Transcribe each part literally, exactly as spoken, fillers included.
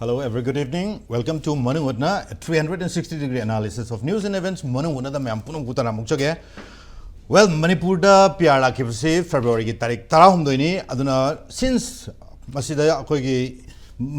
Hello, every good evening. Welcome to Manung Hutna, a three hundred sixty degree analysis of news and events. Manung Hutnada ꯃꯌꯥꯝ ꯄꯨꯝꯅꯃꯛꯄꯨ ꯇꯔꯥꯝꯅ ꯑꯣꯛꯆꯒꯦ꯫ Well, ꯃꯅꯤꯄꯨꯔꯗ P R ꯂꯥꯛꯈꯤꯕꯁꯤ ꯐꯦꯕ꯭ꯔꯨꯋꯥꯔꯤꯒꯤ ꯇꯥꯔꯤꯛ ꯇꯔꯥꯍꯨꯝꯗꯣꯏꯅꯤ꯫ ꯑꯗꯨꯅ, since ꯃꯁꯤꯗ ꯑꯩꯈꯣꯏꯒꯤ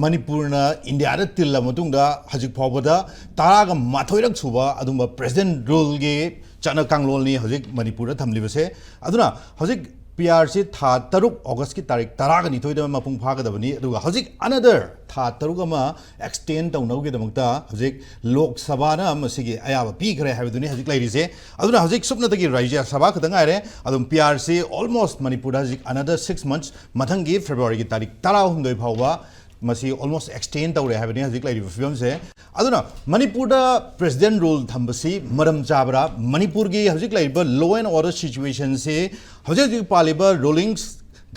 ꯃꯅꯤꯄꯨꯔꯅ ꯏꯟꯗꯤꯌꯥꯗ ꯇꯤꯜꯂ ꯃꯇꯨꯡꯗ ꯍꯧꯖꯤꯛ ꯐꯥꯎꯕꯗ ꯇꯔꯥꯒ ꯃꯥꯊꯣꯏꯔꯛ ꯁꯨꯕ ꯑꯗꯨꯝꯕ president ruleꯒꯤ ꯆꯠꯅ ꯀꯥꯡꯂꯣꯟꯅꯤ ꯍꯧꯖꯤꯛ ꯃꯅꯤꯄꯨꯔꯗ ꯊꯝꯂꯤꯕꯁꯦ꯫ ꯑꯗꯨꯅ ꯍꯧꯖꯤꯛ ꯄꯤ ꯑꯥꯔꯁꯤ ꯊꯥ ꯇꯔꯨꯛ, ꯑꯣꯒꯁꯀꯤ ꯇꯥꯔꯤꯛ ꯇꯔꯥꯒ ꯅꯤꯊꯣꯏꯗ ꯃꯄꯨꯡ ꯐꯥꯒꯗꯕꯅꯤ꯫ ꯑꯗꯨꯒ ꯍꯧꯖꯤꯛ another ꯊꯥ ꯇꯔꯨꯛ ꯑꯃ extend ꯇꯧꯅꯕꯒꯤꯗꯃꯛꯇ ꯍꯧꯖꯤꯛ ꯂꯣꯛ ꯁꯚꯥꯅ ꯃꯁꯤꯒꯤ ꯑꯌꯥꯕ ꯄꯤꯈ꯭ꯔꯦ ꯍꯥꯏꯕꯗꯨꯅꯤ ꯍꯧꯖꯤꯛ ꯂꯩꯔꯤꯁꯦ꯫ ꯑꯗꯨꯅ ꯍꯧꯖꯤꯛ ꯁꯨꯞꯅꯇꯒꯤ ꯔꯥꯖ꯭ꯌ ꯁꯚꯥ ꯈꯛꯇ ꯉꯥꯏꯔꯦ꯫ ꯑꯗꯨꯝ ꯄꯤ ꯑꯥꯔꯁꯤ almost ꯃꯅꯤꯄꯨꯔꯗ ꯍꯧꯖꯤꯛ another six months, ꯃꯊꯪꯒꯤ ꯐꯦꯕ꯭ꯔꯨꯋꯥꯔꯤꯒꯤ ꯇꯥꯔꯤꯛ ꯇꯔꯥꯍꯨꯝꯗꯣꯏ ꯐꯥꯎꯕ ꯃꯁꯤ almost extend ꯇꯧꯔꯦ ꯍꯥꯏꯕꯅꯤ ꯍꯧꯖꯤꯛ ꯂꯩꯔꯤꯕ ꯐꯤꯕꯝꯁꯦ꯫ ꯑꯗꯨꯅ ꯃꯅꯤꯄꯨꯔꯗ president rule ꯊꯝꯕꯁꯤ ꯃꯔꯝ ꯆꯥꯕ꯭ꯔꯥ? ꯃꯅꯤꯄꯨꯔꯒꯤ ꯍꯧꯖꯤꯛ ꯂꯩꯔꯤꯕ law and order situationꯁꯤ, ꯍꯧꯖꯤꯛ ꯍꯧꯖꯤꯛ ꯄꯥꯜꯂꯤꯕ ruling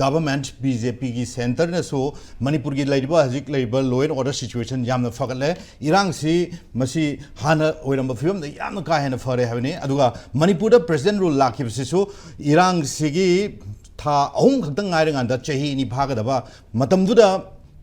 government ꯕꯤ ꯖꯦ ꯄꯤꯒꯤ centreꯅꯁꯨ ꯃꯅꯤꯄꯨꯔꯒꯤ ꯂꯩꯔꯤꯕ, ꯍꯧꯖꯤꯛ ꯂꯩꯔꯤꯕ law and order situation ꯌꯥꯝꯅ ꯐꯒꯠꯂꯦ꯫ ꯏꯔꯥꯡꯁꯤ ꯃꯁꯤ ꯍꯥꯟꯅ ꯑꯣꯏꯔꯝꯕ ꯐꯤꯕꯝꯗ ꯌꯥꯝꯅ ꯀꯥ ꯍꯦꯟꯅ ꯐꯔꯦ ꯍꯥꯏꯕꯅꯤ꯫ ꯑꯗꯨꯒ ꯃꯅꯤꯄꯨꯔꯗ president rule ꯂꯥꯛꯈꯤꯕꯁꯤꯁꯨ ꯏꯔꯥꯡꯁꯤꯒꯤ ꯊꯥ ꯑꯍꯨꯝ ꯈꯛꯇꯪ ꯉꯥꯏꯔꯀꯥꯟꯗ ꯆꯍꯤ ꯑꯅꯤ ꯐꯥꯒꯗꯕ ꯃꯇꯝꯗꯨꯗ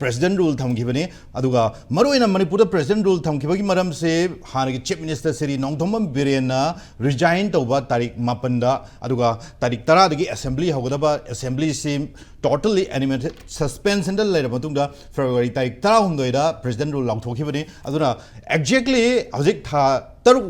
president rule ꯊꯝꯈꯤꯕꯅꯤ꯫ ꯑꯗꯨꯒ ꯃꯔꯨꯑꯣꯏꯅ ꯃꯅꯤꯄꯨꯔꯗ president rule ꯊꯝꯈꯤꯕꯒꯤ ꯃꯔꯝꯁꯦ ꯍꯥꯟꯅꯒꯤ Chief Minister Shri Nongthombam ꯕꯤꯔꯦꯟꯅ resign ꯇꯧꯕ ꯇꯥꯔꯤꯛ ꯃꯥꯄꯟꯗ, ꯑꯗꯨꯒ ꯇꯥꯔꯤꯛ ꯇꯔꯥꯗꯒꯤ assembly ꯍꯧꯒꯗꯕ, assemblyꯁꯤ totally animated suspensionꯗ ꯂꯩꯔꯕ ꯃꯇꯨꯡꯗ ꯐꯦꯕ꯭ꯔꯨꯋꯥꯔꯤ ꯇꯥꯔꯤꯛ ꯇꯔꯥꯍꯨꯝꯗꯣꯏꯗ president rule ꯂꯥꯎꯊꯣꯛꯈꯤꯕꯅꯤ꯫ ꯑꯗꯨꯅ exactly ꯍꯧꯖꯤꯛ ꯊꯥ ꯇꯔꯨꯛ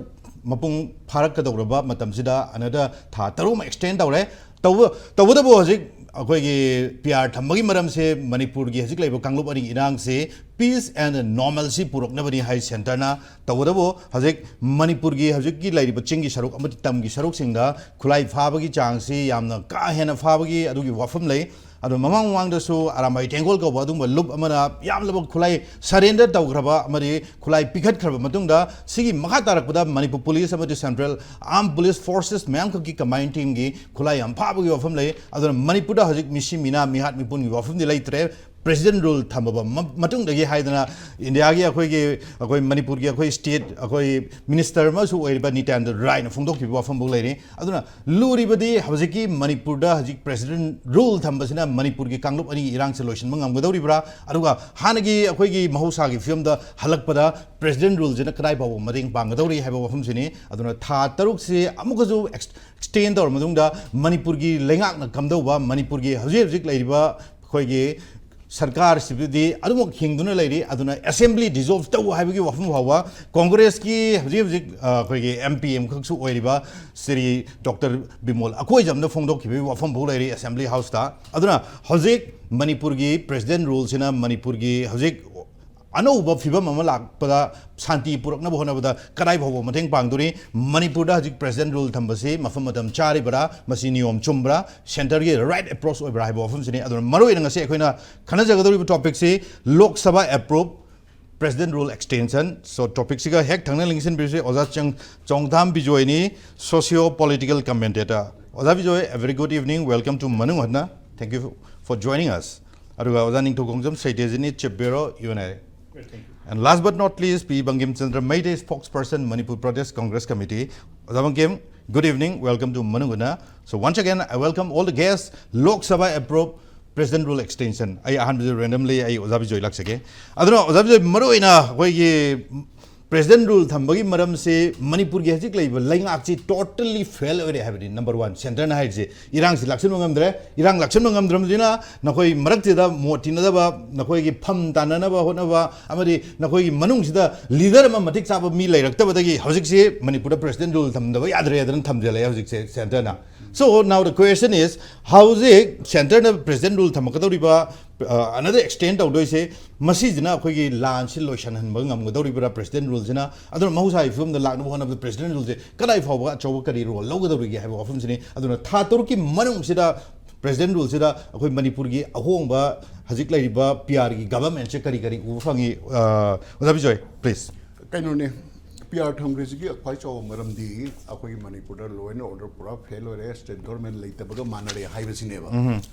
ꯃꯄꯨꯡ ꯐꯥꯔꯛꯀꯗꯧꯔꯕ ꯃꯇꯝꯁꯤꯗ another ꯊꯥ ꯇꯔꯨꯛ ꯑꯃ extend ꯇꯧꯔꯦ꯫ ꯇꯧꯕ-, ꯇꯧꯕꯇꯕꯨ ꯍꯧꯖꯤꯛ ꯑꯩꯈꯣꯏꯒꯤ ꯄꯤ ꯑꯥꯔ ꯊꯝꯕꯒꯤ ꯃꯔꯝꯁꯦ ꯃꯅꯤꯄꯨꯔꯒꯤ ꯍꯧꯖꯤꯛ ꯂꯩꯔꯤꯕ ꯀꯥꯡꯂꯨꯞ ꯑꯅꯤꯒꯤ ꯏꯔꯥꯡꯁꯤ peace and normalcy ꯄꯨꯔꯛꯅꯕꯅꯤ ꯍꯥꯏ centreꯅ꯫ ꯇꯧꯕꯇꯕꯨ ꯍꯧꯖꯤꯛ ꯃꯅꯤꯄꯨꯔꯒꯤ ꯍꯧꯖꯤꯛꯀꯤ ꯂꯩꯔꯤꯕ ꯆꯤꯡꯒꯤ ꯁꯔꯨꯛ ꯑꯃꯗꯤ ꯇꯝꯒꯤ ꯁꯔꯨꯛꯁꯤꯡꯗ ꯈꯨꯠꯂꯥꯏ ꯐꯥꯕꯒꯤ ꯆꯥꯡꯁꯤ ꯌꯥꯝꯅ ꯀꯥ ꯍꯦꯟꯅ ꯐꯥꯕꯒꯤ ꯑꯗꯨꯒꯤ ꯋꯥꯐꯝ ꯂꯩ꯫ ꯑꯗꯣ ꯃꯃꯥꯡ ꯃꯃꯥꯡꯗꯁꯨ ꯑꯔꯥꯝꯕꯥꯏ ꯇꯦꯡꯒꯣꯜ ꯀꯧꯕ ꯑꯗꯨꯒꯨꯝꯕ ꯂꯨꯞ ꯑꯃꯅ ꯌꯥꯝꯂꯕ ꯈꯨꯠꯂꯥꯏ surrender ꯇꯧꯈ꯭ꯔꯕ ꯑꯃꯗꯤ ꯈꯨꯠꯂꯥꯏ ꯄꯤꯈꯠꯈ꯭ꯔꯕ ꯃꯇꯨꯡꯗ, ꯁꯤꯒꯤ ꯃꯈꯥ ꯇꯥꯔꯛꯄꯗ ꯃꯅꯤꯄꯨꯔ police ꯑꯃꯗꯤ central armed police forces ꯃꯌꯥꯝꯈꯛꯀꯤ combined teamꯒꯤ ꯈꯨꯠꯂꯥꯏ ꯌꯥꯝ ꯐꯥꯕꯒꯤ ꯋꯥꯐꯝ ꯂꯩ꯫ ꯑꯗꯨꯅ ꯃꯅꯤꯄꯨꯔꯗ ꯍꯧꯖꯤꯛ ꯃꯤꯁꯤ ꯃꯤꯅꯥ, ꯃꯤꯍꯥꯠ ꯃꯤꯄꯨꯟꯒꯤ ꯋꯥꯐꯝꯗꯤ ꯂꯩꯇ꯭ꯔꯦ꯫ ꯄ꯭ꯔꯦꯁꯤꯗꯦꯟ ꯔꯨꯜ ꯊꯝꯃꯕ ꯃ- ꯃꯇꯨꯡꯗꯒꯤ ꯍꯥꯏꯗꯅ ꯏꯟꯗꯤꯌꯥꯒꯤ ꯑꯩꯈꯣꯏꯒꯤ ꯑꯩꯈꯣꯏ ꯃꯅꯤꯄꯨꯔꯒꯤ ꯑꯩꯈꯣꯏ ꯁ꯭ꯇꯦꯠ ꯑꯩꯈꯣꯏ ꯃꯤꯅꯤꯁꯇꯔ ꯑꯃꯁꯨ ꯑꯣꯏꯔꯤꯕ ꯅꯤꯇ꯭ꯌꯥꯅꯟꯗ ꯔꯥꯏꯅ ꯐꯣꯡꯗꯣꯛꯈꯤꯕ ꯋꯥꯐꯝꯐꯥꯎ ꯂꯩꯔꯤ꯫ ꯑꯗꯨꯅ ꯂꯨꯔꯤꯕꯗꯤ ꯍꯧꯖꯤꯛꯀꯤ ꯃꯅꯤꯄꯨꯔꯗ ꯍꯧꯖꯤꯛ ꯄ꯭ꯔꯦꯁꯤꯗꯦꯟ ꯔꯨꯜ ꯊꯝꯕꯁꯤꯅ ꯃꯅꯤꯄꯨꯔꯒꯤ ꯀꯥꯡꯂꯨꯞ ꯑꯅꯤꯒꯤ ꯏꯔꯥꯡꯁꯦ ꯂꯣꯏꯁꯤꯟꯕ ꯉꯝꯒꯗꯧꯔꯤꯕ꯭ꯔꯥ, ꯑꯗꯨꯒ ꯍꯥꯟꯅꯒꯤ ꯑꯩꯈꯣꯏꯒꯤ ꯃꯍꯧꯁꯥꯒꯤ ꯐꯤꯕꯝꯗ ꯍꯜꯂꯛꯄꯗ ꯄ꯭ꯔꯦꯁꯤꯗꯦꯟ ꯔꯨꯜꯁꯤꯅ ꯀꯗꯥꯏ ꯐꯥꯎꯕ ꯃꯇꯦꯡ ꯄꯥꯡꯒꯗꯧꯔꯤ ꯍꯥꯏꯕ ꯋꯥꯐꯝꯁꯤꯅꯤ꯫ ꯑꯗꯨꯅ ꯊꯥ ꯇꯔꯨꯛꯁꯤ ꯑꯃꯨꯛꯀꯁꯨ ꯑꯦꯛꯁ- ꯑꯦꯛꯁꯇꯦꯟ ꯇꯧꯔ ꯃꯇꯨꯡꯗ ꯃꯅꯤꯄꯨꯔꯒꯤ ꯂꯩꯉꯥꯛꯅ ꯀꯝꯗꯧꯕ, ꯃꯅꯤꯄꯨꯔꯒꯤ ꯍꯧꯖꯤꯛ ꯍꯧꯖꯤꯛ ꯂꯩꯔꯤꯕ ꯑꯩꯈꯣꯏꯒꯤ ꯁꯔꯀꯥꯔꯁꯤꯕꯨꯗꯤ ꯑꯗꯨꯃꯛ ꯍꯤꯡꯗꯨꯅ ꯂꯩꯔꯤ꯫ ꯑꯗꯨꯅ ꯑꯦꯁꯦꯝꯕ꯭ꯂꯤ ꯗꯤꯖꯣꯜꯚ ꯇꯧ ꯍꯥꯏꯕꯒꯤ ꯋꯥꯐꯝ ꯐꯥꯎꯕ ꯀꯣꯡꯒ꯭ꯔꯦꯁꯀꯤ ꯍꯧꯖꯤꯛ ꯍꯧꯖꯤꯛ, ꯑ, ꯑꯩꯈꯣꯏꯒꯤ ꯑꯦꯝ ꯄꯤ ꯑꯃꯈꯛꯁꯨ ꯑꯣꯏꯔꯤꯕ ꯁ꯭ꯔꯤ ꯗꯣꯛꯇꯔ ꯕꯤꯃꯣꯜ ꯑꯀꯣꯏꯖꯝꯅ ꯐꯣꯡꯗꯣꯛꯈꯤꯕꯒꯤ ꯋꯥꯐꯝ ꯐꯥꯎ ꯂꯩꯔꯤ ꯑꯦꯁꯦꯝꯕ꯭ꯂꯤ ꯍꯥꯎꯁꯇ꯫ ꯑꯗꯨꯅ ꯍꯧꯖꯤꯛ ꯃꯅꯤꯄꯨꯔꯒꯤ ꯄ꯭ꯔꯦꯁꯤꯗꯦꯟ ꯔꯨꯜꯁꯤꯅ ꯃꯅꯤꯄꯨꯔꯒꯤ ꯍꯧꯖꯤꯛ ꯑꯅꯧꯕ ꯐꯤꯕꯝ ꯑꯃ ꯂꯥꯛꯄꯗ ꯁꯥꯟꯇꯤ ꯄꯨꯔꯛꯅꯕ ꯍꯣꯠꯅꯕꯗ ꯀꯗꯥꯏ ꯐꯥꯎꯕ ꯃꯇꯦꯡ ꯄꯥꯡꯗꯣꯔꯤ? ꯃꯅꯤꯄꯨꯔꯗ ꯍꯧꯖꯤꯛ ꯄ꯭ꯔꯦꯁꯤꯗꯦꯟ ꯔꯨꯜ ꯊꯝꯕꯁꯤ ꯃꯐꯝ ꯃꯇꯝ ꯆꯥꯔꯤꯕ꯭ꯔꯥ? ꯃꯁꯤ ꯅꯤꯌꯣꯝ ꯆꯨꯝꯕ꯭ꯔꯥ? ꯁꯦꯟꯇꯔꯒꯤ ꯔꯥꯏꯠ ꯑꯦꯄ꯭ꯔꯣꯆ ꯑꯣꯏꯕ꯭ꯔꯥ ꯍꯥꯏꯕ ꯋꯥꯐꯝꯁꯤꯅꯤ꯫ ꯑꯗꯨꯅ ꯃꯔꯨꯑꯣꯏꯅ ꯉꯁꯤ ꯑꯩꯈꯣꯏꯅ ꯈꯟꯅꯖꯒꯗꯧꯔꯤꯕ ꯇꯣꯄꯤꯛꯁꯤ ꯂꯣꯛ Sabha approve president rule extension. ꯁꯣ ꯇꯣꯄꯤꯛꯁꯤꯒ ꯍꯦꯛ ꯊꯪꯅ ꯂꯤꯡꯁꯤꯟꯕꯤꯔꯤꯁꯤ ꯑꯣꯖꯥ ꯆꯪ- ꯆꯣꯡꯊꯥꯝ ꯕꯤꯖꯣꯏꯅꯤ, ꯁꯣꯁꯤꯌꯣ ꯄꯣꯂꯤꯇꯤꯀꯦꯜ ꯀꯃꯦꯟꯇꯦꯇꯔ꯫ ꯑꯣꯖꯥ Bijoy, a very good evening, welcome to ꯃꯅꯨꯡ ꯍꯟꯅ, thank you for joining us. ꯑꯗꯨꯒ ꯑꯣꯖꯥ ꯅꯤꯡꯊꯧꯈꯣꯡꯖꯝ ꯁꯩꯇꯦꯖꯤꯅꯤ, chief bureau, U N I. And last but not least, P Bangkim Chandra Meitei, spokesperson, Manipur Pradesh Congress Committee. ꯑꯣꯖꯥ Bangkim, good evening, welcome to ꯃꯅꯨꯡ ꯍꯟꯅ꯫ So once again, I welcome all the guests. Lok Sabha approve president rule extension. ꯑꯩ ꯑꯍꯥꯟꯕꯗ randomly ꯑꯩ ꯑꯣꯖꯥ ꯕꯤꯖꯣꯏ ꯂꯥꯛꯆꯒꯦ꯫ ꯑꯗꯨꯅ ꯑꯣꯖꯥ ꯕꯤꯖꯣꯏ, ꯃꯔꯨꯑꯣꯏꯅ ꯑꯩꯈꯣꯏꯒꯤ ꯄ꯭ꯔꯦꯁꯤꯗꯦꯟ ꯔꯨꯜ ꯊꯝꯕꯒꯤ ꯃꯔꯝꯁꯤ ꯃꯅꯤꯄꯨꯔꯒꯤ ꯍꯧꯖꯤꯛ ꯂꯩꯔꯤꯕ ꯂꯩꯉꯥꯛꯁꯤ ꯇꯣꯇꯜꯂꯤ ꯐꯦꯜ ꯑꯣꯏꯔꯦ ꯍꯥꯏꯕꯅꯤ꯫ ꯅꯝꯕꯔ ꯋꯥꯟ, ꯁꯦꯟꯇꯔꯅ ꯍꯥꯏꯔꯤꯁꯤ ꯏꯔꯥꯡꯁꯤ ꯂꯥꯛꯁꯤꯟꯕ ꯉꯝꯗ꯭ꯔꯦ꯫ ꯏꯔꯥꯡ ꯂꯥꯛꯁꯤꯟꯕ ꯉꯝꯗ꯭ꯔꯕꯅꯤꯅ ꯅꯈꯣꯏ ꯃꯔꯛꯁꯤꯗ ꯃꯣꯠ ꯇꯤꯟꯅꯗꯕ, ꯅꯈꯣꯏꯒꯤ ꯐꯝ ꯇꯥꯟꯅꯅꯕ ꯍꯣꯠꯅꯕ ꯑꯃꯗꯤ ꯅꯈꯣꯏꯒꯤ ꯃꯅꯨꯡꯁꯤꯗ ꯂꯤꯗꯔ ꯑꯃ ꯃꯇꯤꯛ ꯆꯥꯕ ꯃꯤ ꯂꯩꯔꯛꯇꯕꯗꯒꯤ ꯍꯧꯖꯤꯛꯁꯤ ꯃꯅꯤꯄꯨꯔꯗ ꯄ꯭ꯔꯦꯁꯤꯗꯦꯟ ꯔꯨꯜ ꯊꯝꯗꯕ ꯌꯥꯗ꯭ꯔꯦ ꯑꯗꯨꯅ ꯊꯝꯖꯤꯜꯂꯛꯑꯦ ꯍꯧꯖꯤꯛꯁꯦ ꯁꯦꯟꯇꯔꯅ꯫ So now the question is, ꯍꯧꯖꯤꯛ ꯁꯦꯟꯇꯔꯅ ꯄ꯭ꯔꯦꯁꯤꯗꯦꯟ ꯔꯨꯜ ꯊꯝꯃꯛꯀꯗꯧꯔꯤꯕ ꯑꯅꯗꯔ ꯑꯦꯛꯁꯇꯦꯟ ꯇꯧꯗꯣꯏꯁꯦ, ꯃꯁꯤꯁꯤꯅ ꯑꯩꯈꯣꯏꯒꯤ ꯂꯥꯟꯁꯤ ꯂꯣꯏꯁꯤꯟꯍꯟꯕ ꯉꯝꯒꯗꯧꯔꯤꯕ꯭ꯔꯥ ꯄ꯭ꯔꯦꯁꯤꯗꯦꯟ ꯔꯨꯜꯁꯤꯅ? ꯑꯗꯨꯅ ꯃꯍꯧꯁꯥꯒꯤ ꯐꯤꯕꯝꯗ ꯂꯥꯛꯅꯕ ꯍꯣꯠꯅꯕꯗ ꯄ꯭ꯔꯦꯁꯤꯗꯦꯟ ꯔꯨꯜꯁꯦ ꯀꯗꯥꯏ ꯐꯥꯎꯕ ꯑꯆꯧꯕ ꯀꯔꯤ ꯔꯣꯜ ꯂꯧꯒꯗꯧꯔꯤꯒꯦ ꯍꯥꯏꯕ ꯋꯥꯐꯝꯁꯤꯅꯤ꯫ ꯑꯗꯨꯅ ꯊꯥ ꯇꯔꯨꯛꯀꯤ ꯃꯅꯨꯡꯁꯤꯗ ꯄ꯭ꯔꯦꯁꯤꯗꯦꯟ ꯔꯨꯜꯁꯤꯗ ꯑꯩꯈꯣꯏ ꯃꯅꯤꯄꯨꯔꯒꯤ ꯑꯍꯣꯡꯕ, ꯍꯧꯖꯤꯛ ꯂꯩꯔꯤꯕ ꯄꯤ ꯑꯥꯔꯒꯤ ꯒꯚꯔꯟꯃꯦꯟꯁꯦ ꯀꯔꯤ ꯀꯔꯤ ꯎꯕ ꯐꯪꯉꯤ? ꯑ, ꯑꯣꯖꯥ ꯕꯤꯖꯣꯏ, ꯄ꯭ꯂꯤꯖ꯫ ꯀꯩꯅꯣꯅꯦ, ꯄꯤ ꯑꯥꯔ ꯊꯝꯈ꯭ꯔꯤꯁꯤꯒꯤ ꯈ꯭ꯋꯥꯏ ꯆꯥꯎꯕ ꯃꯔꯝꯗꯤ ꯑꯩꯈꯣꯏꯒꯤ ꯃꯅꯤꯄꯨꯔꯗ ꯂꯣ ꯑꯦꯟ ꯑꯣꯔꯗꯔ ꯄꯨꯔꯥ ꯐꯦꯜ ꯑꯣꯏꯔꯦ, ꯁ꯭ꯇꯦꯠ ꯒꯣꯔꯃꯦꯟ ꯂꯩꯇꯕꯒ ꯃꯥꯟꯅꯔꯦ ꯍꯥꯏꯕꯁꯤꯅꯦꯕ꯫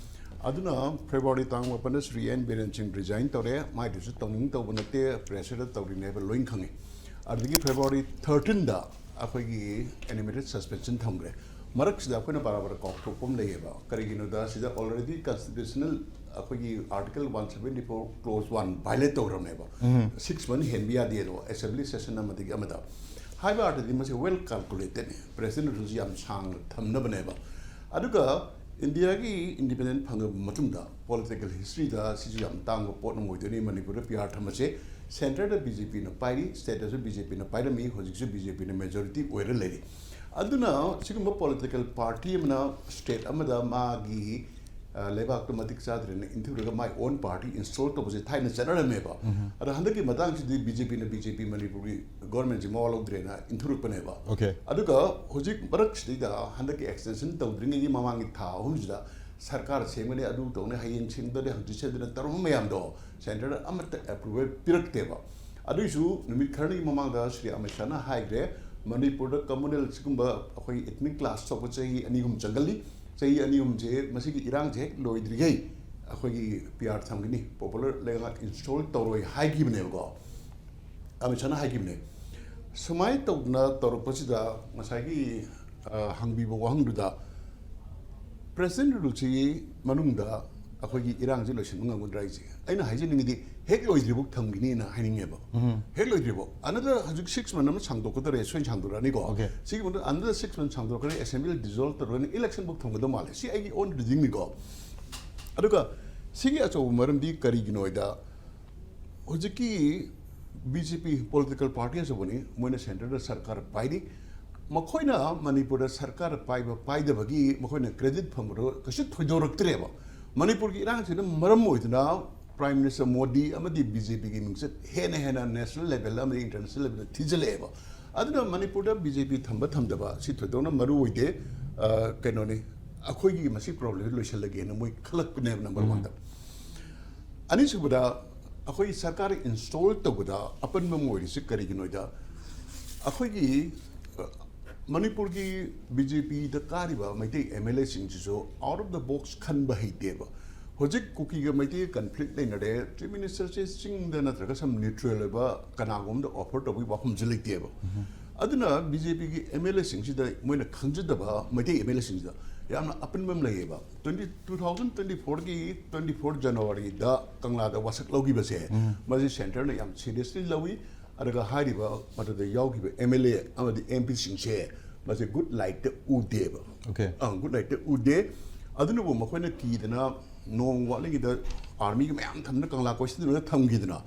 ꯑꯗꯨꯅ ꯐꯦꯕ꯭ꯔꯨꯋꯥꯔꯤ ꯇꯥꯡ ꯃꯥꯄꯟꯗ ꯁ꯭ꯔꯤ ꯑꯦꯟ ꯕꯤꯔꯦꯟ ꯁꯤꯡ ꯔꯤꯖꯥꯏꯟ ꯇꯧꯔꯦ꯫ ꯃꯥꯏꯗꯨꯁꯨ ꯇꯧꯅꯤꯡ ꯇꯧꯕ ꯅꯠꯇꯦ, ꯄ꯭ꯔꯦꯁꯔꯗ ꯇꯧꯔꯤꯅꯦ ꯍꯥꯏꯕ ꯂꯣꯏꯅ ꯈꯪꯉꯤ꯫ ꯑꯗꯨꯗꯒꯤ ꯐꯦꯕ꯭ꯔꯨꯋꯥꯔꯤ ꯊꯥꯔꯇꯤꯟꯗ ꯑꯩꯈꯣꯏꯒꯤ ꯑꯦꯅꯤꯃꯦꯇꯦꯠ ꯁꯁꯄꯦꯟꯁꯟ ꯊꯝꯈ꯭ꯔꯦ꯫ ꯃꯔꯛꯁꯤꯗ ꯑꯩꯈꯣꯏꯅ ꯕꯥꯔꯥ ꯕꯥꯔꯥ ꯀꯥꯎꯊꯣꯛꯄ ꯑꯃ ꯂꯩꯌꯦꯕ꯫ ꯀꯔꯤꯒꯤꯅꯣꯗ ꯁꯤꯗ ꯑꯣꯜꯔꯦꯗꯤ ꯀꯟꯁꯇꯤꯇ꯭ꯌꯨꯁꯅꯦꯜ ꯑꯩꯈꯣꯏꯒꯤ article one seventy four clause one violate ꯇꯧꯔꯕꯅꯦꯕ꯫ ꯁꯤꯛꯁ ꯃꯟ ꯍꯦꯟꯕ ꯌꯥꯗꯦ ꯑꯗꯣ, ꯑꯦꯁꯦꯝꯕ꯭ꯂꯤ ꯁꯦꯁꯟ ꯑꯃꯗꯒꯤ ꯑꯃꯗ꯫ ꯍꯥꯏꯕ ꯑꯥꯔꯊꯗꯤ ꯃꯁꯤ ꯋꯦꯜ ꯀꯥꯜꯀꯨꯂꯦꯇꯦꯠꯅꯤ, ꯄ꯭ꯔꯦꯁꯤꯗꯦꯟꯠ ꯔꯨꯜꯁꯤ ꯌꯥꯝ ꯁꯥꯡꯅ ꯊꯝꯅꯕꯅꯦꯕ꯫ ꯑꯗꯨꯒ ꯏꯟꯗꯤꯌꯥꯒꯤ ꯏꯟꯗꯤꯄꯦꯟꯗꯦꯟ ꯐꯪꯉꯕ ꯃꯇꯨꯡꯗ ꯄꯣꯂꯤꯇꯤꯀꯦꯜ ꯍꯤꯁꯇ꯭ꯔꯤꯗ ꯁꯤꯁꯨ ꯌꯥꯝ ꯇꯥꯡꯕ ꯄꯣꯠ ꯑꯃ ꯑꯣꯏꯗꯣꯏꯅꯤ꯫ ꯃꯅꯤꯄꯨꯔꯗ ꯄꯤ ꯑꯥꯔ ꯊꯝꯕꯁꯦ ꯁꯦꯟꯇꯔꯗ ꯕꯤ ꯖꯦ ꯄꯤꯅ ꯄꯥꯏꯔꯤ, ꯁ꯭ꯇꯦꯠꯇꯁꯨ ꯕꯤ ꯖꯦ ꯄꯤꯅ ꯄꯥꯏꯔꯝꯃꯤ, ꯍꯧꯖꯤꯛꯁꯨ ꯕꯤ ꯖꯦ ꯄꯤꯅ ꯃꯦꯖꯣꯔꯤꯇꯤ ꯑꯣꯏꯔ ꯂꯩꯔꯤ꯫ ꯑꯗꯨꯅ ꯁꯤꯒꯨꯝꯕ ꯄꯣꯂꯤꯇꯤꯀꯦꯜ ꯄꯥꯔꯇꯤ ꯑꯃꯅ ꯁ꯭ꯇꯦꯠ ꯑꯃꯗ ꯃꯥꯒꯤ ꯑ, ꯂꯩꯕꯥꯛꯇꯨ ꯃꯇꯤꯛ ꯆꯥꯗ꯭ꯔꯦꯅ ꯏꯟꯊꯨꯔꯒ ꯃꯥꯏ ꯑꯣꯟ ꯄꯥꯔꯇꯤ ꯏꯟꯁꯇꯣꯜ ꯇꯧꯕꯁꯦ ꯊꯥꯏꯅ ꯆꯠꯅꯔꯝꯃꯦꯕ꯫ ꯑꯗꯣ ꯍꯟꯗꯛꯀꯤ ꯃꯇꯥꯡꯁꯤꯗꯤ ꯕꯤ ꯖꯦ ꯄꯤꯅ ꯕꯤ ꯖꯦ ꯄꯤ ꯃꯅꯤꯄꯨꯔꯒꯤ ꯒꯣꯔꯃꯦꯟꯁꯤ ꯃꯋꯥ ꯂꯧꯗ꯭ꯔꯦꯅ ꯏꯟꯊꯨꯔꯛꯄꯅꯦꯕ꯫ Okay. ꯑꯗꯨꯒ ꯍꯧꯖꯤꯛ ꯃꯔꯛꯁꯤꯗꯩꯗ ꯍꯟꯗꯛꯀꯤ ꯑꯦꯛꯁꯇꯦꯟꯁꯟ ꯇꯧꯗ꯭ꯔꯤꯉꯩꯒꯤ ꯃꯃꯥꯡꯒꯤ ꯊꯥ ꯑꯍꯨꯝꯁꯤꯗ ꯁꯔꯀꯥꯔ ꯁꯦꯝꯒꯅꯤ, ꯑꯗꯨ ꯇꯧꯅꯤ, ꯍꯌꯦꯡ ꯁꯦꯝꯗꯣꯏꯅꯤ, ꯍꯪꯆꯤꯠ ꯁꯦꯝꯗꯣꯏꯅꯤ ꯇꯧꯔꯝꯕ ꯃꯌꯥꯝꯗꯣ ꯁꯦꯟꯇꯔꯗ ꯑꯃꯠꯇ ꯑꯦꯄ꯭ꯔꯨꯕꯦꯜ ꯄꯤꯔꯛꯇꯦꯕ꯫ ꯑꯗꯨꯏꯁꯨ ꯅꯨꯃꯤꯠ ꯈꯔꯅꯤꯒꯤ ꯃꯃꯥꯡꯗ ꯁ꯭ꯔꯤ ꯑꯃꯤꯠ ꯁꯥꯍꯅ ꯍꯥꯏꯈ꯭ꯔꯦ, ꯃꯅꯤꯄꯨꯔꯗ ꯀꯝꯃꯨꯅꯦꯜ ꯁꯤꯒꯨꯝꯕ ꯑꯩꯈꯣꯏ ꯏꯊꯅꯤꯛ ꯀ꯭ꯂꯥꯁ ꯊꯣꯛꯄ ꯆꯍꯤ ꯑꯅꯤ ꯑꯍꯨꯝ ꯆꯪꯒꯜꯂꯤ꯫ ꯆꯍꯤ ꯑꯅꯤ ꯑꯍꯨꯝꯁꯦ ꯃꯁꯤꯒꯤ ꯏꯔꯥꯡꯁꯦ ꯍꯦꯛ ꯂꯣꯏꯗ꯭ꯔꯤꯉꯩ ꯑꯩꯈꯣꯏꯒꯤ ꯄꯤ ꯑꯥꯔ ꯊꯝꯒꯅꯤ, ꯄꯣꯄꯨꯂꯔ ꯂꯩꯉꯥꯛ ꯏꯟꯁꯇꯣꯜ ꯇꯧꯔꯣꯏ ꯍꯥꯏꯈꯤꯕꯅꯦꯕꯀꯣ꯫ ꯑꯃꯤꯠ ꯁꯥꯍꯅ ꯍꯥꯏꯈꯤꯕꯅꯦ꯫ ꯁꯨꯃꯥꯏꯅ ꯇꯧꯗꯅ ꯇꯧꯔꯛꯄꯁꯤꯗ ꯉꯁꯥꯏꯒꯤ, ꯑ, ꯍꯪꯕꯤꯕ ꯋꯥꯍꯪꯗꯨꯗ ꯄ꯭ꯔꯦꯁꯤꯗꯦꯟꯠ ꯔꯨꯜꯁꯤꯒꯤ ꯃꯅꯨꯡꯗ ꯑꯩꯈꯣꯏꯒꯤ ꯏꯔꯥꯡꯁꯤ ꯂꯣꯏꯁꯤꯟꯕ ꯉꯝꯒꯗ꯭ꯔꯥ ꯍꯥꯏꯁꯦ ꯑꯩꯅ ꯍꯥꯏꯖꯅꯤꯡꯉꯤꯗꯤ ꯍꯦꯛ ꯂꯣꯏꯗ꯭ꯔꯤꯐꯥꯎ ꯊꯝꯈꯤꯅꯤꯅ ꯍꯥꯏꯅꯤꯡꯉꯦꯕ꯫ ꯍꯦꯛ ꯂꯣꯏꯗ꯭ꯔꯤꯐꯥꯎ꯫ ꯑꯅꯗꯔ ꯍꯧꯖꯤꯛ ꯁꯤꯛꯁ ꯃꯟ ꯑꯃ ꯁꯥꯡꯗꯣꯛꯀꯗꯧꯔꯦ, ꯁꯣꯏꯅ ꯁꯥꯡꯗꯣꯔꯛꯑꯅꯤꯀꯣ꯫ Okay. ꯁꯤꯒꯤ ꯃꯅꯨꯡꯗ ꯑꯅꯗꯔ ꯁꯤꯛꯁ ꯃꯟ ꯁꯥꯡꯗꯣꯔꯛꯀꯅꯤ, ꯑꯦꯁꯦꯝꯕ꯭ꯂꯤ ꯗꯤꯖꯣꯜꯕ ꯇꯧꯔꯒꯅꯤ, ꯏꯂꯦꯛꯁꯟ ꯐꯥꯎ ꯊꯝꯒꯗꯧ ꯃꯥꯜꯂꯦ꯫ ꯁꯤ ꯑꯩꯒꯤ ꯑꯣꯟ ꯔꯤꯗꯤꯡꯅꯤꯀꯣ꯫ ꯑꯗꯨꯒ ꯁꯤꯒꯤ ꯑꯆꯧꯕ ꯃꯔꯝꯗꯤ ꯀꯔꯤꯒꯤꯅꯣ ꯍꯥꯏꯗ ꯍꯧꯖꯤꯛꯀꯤ ꯕꯤ ꯖꯦ ꯄꯤ ꯄꯣꯂꯤꯇꯤꯀꯦꯜ ꯄꯥꯔꯇꯤ ꯑꯆꯧꯕꯅꯤ, ꯃꯣꯏꯅ ꯁꯦꯟꯇꯔꯗ ꯁꯔꯀꯥꯔ ꯄꯥꯏꯔꯤ꯫ ꯃꯈꯣꯏꯅ ꯃꯅꯤꯄꯨꯔꯗ ꯁꯔꯀꯥꯔ ꯄꯥꯏꯕ ꯄꯥꯏꯗꯕꯒꯤ ꯃꯈꯣꯏꯅ ꯀ꯭ꯔꯦꯗꯤꯠ ꯐꯪꯕꯗꯣ ꯀꯩꯁꯨ ꯊꯣꯏꯗꯣꯔꯛꯇ꯭ꯔꯦꯕ꯫ ꯃꯅꯤꯄꯨꯔꯒꯤ ꯏꯔꯥꯡꯁꯤꯅ ꯃꯔꯝ ꯑꯣꯏꯗꯨꯅ ꯄ꯭ꯔꯥꯏꯝ ꯃꯤꯅꯤꯁꯇꯔ ꯃꯣꯗꯤ ꯑꯃꯗꯤ ꯕꯤ ꯖꯦ ꯄꯤꯒꯤ ꯃꯤꯡꯆꯠ ꯍꯦꯟꯅ ꯍꯦꯟꯅ ꯅꯦꯁꯅꯦꯜ ꯂꯦꯚꯦꯜ ꯑꯃꯗꯤ ꯏꯟꯇꯔꯅꯦꯁꯅꯦꯜ ꯂꯦꯚꯦꯜꯗ ꯊꯤꯖꯤꯜꯂꯛꯑꯦꯕ꯫ ꯑꯗꯨꯅ ꯃꯅꯤꯄꯨꯔꯗ ꯕꯤ ꯖꯦ ꯄꯤ ꯊꯝꯕ ꯊꯝꯗꯕ ꯁꯤ ꯊꯣꯏꯗꯣꯛꯅ ꯃꯔꯨ ꯑꯣꯏꯗꯦ꯫ ꯑ, ꯀꯩꯅꯣꯅꯤ, ꯑꯩꯈꯣꯏꯒꯤ ꯃꯁꯤ ꯄ꯭ꯔꯣꯕ꯭ꯂꯦꯝꯁꯤ ꯂꯣꯏꯁꯤꯜꯂꯒꯦꯅ ꯃꯣꯏ ꯈꯜꯂꯛꯄꯅꯦꯕ, ꯅꯝꯕꯔ ꯋꯥꯟꯗ꯫ ꯑꯅꯤꯁꯨꯕꯗ, ꯑꯩꯈꯣꯏ ꯁꯔꯀꯥꯔ ꯏꯟꯁꯇꯣꯜ ꯇꯧꯕꯗ ꯑꯄꯟꯕ ꯑꯃ ꯑꯣꯏꯔꯤꯁꯤ ꯀꯔꯤꯒꯤꯅꯣꯗ, ꯑꯩꯈꯣꯏꯒꯤ, ꯑ, ꯃꯅꯤꯄꯨꯔꯒꯤ ꯕꯤ ꯖꯦ ꯄꯤꯗ ꯀꯥꯔꯤꯕ ꯃꯩꯇꯩ ꯑꯦꯝ ꯑꯦꯜ ꯑꯦꯁꯤꯡꯁꯤꯁꯨ ꯑꯥꯎꯠ ꯑꯣꯐ ꯗ ꯕꯣꯛꯁ ꯈꯟꯕ ꯍꯩꯇꯦꯕ꯫ ꯍꯧꯖꯤꯛ ꯀꯨꯀꯤꯒ ꯃꯩꯇꯩꯒ ꯀꯟꯐ꯭ꯂꯤꯛ ꯂꯩꯅꯔꯦ, ꯆꯤꯐ ꯃꯤꯅꯤꯁꯇꯔꯁꯦ ꯆꯤꯡꯗ ꯅꯠꯇ꯭ꯔꯒ ꯁꯝ ꯅ꯭ꯌꯨꯇ꯭ꯔꯦꯜ ꯑꯣꯏꯕ ꯀꯅꯥꯒꯨꯝꯕꯗ ꯑꯣꯐꯔ ꯇꯧꯕꯒꯤ ꯋꯥꯐꯝꯁꯨ ꯂꯩꯇꯦꯕ꯫ ꯑꯗꯨꯅ ꯕꯤ ꯖꯦ ꯄꯤꯒꯤ ꯑꯦꯝ ꯑꯦꯜ ꯑꯦꯁꯤꯡꯁꯤꯗ ꯃꯣꯏꯅ ꯈꯪꯖꯗꯕ ꯃꯩꯇꯩ ꯑꯦꯝ ꯑꯦꯜ ꯑꯦꯁꯤꯡꯁꯤꯗ ꯌꯥꯝꯅ ꯑꯄꯟꯕ ꯑꯃ ꯂꯩꯌꯦꯕ꯫ ꯇ꯭ꯋꯦꯟꯇꯤ ꯇꯨ ꯊꯥꯎꯖꯟ ꯇ꯭ꯋꯦꯟꯇꯤ ꯐꯣꯔꯒꯤ ꯇ꯭ꯋꯦꯟꯇꯤ ꯐꯣꯔ ꯖꯅꯋꯥꯔꯤꯗ ꯀꯪꯂꯥꯗ ꯋꯥꯁꯛ ꯂꯧꯈꯤꯕꯁꯦ, ꯃꯁꯤ ꯁꯦꯟꯇꯔꯅ ꯌꯥꯝ ꯁꯤꯔꯤꯌꯁꯂꯤ ꯂꯧꯏ꯫ ꯑꯗꯨꯒ ꯍꯥꯏꯔꯤꯕ ꯃꯗꯨꯗ ꯌꯥꯎꯈꯤꯕ ꯑꯦꯝ ꯑꯦꯜ ꯑꯦ ꯑꯃꯗꯤ ꯑꯦꯝ ꯄꯤꯁꯤꯡꯁꯦ ꯃꯁꯤ ꯒꯨꯗ ꯂꯥꯏꯠꯇ ꯎꯗꯦꯕ꯫ Okay. ꯑꯥ, ꯒꯨꯗ ꯂꯥꯏꯠꯇ ꯎꯗꯦ꯫ ꯑꯗꯨꯅꯕꯨ ꯃꯈꯣꯏꯅ ꯀꯤꯗꯅ ꯅꯣꯡ ꯋꯥꯠꯂꯤꯉꯩꯗ ꯑꯥꯔꯃꯤꯒ ꯃꯌꯥꯝ ꯊꯝꯗꯅ ꯀꯪꯂꯥ ꯀꯣꯏꯁꯤꯟꯗꯨꯅ ꯊꯝꯈꯤꯗꯅ,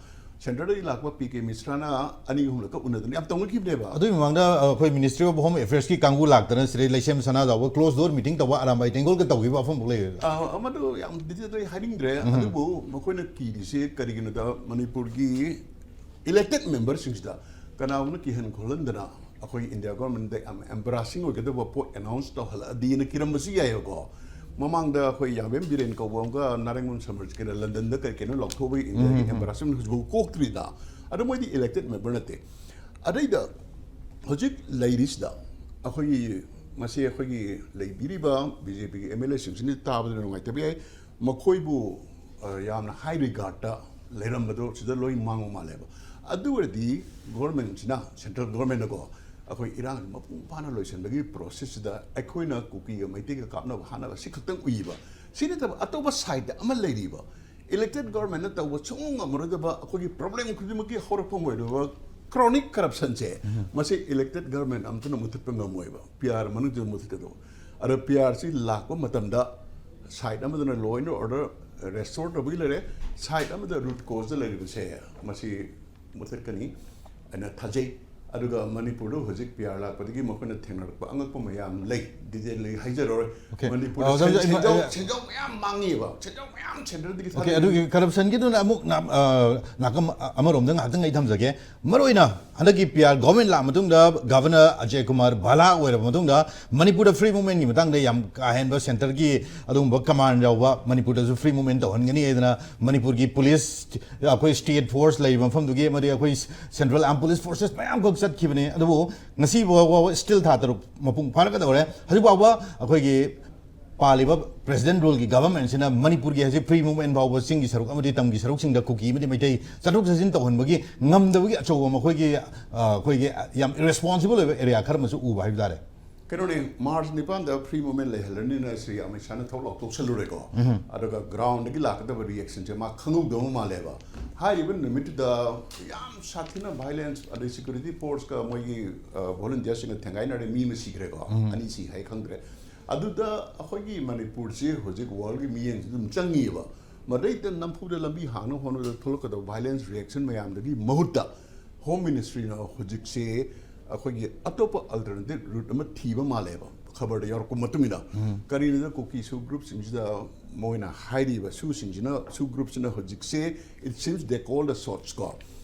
ꯁꯦꯟꯇꯔꯗꯒꯤ ꯂꯥꯛꯄ ꯄꯤ ꯀꯦ ꯃꯤꯁ꯭ꯔꯥꯅ ꯑꯅꯤ ꯑꯍꯨꯝꯂꯛꯀ ꯎꯅꯗꯅ ꯌꯥꯝ ꯇꯧꯅꯈꯤꯕꯅꯦꯕ꯫ ꯑꯗꯨꯒꯤ ꯃꯃꯥꯡꯗ ꯑꯩꯈꯣꯏ ꯃꯤꯅꯤꯁꯇ꯭ꯔꯤ ꯑꯣꯐ ꯍꯣꯝ ꯑꯦꯐꯤꯌꯔꯁꯀꯤ ꯀꯥꯡꯕꯨ ꯂꯥꯛꯇꯅ ꯁꯤꯗꯩ ꯂꯩꯁꯦꯝ ꯁꯅꯥꯖꯥꯎꯕ ꯀ꯭ꯂꯣꯖ ꯗꯣꯔ ꯃꯤꯇꯤꯡ ꯇꯧꯕ ꯑꯔꯥꯝꯕꯥꯏ ꯇꯦꯡꯒꯣꯜꯒ ꯇꯧꯈꯤꯕ ꯋꯥꯐꯝꯐꯥꯎ ꯂꯩꯔꯦ꯫ ꯑꯥ, ꯃꯗꯨ ꯌꯥꯝ ꯗꯤꯇꯦꯜꯗ ꯑꯩ ꯍꯥꯏꯅꯤꯡꯗ꯭ꯔꯦ꯫ ꯑꯗꯨꯕꯨ ꯃꯈꯣꯏꯅ ꯀꯤꯔꯤꯁꯦ ꯀꯔꯤꯒꯤꯅꯣꯗ, ꯃꯅꯤꯄꯨꯔꯒꯤ ꯏꯂꯦꯛꯇꯦꯗ ꯃꯦꯝꯕꯔꯁꯤꯡꯁꯤꯗ ꯀꯅꯥꯒꯨꯝꯕꯅ ꯀꯤꯍꯟ ꯈꯣꯜꯍꯟꯗꯅ ꯑꯩꯈꯣꯏ ꯏꯟꯗꯤꯌꯥ ꯒꯣꯔꯃꯦꯟꯗ ꯌꯥꯝ ꯑꯦꯝꯕꯔꯥꯁꯤꯡ ꯑꯣꯏꯒꯗꯕ ꯄꯣꯠ ꯑꯦꯅꯥꯎꯟꯁ ꯇꯧꯍꯜꯂꯛꯑꯗꯤꯅ ꯀꯤꯔꯝꯕꯁꯨ ꯌꯥꯏꯑꯕꯀꯣ꯫ ꯃꯃꯥꯡꯗ ꯑꯩꯈꯣꯏ ꯌꯥꯕꯦꯝ ꯕꯤꯔꯦꯟ ꯀꯧꯕ ꯑꯃꯒ ꯅꯥꯔꯦꯡꯕꯝ ꯁꯃꯔꯖꯤꯠꯀꯅ ꯂꯟꯗꯟꯗ ꯀꯔꯤ ꯀꯩꯅꯣ ꯂꯥꯎꯊꯣꯛꯑꯒ ꯏꯟꯗꯤꯌꯥꯒꯤ ꯑꯦꯝꯕꯔꯥꯁꯤꯡ ꯍꯧꯖꯤꯛꯐꯥꯎ ꯀꯣꯛꯇ꯭ꯔꯤꯗ꯫ ꯑꯗꯣ ꯃꯣꯏꯗꯤ ꯏꯂꯦꯛꯇꯦꯗ ꯃꯦꯝꯕꯔ ꯅꯠꯇꯦ꯫ ꯑꯗꯩꯗ ꯍꯧꯖꯤꯛ ꯂꯩꯔꯤꯁꯤꯗ ꯑꯩꯈꯣꯏꯒꯤ, ꯃꯁꯤ ꯑꯩꯈꯣꯏꯒꯤ ꯂꯩꯕꯤꯔꯤꯕ ꯕꯤ ꯖꯦ ꯄꯤꯒꯤ ꯑꯦꯝ ꯑꯦꯜ ꯑꯦꯁꯤꯡꯁꯤꯅ ꯇꯥꯕꯗ ꯅꯨꯡꯉꯥꯏꯇꯕ ꯌꯥꯏ꯫ ꯃꯈꯣꯏꯕꯨ, ꯑ, ꯌꯥꯝꯅ ꯍꯥꯏ ꯔꯤꯒꯥꯔꯗꯇ ꯂꯩꯔꯝꯕꯗꯣ ꯁꯤꯗ ꯂꯣꯏ ꯃꯥꯡꯕ ꯃꯥꯜꯂꯦꯕ꯫ ꯑꯗꯨ ꯑꯣꯏꯔꯗꯤ ꯒꯣꯔꯃꯦꯟꯁꯤꯅ, ꯁꯦꯟꯇ꯭ꯔꯦꯜ ꯒꯣꯔꯃꯦꯟꯅꯀꯣ, ꯑꯩꯈꯣꯏ ꯏꯔꯥꯡ ꯃꯄꯨꯡ ꯐꯥꯅ ꯂꯣꯏꯁꯤꯟꯕꯒꯤ ꯄ꯭ꯔꯣꯁꯦꯁꯁꯤꯗ ꯑꯩꯈꯣꯏꯅ ꯀꯨꯀꯤꯒ ꯃꯩꯇꯩꯒ ꯀꯥꯞꯅꯕ ꯍꯥꯠꯅꯕ ꯁꯤ ꯈꯛꯇꯪ ꯎꯏꯕ꯫ ꯁꯤ ꯅꯠꯇꯕ ꯑꯇꯣꯞꯄ ꯁꯥꯏꯗ ꯑꯃ ꯂꯩꯔꯤꯕ, ꯏꯂꯦꯛꯇꯦꯗ ꯒꯣꯔꯃꯦꯟꯅ ꯇꯧꯕ ꯁꯨꯡꯉꯝ ꯉꯝꯃꯔꯣꯏꯗꯕ ꯑꯩꯈꯣꯏꯒꯤ ꯄ꯭ꯔꯣꯕ꯭ꯂꯦꯝ ꯈꯨꯗꯤꯡꯃꯛꯀꯤ ꯍꯧꯔꯛꯐꯝ ꯑꯣꯏꯔꯤꯕ ꯀ꯭ꯔꯣꯅꯤꯛ ꯀꯔꯞꯁꯟꯁꯦ, ꯃꯁꯤ ꯏꯂꯦꯛꯇꯦꯗ ꯒꯣꯔꯃꯦꯟ ꯑꯃꯠꯇꯅ ꯃꯨꯊꯠꯄ ꯉꯝꯃꯣꯏꯕ꯫ ꯄꯤ ꯑꯥꯔ ꯃꯅꯨꯡꯗ ꯃꯨꯊꯠꯀꯗꯧꯕ꯫ ꯑꯗꯣ ꯄꯤ ꯑꯥꯔꯁꯤ ꯂꯥꯛꯄ ꯃꯇꯝꯗ ꯁꯥꯏꯠ ꯑꯃꯗꯅ law and order restore ꯇꯧꯕꯒꯤ ꯂꯩꯔꯦ, ꯁꯥꯏꯠ ꯑꯃꯗ ꯔꯨꯠ ꯀꯣꯖꯇ ꯂꯩꯔꯤꯕꯁꯦ ꯃꯁꯤ ꯃꯨꯊꯠꯀꯅꯤ ꯍꯥꯏꯅ ꯊꯥꯖꯩ꯫ ꯑꯗꯨꯒ ꯃꯅꯤꯄꯨꯔꯗ ꯍꯧꯖꯤꯛ ꯄꯤ ꯑꯥꯔ ꯂꯥꯛꯄꯗꯒꯤ ꯃꯈꯣꯏꯅ ꯊꯦꯡꯅꯔꯛꯄ ꯑꯉꯛꯄ ꯃꯌꯥꯝ ꯂꯩ, ꯗꯤꯇꯦꯜꯂꯤ ꯍꯥꯏꯖꯔꯔꯣꯏ꯫ Okay. ꯃꯅꯤꯄꯨꯔꯗ ꯑ, ꯑꯣꯖꯥ, ꯁꯦꯟ-, ꯑꯩ, ꯁꯦꯟꯖꯥꯎ, ꯑꯩ, ꯁꯦꯟꯖꯥꯎ ꯃꯌꯥꯝ ꯃꯥꯡꯉꯤꯕ, ꯁꯦꯟꯖꯥꯎ ꯃꯌꯥꯝ ꯁꯦꯟꯇꯔꯗꯒꯤ Okay, ꯑꯗꯨꯒꯤ ꯀꯔꯞꯁꯟꯒꯤꯗꯨꯅ ꯑꯃꯨꯛ ꯅꯥ-, ꯑ, ꯅꯥꯀꯝ ꯑꯃꯔꯣꯝꯗ ꯉꯥꯏꯍꯥꯛꯇꯪ ꯑꯩ ꯊꯝꯖꯒꯦ꯫ ꯃꯔꯨꯑꯣꯏꯅ ꯍꯟꯗꯛꯀꯤ ꯄꯤ ꯑꯥꯔ ꯒꯣꯔꯃꯦꯟ ꯂꯥꯛꯑ ꯃꯇꯨꯡꯗ, ꯒꯚꯔꯅꯔ ꯑꯖꯌ ꯀꯨꯃꯥꯔ ꯚꯥꯂꯥ ꯑꯣꯏꯔꯕ ꯃꯇꯨꯡꯗ, ꯃꯅꯤꯄꯨꯔꯗ ꯐ꯭ꯔꯤ ꯃꯨꯚꯃꯦꯟꯒꯤ ꯃꯇꯥꯡꯗ ꯌꯥꯝ ꯀꯥ ꯍꯦꯟꯕ ꯁꯦꯟꯇꯔꯒꯤ ꯑꯗꯨꯒꯨꯝꯕ ꯀꯃꯥꯟ ꯌꯥꯎꯕ, ꯃꯅꯤꯄꯨꯔꯗꯁꯨ ꯐ꯭ꯔꯤ ꯃꯨꯚꯃꯦꯟ ꯇꯧꯍꯟꯒꯅꯤ ꯍꯥꯏꯗꯅ ꯃꯅꯤꯄꯨꯔꯒꯤ ꯄꯨꯂꯤꯁ, ꯑꯩꯈꯣꯏ ꯁ꯭ꯇꯦꯠ ꯐꯣꯔꯁ ꯂꯩꯔꯤꯕ ꯃꯐꯝꯗꯨꯒꯤ, ꯑꯃꯗꯤ ꯑꯩꯈꯣꯏ ꯁꯦꯟꯇ꯭ꯔꯦꯜ ꯑꯥꯔꯝ ꯄꯨꯂꯤꯁ ꯐꯣꯔꯁꯦꯁ ꯃꯌꯥꯝꯈꯛ ꯆꯠꯈꯤꯕꯅꯤ꯫ ꯑꯗꯨꯕꯨ ꯉꯁꯤ ꯐꯥꯎꯕ still ꯊꯥ ꯇꯔꯨꯛ ꯃꯄꯨꯡ ꯐꯥꯔꯛꯀꯗꯧꯔꯦ꯫ ꯍꯧꯖꯤꯛ ꯐꯥꯎꯕ ꯑꯩꯈꯣꯏꯒꯤ ꯄꯥꯜꯂꯤꯕ president ruleꯒꯤ governmentꯁꯤꯅ ꯃꯅꯤꯄꯨꯔꯒꯤ ꯍꯧꯖꯤꯛ free movement ꯐꯥꯎꯕ ꯆꯤꯡꯒꯤ ꯁꯔꯨꯛ ꯑꯃꯗꯤ ꯇꯝꯒꯤ ꯁꯔꯨꯛꯁꯤꯡꯗ ꯀꯨꯀꯤ ꯑꯃꯗꯤ ꯃꯩꯇꯩ ꯆꯠꯊꯣꯛ ꯆꯠꯁꯤꯟ ꯇꯧꯍꯟꯕꯒꯤ ꯉꯝꯗꯕꯒꯤ ꯑꯆꯧꯕ ꯃꯈꯣꯏꯒꯤ, ꯑ, ꯑꯩꯈꯣꯏꯒꯤ ꯌꯥꯝ irresponsible ꯑꯣꯏꯕ area ꯈꯔ ꯑꯃꯁꯨ ꯎꯕ ꯍꯥꯏꯕ ꯇꯥꯔꯦ꯫ ꯀꯩꯅꯣꯅꯦ, March ꯅꯤꯄꯥꯟꯗ free movement ꯂꯩꯍꯜꯂꯅꯤꯅ ꯁ꯭ꯔꯤ ꯑꯃꯤꯠ ꯁꯥꯍꯅ ꯊꯣꯛ ꯂꯥꯎ ꯇꯣꯛꯁꯜꯂꯨꯔꯦꯀꯣ꯫ ꯑꯗꯨꯒ groundꯗꯒꯤ ꯂꯥꯛꯀꯗꯕ reactionꯁꯦ ꯃꯥ ꯈꯪꯍꯧꯗꯕ ꯃꯥꯜꯂꯦꯕ꯫ ꯍꯥꯏꯔꯤꯕ ꯅꯨꯃꯤꯠꯇꯨꯗ ꯌꯥꯝ ꯁꯥꯊꯤꯅ violence, ꯑꯗꯩ security forceꯀ ꯃꯣꯏꯒꯤ, ꯑ, volunteerꯁꯤꯡꯒ ꯊꯦꯡꯒꯥꯏꯅꯔꯦ, ꯃꯤ ꯑꯃ ꯁꯤꯈ꯭ꯔꯦꯀꯣ꯫ ꯑꯅꯤ ꯁꯤ ꯍꯥꯏ ꯈꯪꯗ꯭ꯔꯦ꯫ ꯑꯗꯨꯗ ꯑꯩꯈꯣꯏꯒꯤ ꯃꯅꯤꯄꯨꯔꯁꯤ ꯍꯧꯖꯤꯛ worldꯒꯤ ꯃꯤꯠꯌꯦꯡꯁꯤ ꯑꯗꯨꯝ ꯆꯪꯉꯤꯑꯕ꯫ ꯃꯗꯩꯗ ꯅꯝꯐꯨꯗ ꯂꯝꯕꯤ ꯍꯥꯡꯅꯕ ꯍꯣꯠꯅꯕꯗ ꯊꯣꯛꯂꯛꯀꯗꯕ violence reaction ꯃꯌꯥꯝꯗꯒꯤ ꯃꯍꯨꯠꯇ Home Ministryꯅ ꯍꯧꯖꯤꯛꯁꯦ ꯑꯩꯈꯣꯏꯒꯤ ꯑꯇꯣꯞꯄ alternative route ꯑꯃ ꯊꯤꯕ ꯃꯥꯜꯂꯦꯕ, ꯈꯕꯔꯗ ꯌꯥꯎꯔꯛꯄ ꯃꯇꯨꯡ ꯏꯟꯅ꯫ ꯀꯔꯤꯅꯣꯗ ꯀꯨꯀꯤ SoO groupꯁꯤꯡꯁꯤꯗ ꯃꯣꯏꯅ ꯍꯥꯏꯔꯤꯕ, SoOꯁꯤꯡꯁꯤꯅ, SoO groupꯁꯤꯅ ꯍꯧꯖꯤꯛꯁꯦ, it seems they call the shots ꯀꯣ꯫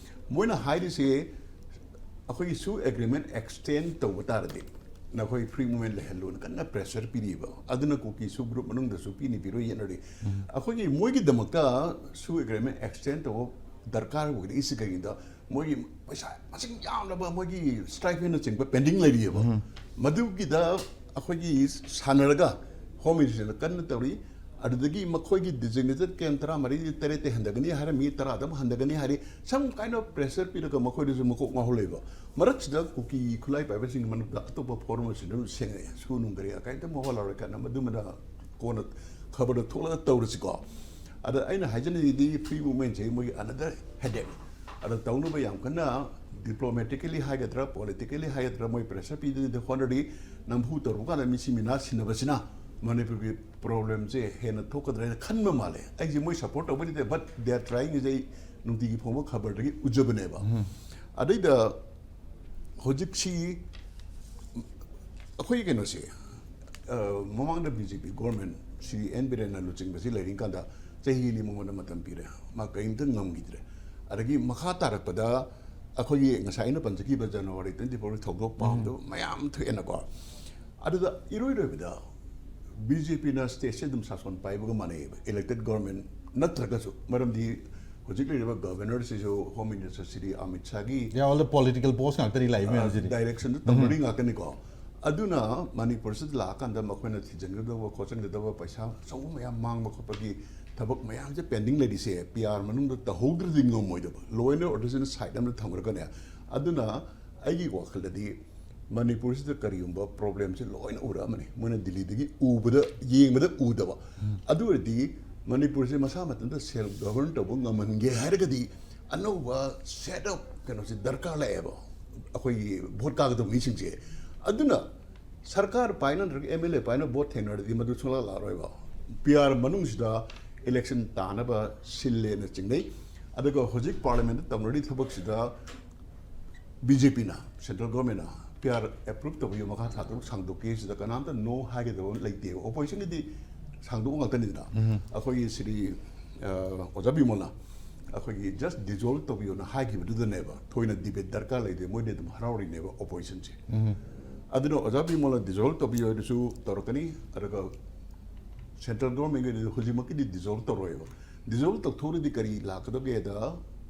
ꯃꯣꯏꯅ ꯍꯥꯏꯔꯤꯁꯦ ꯑꯩꯈꯣꯏꯒꯤ SoO agreement extend ꯇꯧꯕ ꯇꯥꯔꯗꯤ ꯅꯈꯣꯏ free movement ꯂꯩꯍꯜꯂꯨꯅ ꯀꯟꯅ pressure ꯄꯤꯔꯤꯕ꯫ ꯑꯗꯨꯅ ꯀꯨꯀꯤ SoO group ꯃꯅꯨꯡꯗꯁꯨ ꯄꯤꯅꯤ ꯄꯤꯔꯣꯏ ꯌꯦꯠꯅꯔꯤ꯫ ꯑꯩꯈꯣꯏꯒꯤ ꯃꯣꯏꯒꯤꯗꯃꯛꯇ SoO agreement extend ꯇꯧꯕ ꯗꯔꯀꯥꯔ ꯑꯣꯏꯔꯛꯏꯁꯤ ꯀꯩꯒꯤꯅꯣꯗ, ꯃꯣꯏꯒꯤ ꯄꯩꯁꯥ ꯃꯁꯤꯡ ꯌꯥꯝꯂꯕ ꯃꯣꯏꯒꯤ stipendꯅꯆꯤꯡꯕ pending ꯂꯩꯔꯤꯑꯕ꯫ ꯃꯗꯨꯒꯤꯗ ꯑꯩꯈꯣꯏꯒꯤ ꯁꯥꯟꯅꯔꯒ Home Ministryꯅ ꯀꯟꯅ ꯇꯧꯔꯤ꯫ ꯑꯗꯨꯗꯒꯤ ꯃꯈꯣꯏꯒꯤ designated camp ꯇꯔꯥꯃꯔꯤ ꯇꯔꯦꯠꯇ ꯍꯟꯊꯒꯅꯤ ꯍꯥꯏꯔꯝꯃꯤ, ꯇꯔꯥꯗ ꯑꯃꯨꯛ ꯍꯟꯊꯒꯅꯤ ꯍꯥꯏꯔꯤ꯫ Some kind of pressure ꯄꯤꯔꯒ ꯃꯈꯣꯏꯗꯁꯨ ꯃꯀꯣꯛ ꯉꯥꯎꯍꯜꯂꯦꯕ꯫ ꯃꯔꯛꯁꯤꯗ ꯀꯨꯀꯤ ꯈꯨꯠꯂꯥꯏ ꯄꯥꯏꯕꯁꯤꯡꯒꯤ ꯃꯅꯨꯡꯗ ꯑꯇꯣꯞꯄ forum ꯑꯃꯁꯨ ꯑꯗꯨꯝ ꯁꯦꯡꯉꯛꯑꯦ꯫ SoO ꯅꯨꯡ ꯀꯔꯤ ꯀꯩꯝꯇ ꯃꯋꯥ ꯂꯧꯔꯣꯏ ꯀꯥꯏꯅ ꯃꯗꯨꯃꯅ ꯀꯣꯟꯅ ꯈꯕꯔꯗ ꯊꯣꯛꯂꯒ ꯇꯧꯔꯁꯤꯀꯣ꯫ ꯑꯗ ꯑꯩꯅ ꯍꯥꯏꯖꯅꯤꯡꯉꯤꯗꯤ free movementꯁꯦ ꯃꯣꯏꯒꯤ another headache꯫ ꯑꯗ ꯇꯧꯅꯕ ꯌꯥꯝ ꯀꯟꯅ diplomatically ꯍꯥꯏꯒꯗ꯭ꯔꯥ, politically ꯍꯥꯏꯒꯗ꯭ꯔꯥ, ꯃꯣꯏ pressure ꯄꯤꯗꯅꯗꯤ ꯍꯣꯠꯅꯔꯤ꯫ ꯅꯝꯐꯨ ꯇꯧꯔꯨ ꯀꯥꯟꯗ ꯃꯤꯁꯤ ꯃꯤꯅꯥ ꯁꯤꯟꯅꯕꯁꯤꯅ ꯃꯅꯤꯄꯨꯔꯒꯤ problemꯁꯦ ꯍꯦꯟꯅ ꯊꯣꯛꯀꯗ꯭ꯔꯥ ꯍꯥꯏꯅ ꯈꯟꯕ ꯃꯥꯜꯂꯦ꯫ ꯑꯩꯁꯦ ꯃꯣꯏ support ꯇꯧꯕ ꯅꯠꯇꯦ, but they are trying ꯁꯦ ꯑꯩ ꯅꯨꯡꯇꯤꯒꯤ ꯐꯣꯡꯕ ꯈꯕꯔꯗꯒꯤ ꯎꯖꯕꯅꯦꯕ꯫ ꯑꯗꯩꯗ ꯍꯧꯖꯤꯛꯁꯤ ꯑꯩꯈꯣꯏꯒꯤ ꯀꯩꯅꯣꯁꯦ, ꯑ, ꯃꯃꯥꯡꯗ BJP government ꯁ꯭ꯔꯤ ꯑꯦꯟ ꯕꯤꯔꯦꯟꯅ ꯂꯨꯆꯤꯡꯕꯁꯤ ꯂꯩꯔꯤꯀꯥꯟꯗ ꯆꯍꯤ ꯑꯅꯤ ꯃꯉꯣꯟꯗ ꯃꯇꯝ ꯄꯤꯔꯦ, ꯃꯥ ꯀꯔꯤꯝꯇ ꯉꯝꯈꯤꯗ꯭ꯔꯦ꯫ ꯑꯗꯒꯤ ꯃꯈꯥ ꯇꯥꯔꯛꯄꯗ ꯑꯩꯈꯣꯏꯒꯤ ꯉꯁꯥꯏ ꯑꯩꯅ ꯄꯟꯖꯈꯤꯕ January twenty fourꯒꯤ ꯊꯧꯗꯣꯛ ꯄꯥꯎꯗꯨ ꯃꯌꯥꯝ ꯊꯣꯛꯑꯦꯅꯀꯣ꯫ ꯑꯗꯨꯗ ꯏꯔꯣꯏ ꯂꯣꯏꯕꯗ BJPꯅ stateꯁꯦ ꯑꯗꯨꯝ ꯁꯥꯁꯣꯟ ꯄꯥꯏꯕꯒ ꯃꯥꯟꯅꯩꯌꯦꯕ, elected government ꯅꯠꯇ꯭ꯔꯒꯁꯨ, ꯃꯔꯝꯗꯤ ꯍꯧꯖꯤꯛ ꯂꯩꯔꯤꯕ ꯒꯚꯔꯅꯔꯁꯤꯁꯨ ꯍꯣꯝ ꯃꯤꯅꯤꯁꯇꯔ ꯁꯤꯗꯤ ꯑꯃꯤꯠ ꯁꯥꯒꯤ ꯌꯥ ꯑꯣꯜ ꯗ ꯄꯣꯂꯤꯇꯤꯀꯦꯜ ꯕꯣꯁ ꯉꯥꯛꯇꯅꯤ ꯂꯥꯛꯏ ꯃꯌꯥꯝꯁꯤꯗꯤ ꯗꯥꯏꯔꯦꯛꯁꯟꯗ ꯇꯧꯅꯔꯤ ꯉꯥꯛꯇꯅꯤꯀꯣ꯫ ꯑꯗꯨꯅ ꯃꯅꯤꯄꯨꯔꯁꯤꯗ ꯂꯥꯛꯑꯀꯥꯟꯗ ꯃꯈꯣꯏꯅ ꯊꯤꯖꯤꯟꯒꯗꯕ ꯈꯣꯠꯆꯤꯟꯒꯗꯕ ꯄꯩꯁꯥ ꯑꯆꯧꯕ ꯃꯌꯥꯝ ꯃꯥꯡꯕ ꯈꯣꯠꯄꯒꯤ ꯊꯕꯛ ꯃꯌꯥꯝꯁꯦ ꯄꯦꯟꯗꯤꯡ ꯂꯩꯔꯤꯁꯦ ꯄꯤ ꯑꯥꯔ ꯃꯅꯨꯡꯗ ꯇꯧꯍꯧꯗ꯭ꯔꯗꯤ ꯉꯝꯃꯣꯏꯗꯕ꯫ ꯂꯣ ꯑꯦꯟ ꯑꯣꯔꯗꯔꯁꯤꯅ ꯁꯥꯏꯠ ꯑꯃꯗ ꯊꯝꯈ꯭ꯔꯒꯅꯦ꯫ ꯑꯗꯨꯅ ꯑꯩꯒꯤ ꯋꯥꯈꯜꯗꯗꯤ ꯃꯅꯤꯄꯨꯔꯁꯤꯗ ꯀꯔꯤꯒꯨꯝꯕ ꯄ꯭ꯔꯣꯕ꯭ꯂꯦꯝꯁꯦ ꯂꯣꯏꯅ ꯎꯔꯛꯑꯃꯅꯤ꯫ ꯃꯣꯏꯅ ꯗꯤꯜꯂꯤꯗꯒꯤ ꯎꯕꯗ, ꯌꯦꯡꯕꯗ ꯎꯗꯕ꯫ ꯑꯗꯨ ꯑꯣꯏꯔꯗꯤ ꯃꯅꯤꯄꯨꯔꯁꯦ ꯃꯁꯥ ꯃꯊꯟꯇ ꯁꯦꯜꯐ ꯒꯚꯔꯟ ꯇꯧꯕ ꯉꯝꯍꯟꯒꯦ ꯍꯥꯏꯔꯒꯗꯤ ꯑꯅꯧꯕ ꯁꯦꯠ ꯑꯞ ꯀꯩꯅꯣꯁꯦ ꯗꯔꯀꯥꯔ ꯂꯥꯛꯑꯦꯕ, ꯑꯩꯈꯣꯏꯒꯤ ꯚꯣꯠ ꯀꯥꯒꯗꯕ ꯃꯤꯁꯤꯡꯁꯦ꯫ ꯑꯗꯨꯅ ꯁꯔꯀꯥꯔ ꯄꯥꯏꯅ ꯅꯠꯇ꯭ꯔꯒ ꯑꯦꯝ ꯑꯦꯜ ꯑꯦ ꯄꯥꯏꯅ ꯚꯣꯠ ꯊꯦꯡꯅꯔꯗꯤ ꯃꯗꯨ ꯁꯨꯡꯂꯥꯛ ꯂꯥꯛꯑꯔꯣꯏꯕ꯫ ꯄꯤ ꯑꯥꯔ ꯃꯅꯨꯡꯁꯤꯗ ꯏꯂꯦꯛꯁꯟ ꯇꯥꯅꯕ ꯁꯤꯜꯂꯦꯅ ꯆꯤꯡꯅꯩ꯫ ꯑꯗꯨꯒ ꯍꯧꯖꯤꯛ ꯄꯥꯔꯂꯤꯌꯥꯃꯦꯟꯗ ꯇꯧꯅꯔꯤ ꯊꯕꯛꯁꯤꯗ ꯕꯤ ꯖꯦ ꯄꯤꯅ, ꯁꯦꯟꯇ꯭ꯔꯦꯜ ꯒꯣꯔꯃꯦꯟꯅ ꯄꯤ ꯑꯥꯔ ꯑꯦꯄ꯭ꯔꯨꯞ ꯇꯧꯕꯤꯌꯨ, ꯃꯈꯥ ꯊꯥ ꯇꯔꯨꯛ ꯁꯥꯡꯗꯣꯛꯀꯦ ꯁꯤꯗ ꯀꯅꯥꯝꯇ ꯅꯣ ꯍꯥꯏꯒꯗꯕ ꯂꯩꯇꯦꯕ꯫ ꯑꯣꯄꯣꯖꯤꯁꯟꯒꯤꯗꯤ ꯁꯥꯡꯗꯣꯛꯄ ꯉꯥꯛꯇꯅꯤꯗꯅ꯫ ꯑꯩꯈꯣꯏꯒꯤ ꯁꯤꯗꯤ ꯑ, ꯑꯣꯖꯥ ꯕꯤꯃꯣꯜꯅ ꯑꯩꯈꯣꯏꯒꯤ ꯖꯁ ꯗꯤꯖꯣꯜꯕ ꯇꯧꯕꯤꯌꯣꯅ ꯍꯥꯏꯈꯤꯕꯗꯨꯗꯅꯦꯕ ꯊꯣꯏꯅ ꯗꯤꯕꯦꯠ ꯗꯔꯀꯥꯔ ꯂꯩꯇꯦ, ꯃꯣꯏꯗꯤ ꯑꯗꯨꯝ ꯍꯔꯥꯎꯔꯤꯅꯦꯕ ꯑꯣꯄꯣꯖꯤꯁꯟꯁꯦ꯫ ꯑꯗꯨꯅ ꯑꯣꯖꯥ ꯕꯤꯃꯣꯜꯅ ꯗꯤꯖꯣꯜꯕ ꯇꯧꯕꯤꯌꯣ ꯍꯥꯏꯗꯨꯁꯨ ꯇꯧꯔꯛꯀꯅꯤ, ꯑꯗꯨꯒ ꯁꯦꯟꯇ꯭ꯔꯦꯜ ꯒꯣꯔꯃꯦꯟꯒꯤꯗꯤ ꯍꯧꯖꯤꯛꯃꯛꯀꯤꯗꯤ ꯗꯤꯖꯣꯜꯕ ꯇꯧꯔꯣꯏꯕ꯫ ꯗꯤꯖꯣꯜꯕ ꯇꯧꯊꯣꯛꯂꯗꯤ ꯀꯔꯤ ꯂꯥꯛꯀꯗꯒꯦꯗ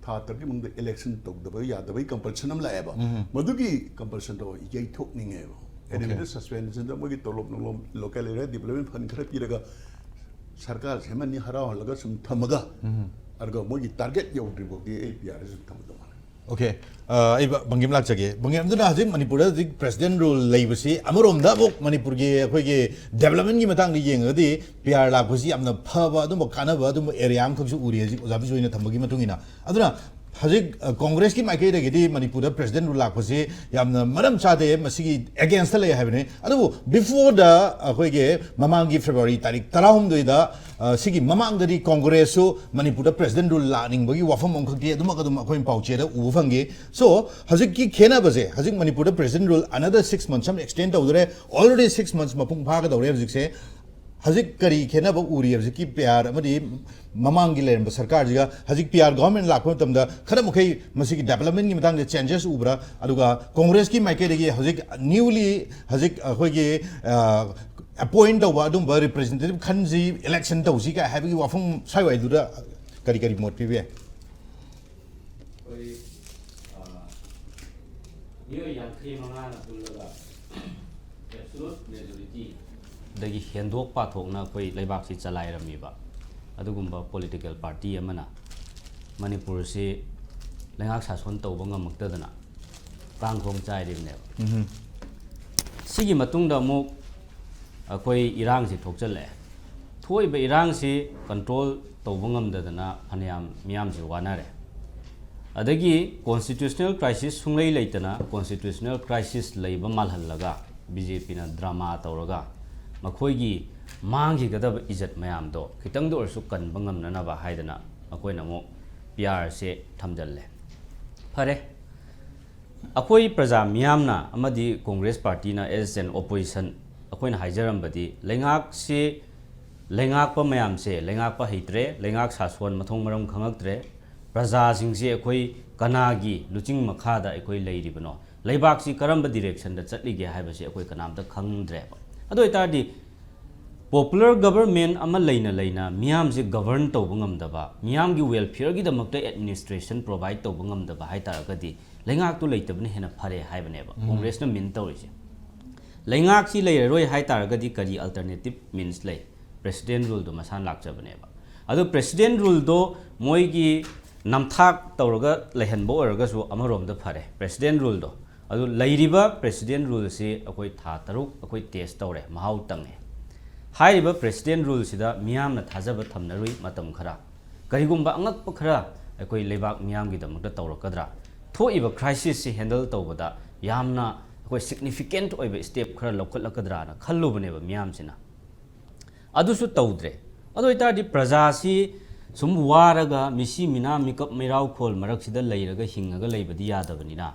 ꯊꯥ ꯇꯔꯨꯛꯀꯤ ꯃꯅꯨꯡꯗ ꯏꯂꯦꯛꯁꯟ ꯇꯧꯗꯕ ꯌꯥꯗꯕꯒꯤ ꯀꯝꯄꯜꯁꯟ ꯑꯃ ꯂꯥꯛꯑꯦꯕ꯫ ꯃꯗꯨꯒꯤ ꯀꯝꯄꯜꯁꯟꯗꯣ ꯌꯩꯊꯣꯛꯅꯤꯡꯉꯦꯕ꯫ ꯑꯦꯅꯤꯃꯦꯇꯦꯗ ꯁꯁꯄꯦꯟꯁꯟꯗ ꯃꯣꯏꯒꯤ ꯇꯣꯂꯣꯞ ꯅꯨꯡꯂꯣꯞ ꯂꯣꯀꯦꯜ ꯑꯦꯔꯤꯌꯥ ꯗꯤꯕꯂꯞꯃꯦꯟ ꯐꯟ ꯈꯔ ꯄꯤꯔꯒ ꯁꯔꯀꯥꯔ ꯁꯦꯝꯍꯟꯅꯤ ꯍꯔꯥꯎꯍꯜꯂꯒ ꯁꯨꯝ ꯊꯝꯃꯒ ꯑꯗꯨꯒ ꯃꯣꯏꯒꯤ ꯇꯥꯔꯒꯦꯠ ꯌꯧꯗ꯭ꯔꯤꯐꯥꯎꯗꯤ ꯑꯩ ꯄꯤ ꯑꯥꯔ ꯑꯦꯁ ꯊꯝꯒꯗꯧ ꯃꯥꯜꯂꯦ꯫ ꯑꯣꯀꯦ꯫ ꯑ, ꯑꯩ ꯕ-, ꯕꯪꯒꯤꯝ ꯂꯥꯛꯆꯒꯦ꯫ ꯕꯪꯒꯤꯝ, ꯑꯗꯨꯅ ꯍꯧꯖꯤꯛ ꯃꯅꯤꯄꯨꯔꯗ ꯍꯧꯖꯤꯛ ꯄ꯭ꯔꯦꯁꯤꯗꯦꯟ ꯔꯨꯜ ꯂꯩꯕꯁꯤ ꯑꯃꯔꯣꯝꯗ ꯑꯃꯨꯛ ꯃꯅꯤꯄꯨꯔꯒꯤ ꯑꯩꯈꯣꯏꯒꯤ ꯗꯦꯕꯂꯞꯃꯦꯟꯒꯤ ꯃꯇꯥꯡꯗ ꯌꯦꯡꯉꯒꯗꯤ ꯄꯤ ꯑꯥꯔ ꯂꯥꯛꯄꯁꯤ ꯌꯥꯝꯅ ꯐꯕ, ꯑꯗꯨꯝꯕ ꯀꯥꯟꯅꯕ, ꯑꯗꯨꯝꯕ ꯑꯦꯔꯤꯌꯥ ꯑꯃꯈꯛꯁꯨ ꯎꯔꯤ ꯍꯧꯖꯤꯛ ꯑꯣꯖꯥ ꯕꯤꯖꯣꯏꯅ ꯊꯝꯕꯒꯤ ꯃꯇꯨꯡ ꯏꯟꯅ꯫ ꯑꯗꯨꯅ ꯍꯧꯖꯤꯛ, ꯑ, ꯀꯣꯡꯒ꯭ꯔꯦꯁꯀꯤ ꯃꯥꯏꯀꯩꯗꯒꯤꯗꯤ ꯃꯅꯤꯄꯨꯔꯗ ꯄ꯭ꯔꯦꯁꯤꯗꯦꯟ ꯔꯨꯜ ꯂꯥꯛꯄꯁꯤ ꯌꯥꯝꯅ ꯃꯔꯝ ꯆꯥꯗꯦ, ꯃꯁꯤꯒꯤ ꯑꯦꯒꯦꯟꯁꯇ ꯂꯩ ꯍꯥꯏꯕꯅꯤ꯫ ꯑꯗꯨꯕꯨ ꯕꯤꯐꯣꯔꯗ ꯑꯩꯈꯣꯏꯒꯤ ꯃꯃꯥꯡꯒꯤ ꯐꯦꯕ꯭ꯔꯨꯋꯥꯔꯤ ꯇꯥꯔꯤꯛ ꯇꯔꯥꯍꯨꯝꯗꯣꯏꯗ, ꯑ, ꯁꯤꯒꯤ ꯃꯃꯥꯡꯗꯗꯤ ꯀꯣꯡꯒ꯭ꯔꯦꯁꯁꯨ ꯃꯅꯤꯄꯨꯔꯗ ꯄ꯭ꯔꯦꯁꯤꯗꯦꯟ ꯔꯨꯜ ꯂꯥꯛꯅꯤꯡꯕꯒꯤ ꯋꯥꯐꯝ ꯑꯃꯈꯛꯇꯤ ꯑꯗꯨꯃꯛ ꯑꯗꯨꯝ ꯑꯩꯈꯣꯏꯅ ꯄꯥꯎꯆꯦꯗ ꯎꯕ ꯐꯪꯈꯤ꯫ ꯁꯣ ꯍꯧꯖꯤꯛꯀꯤ ꯈꯦꯠꯅꯕꯁꯦ, ꯍꯧꯖꯤꯛ ꯃꯅꯤꯄꯨꯔꯗ ꯄ꯭ꯔꯦꯁꯤꯗꯦꯟ ꯔꯨꯜ ꯑꯅꯗꯔ ꯁꯤꯛꯁ ꯃꯟꯊꯁ ꯑꯃ ꯑꯦꯛꯁꯇꯦꯟ ꯇꯧꯗꯣꯔꯦ, ꯑꯣꯜꯔꯦꯗꯤ ꯁꯤꯛꯁ ꯃꯟꯊꯁ ꯃꯄꯨꯡ ꯐꯥꯒꯗꯧꯔꯦ ꯍꯧꯖꯤꯛꯁꯦ꯫ ꯍꯧꯖꯤꯛ ꯀꯔꯤ ꯈꯦꯠꯅꯕ ꯎꯔꯤ? ꯍꯧꯖꯤꯛꯀꯤ ꯄꯤ ꯑꯥꯔ ꯑꯃꯗꯤ ꯃꯃꯥꯡꯒꯤ ꯂꯩꯔꯝꯕ ꯁꯔꯀꯥꯔꯁꯤꯒ ꯍꯧꯖꯤꯛ ꯄꯤ ꯑꯥꯔ ꯒꯣꯚꯔꯟꯃꯦꯟ ꯂꯥꯛꯄ ꯃꯇꯝꯗ ꯈꯔ ꯃꯈꯩ ꯃꯁꯤꯒꯤ ꯗꯦꯕꯂꯞꯃꯦꯟꯒꯤ ꯃꯇꯥꯡꯗ ꯆꯦꯟꯖꯦꯁ ꯎꯕ꯭ꯔꯥ? ꯑꯗꯨꯒ ꯀꯣꯡꯒ꯭ꯔꯦꯁꯀꯤ ꯃꯥꯏꯀꯩꯗꯒꯤ ꯍꯧꯖꯤꯛ ꯅ꯭ꯌꯨꯂꯤ ꯍꯧꯖꯤꯛ ꯑꯩꯈꯣꯏꯒꯤ, ꯑ, ꯑꯦꯄꯣꯏꯟ ꯇꯧꯕ ꯑꯗꯨꯝꯕ ꯔꯤꯄ꯭ꯔꯦꯖꯦꯟꯇꯦꯇꯤꯚ ꯈꯟꯁꯤ, ꯏꯂꯦꯛꯁꯟ ꯇꯧꯁꯤ ꯀꯥꯏ ꯍꯥꯏꯕꯒꯤ ꯋꯥꯐꯝ ꯁ꯭ꯋꯥꯏꯋꯥꯏꯗꯨꯗ ꯀꯔꯤ ꯀꯔꯤ ꯃꯣꯠ ꯄꯤꯕ ꯌꯥꯏ? ꯃꯤꯑꯣꯏ ꯌꯥꯡꯈꯩ ꯃꯉꯥꯅ ꯄꯨꯜꯂꯒ absolute majority ꯗꯒꯤ ꯍꯦꯟꯗꯣꯛ ꯄꯥꯊꯣꯛꯅ ꯑꯩꯈꯣꯏ ꯂꯩꯕꯥꯛꯁꯤ ꯆꯂꯥꯏꯔꯝꯃꯤꯕ ꯑꯗꯨꯒꯨꯝꯕ political party ꯑꯃꯅ ꯃꯅꯤꯄꯨꯔꯁꯤ ꯂꯩꯉꯥꯛ ꯁꯥꯁꯣꯟ ꯇꯧꯕ ꯉꯝꯃꯛꯇꯗꯅ ꯀꯥꯡꯈꯣꯡ ꯆꯥꯏꯔꯤꯕꯅꯦꯕ꯫ ꯁꯤꯒꯤ ꯃꯇꯨꯡꯗ ꯑꯃꯨꯛ ꯑꯩꯈꯣꯏ ꯏꯔꯥꯡꯁꯤ ꯊꯣꯛꯆꯜꯂꯛꯑꯦ꯫ ꯊꯣꯛꯏꯕ ꯏꯔꯥꯡꯁꯤ control ꯇꯧꯕ ꯉꯝꯗꯗꯅ ꯐꯅꯌꯥꯝ ꯃꯤꯌꯥꯝꯁꯤ ꯋꯥꯅꯔꯦ꯫ ꯑꯗꯒꯤ constitutional crisis ꯁꯨꯡꯂꯩ ꯂꯩꯇꯅ constitutional crisis ꯂꯩꯕ ꯃꯥꯜꯍꯜꯂꯒ BJPꯅ drama ꯇꯧꯔꯒ ꯃꯈꯣꯏꯒꯤ ꯃꯥꯡꯈꯤꯒꯗꯕ ꯏꯖꯠ ꯃꯌꯥꯝꯗꯣ ꯈꯤꯇꯪꯗ ꯑꯣꯏꯔꯁꯨ ꯀꯟꯕ ꯉꯝꯅꯅꯕ ꯍꯥꯏꯗꯅ ꯃꯈꯣꯏꯅ ꯑꯃꯨꯛ PRꯁꯦ ꯊꯝꯖꯤꯜꯂꯦ꯫ ꯐꯔꯦ, ꯑꯩꯈꯣꯏ ꯄ꯭ꯔꯖꯥ ꯃꯤꯌꯥꯝꯅ ꯑꯃꯗꯤ Congress partyꯅ as an opposition ꯑꯩꯈꯣꯏꯅ ꯍꯥꯏꯖꯔꯝꯕꯗꯤ ꯂꯩꯉꯥꯛꯁꯤ, ꯂꯩꯉꯥꯛꯄ ꯃꯌꯥꯝꯁꯦ ꯂꯩꯉꯥꯛꯄ ꯍꯩꯇ꯭ꯔꯦ, ꯂꯩꯉꯥꯛ ꯁꯥꯁꯣꯟ ꯃꯊꯣꯡ ꯃꯔꯝ ꯈꯪꯉꯛꯇ꯭ꯔꯦ, ꯄ꯭ꯔꯖꯥꯁꯤꯡꯁꯦ ꯑꯩꯈꯣꯏ ꯀꯅꯥꯒꯤ ꯂꯨꯆꯤꯡ ꯃꯈꯥꯗ ꯑꯩꯈꯣꯏ ꯂꯩꯔꯤꯕꯅꯣ, ꯂꯩꯕꯥꯛꯁꯤ ꯀꯔꯝꯕ directionꯗ ꯆꯠꯂꯤꯒꯦ ꯍꯥꯏꯕꯁꯤ ꯑꯩꯈꯣꯏ ꯀꯅꯥꯝꯇ ꯈꯪꯗ꯭ꯔꯦꯕ꯫ ꯑꯗꯨ ꯑꯣꯏꯇꯥꯔꯗꯤ popular government ꯑꯃ ꯂꯩꯅ ꯂꯩꯅ ꯃꯤꯌꯥꯝꯁꯦ govern ꯇꯧꯕ ꯉꯝꯗꯕ, ꯃꯤꯌꯥꯝꯒꯤ welfareꯒꯤꯗꯃꯛꯇ administration provide ꯇꯧꯕ ꯉꯝꯗꯕ ꯍꯥꯏꯇꯥꯔꯒꯗꯤ ꯂꯩꯉꯥꯛꯇꯨ ꯂꯩꯇꯕꯅ ꯍꯦꯟꯅ ꯐꯔꯦ ꯍꯥꯏꯕꯅꯦꯕ Congressꯅ mean ꯇꯧꯔꯤꯁꯦ꯫ ꯂꯩꯉꯥꯛꯁꯤ ꯂꯩꯔꯔꯣꯏ ꯍꯥꯏꯇꯥꯔꯒꯗꯤ ꯀꯔꯤ alternative means ꯂꯩ? President ruleꯗꯣ ꯃꯁꯥꯅ ꯂꯥꯛꯆꯕꯅꯦꯕ꯫ ꯑꯗꯣ President ruleꯗꯣ ꯃꯣꯏꯒꯤ ꯅꯝꯊꯥꯛ ꯇꯧꯔꯒ ꯂꯩꯍꯟꯕ ꯑꯣꯏꯔꯒꯁꯨ ꯑꯃꯔꯣꯝꯗ ꯐꯔꯦ President ruleꯗꯣ꯫ ꯑꯗꯨ ꯂꯩꯔꯤꯕ President ruleꯁꯤ ꯑꯩꯈꯣꯏ ꯊꯥ ꯇꯔꯨꯛ ꯑꯩꯈꯣꯏ test ꯇꯧꯔꯦ, ꯃꯍꯥꯎ ꯇꯪꯉꯦ꯫ ꯍꯥꯏꯔꯤꯕ President ruleꯁꯤꯗ ꯃꯤꯌꯥꯝꯅ ꯊꯥꯖꯕ ꯊꯝꯅꯔꯨꯏ ꯃꯇꯝ ꯈꯔ꯫ ꯀꯔꯤꯒꯨꯝꯕ ꯑꯉꯛꯄ ꯈꯔ ꯑꯩꯈꯣꯏ ꯂꯩꯕꯥꯛ ꯃꯤꯌꯥꯝꯒꯤꯗꯃꯛꯇ ꯇꯧꯔꯛꯀꯗ꯭ꯔꯥ? ꯊꯣꯛꯏꯕ crisisꯁꯤ handle ꯇꯧꯕꯗ ꯌꯥꯝꯅ ꯑꯩꯈꯣꯏ significant ꯑꯣꯏꯕ step ꯈꯔ ꯂꯧꯈꯠꯂꯛꯀꯗ꯭ꯔꯥꯅ ꯈꯜꯂꯨꯕꯅꯦꯕ ꯃꯤꯌꯥꯝꯁꯤꯅ꯫ ꯑꯗꯨꯁꯨ ꯇꯧꯗ꯭ꯔꯦ꯫ ꯑꯗꯨ ꯑꯣꯏꯇꯥꯔꯗꯤ ꯄ꯭ꯔꯖꯥꯁꯤ ꯁꯨꯝ ꯋꯥꯔꯒ ꯃꯤꯁꯤ ꯃꯤꯅꯥ ꯃꯤꯀꯞ ꯃꯩꯔꯥꯎ ꯈꯣꯜ ꯃꯔꯛꯁꯤꯗ ꯂꯩꯔꯒ ꯍꯤꯡꯉꯒ ꯂꯩꯕꯗꯤ ꯌꯥꯗꯕꯅꯤꯅ